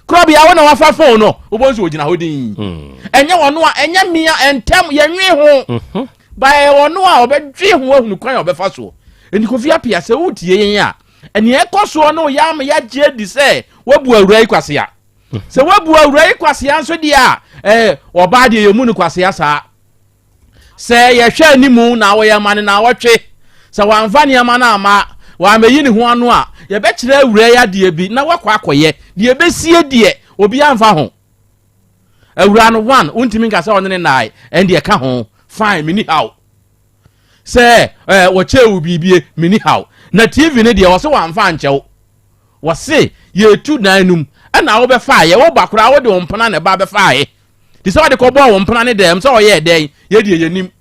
Korɔbea wo na wafa fon no, wobɛhu sɛ wɔgyina hɔ din. Hmm. Ɛnyɛ wɔn a, ɛnyɛ mmea, ɛntɛm, yɛnwe ho. Mhm. Ba ɛyɛ ɔno a ɔbɛdwe ho ahunu kwan a ɔbɛfa soɔ. Enti Kofi Appiah, sɛ woretie yɛn a, nea ɛkɔ soɔ no yɛ ama yɛagye adi sɛ woabu awuraa yi kwasea. Sɛ woabu awuraa yi kwasea nso deɛ a, ɛɛ, ɔbaa deɛ yɛmmu no kwasea saa. Sɛ yɛhwɛ anim na wɔyɛ ma no naawɔtwe, sɛ wamfa nneɛma no amma, wammɛyi ne ho ano a, yɛbɛkyerɛ awuraa yi adeɛ bi na wakɔ akɔyɛ. Deɛ ɛbɛsie deɛ, obiara mfa ho. Awuraa no one wontumi nka sɛ ɔne ne nnae ɛnde ɛka ho fine meni haw sɛ ɛɛ wɔkyɛɛ wo biribie meni haw na TV no deɛ wɔse wɔamfa ankyɛ wo wɔse yɛtu dan no mu ɛna wobɛfaeɛ woba koraa wode wo mpena na ɛba bɛfaeɛ te sɛ wɔde kɔbɔɔ wo mpena ne dɛm sɛ ɔyɛɛ dɛn yɛdeɛ yɛnim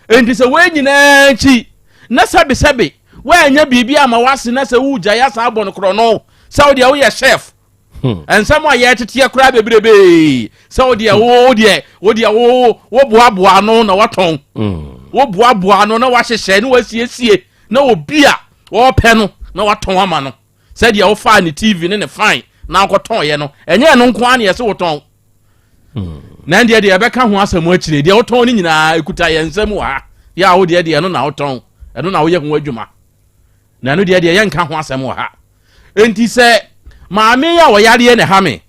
enti sɛ wei nyinaa akyi na sɛbesɛbe woanya biribi ama wase na sɛ wogyae asan abɔ no korɔ no sɛ wodeɛ woyɛ chef Hmm. Nsɛm a yɛteteɛ koraa bebrebee sɛ wo deɛ wo deɛ wo deɛ wo woboaboa ano na watɔn hmm. woboaboa ano na wahyehyɛ na wasiesie na obi a wɔpɛ no na watɔn ama no sɛdeɛ wofaa ne tv ne ne fine na akɔtɔn yɛ no ɛnyɛ ɛno nko ara na yɛsɛ wotɔn hmm. na ɛndeɛ deɛ ɛbɛka ho asɛm akyire deɛ wotɔn no nyinaa ɛkuta yɛn nsam wɔ ha yɛ a wo deɛ deɛ ɛno na wotɔn ɛno na woyɛ ho adwuma Na ɛno deɛ deɛ yɛnka ho asɛm wɔ ha. Enti sɛ maame yi a ɔyareɛ na ɛha me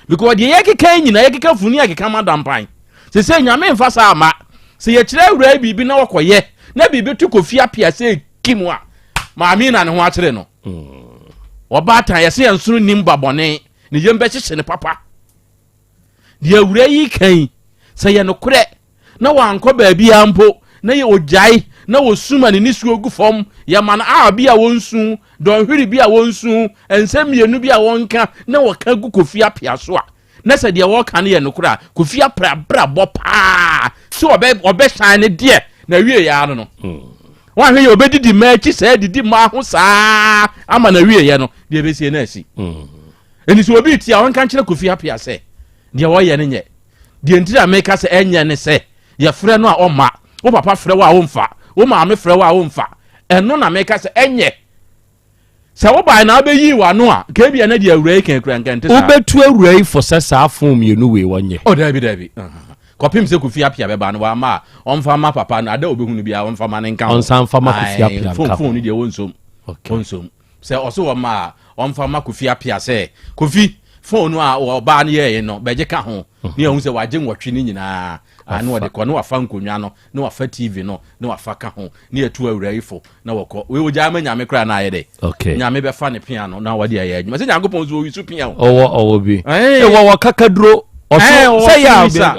because deɛ yɛkeka yi nyinaa yɛkeka funu yɛkeka ma dampan sɛ sɛ nyame mfa saa ama sɛ yɛkyerɛ awura yi biribi na wɔkɔyɛ na biribi to kofi apia sɛ ki mu a maame na ne ho akyere no ɔbaatan yɛsɛ yɛn sono nim ba bɔne ne yɛm bɛhyehye ne papa deɛ awura yi kan sɛ yɛ nokorɛ na wankɔ baabiara mpo, na yɛ ogyae na wɔsu ma ne nisuo gu fam, yɛma no hour bi a wɔnsu, dɔnhwere bi a wɔnsu, nsɛm mmienu bi a wɔnka na wɔka gu Kofi Appiah so a, na sɛ deɛ wɔka no yɛ nokorɛ a, Kofi Appiah abrabɔ paa sɛ ɔbɛ ɔbɛhyɛn ne deɛ na awie yɛ ano no. Hmm. Wɔahwɛ yɛ ɔbɛdidi mmaa akyi saa didi mmaa ho saa ama na awie yɛ no deɛ ɛbɛsie no asi. Hmm. Ɛni sɛ obi ti a wɔnka nkyerɛ Kofi Appiah sɛ deɛ wɔyɛ no nyɛ Deɛ nti a meka sɛ ɛnyɛ ne sɛ, yɛfrɛ no a ɔmma, wo papa frɛ wo a womfa, Wo maame frɛ wo a womfa. Ɛno na meka sɛ ɛnyɛ. Sɛ wobae na wobɛyii w'ano a, nka ebia na deɛ awura yi kan kura nka ɛnte saa. Wobɛtu awura yi fo sɛ saa fon mmienu wei wɔnyɛ? Oh, daabi, daabi. Kɔpem sɛ Kofi Appiah bɛba no, wamma a, ɔmfa mma papa no. Ada a ɔbɛhu no biara, ɔmfa ma no nka ho. Ɔnsan mfa ma Kofi Ae, Appiah fon, nka ho. fon no deɛ wɔnsom. Okay. Ɔnsom. Sɛ ɔse wɔmma a, ɔmfa mma Kofi Appiah sɛ, Kofi, fon no a ɔbaa no yɛɛe no, bɛgye ka ho. Ne yɛahu sɛ wagye nwɔtwe no nyinaa. Ah, na ɔde kɔ, na wafa nkonnwa no, na wafa TV no, na wafa ka ho, na yɛtu awura yi fo, na wɔkɔ. Wei wɔgyaa ma Nyame koraa na ayɛ dɛ. Okay. Nyame bɛfa ne pea no na wɔde ayɛ adwuma. Sɛ Nyankopɔn nso ɔyi so pea o. Ɔwɔ ɔwɔ bi. Ɛɛ. Ɛwɔ wɔ kakaduro. Ɔso Ɛɛ, ɔwɔ sɛ yɛ so a sa.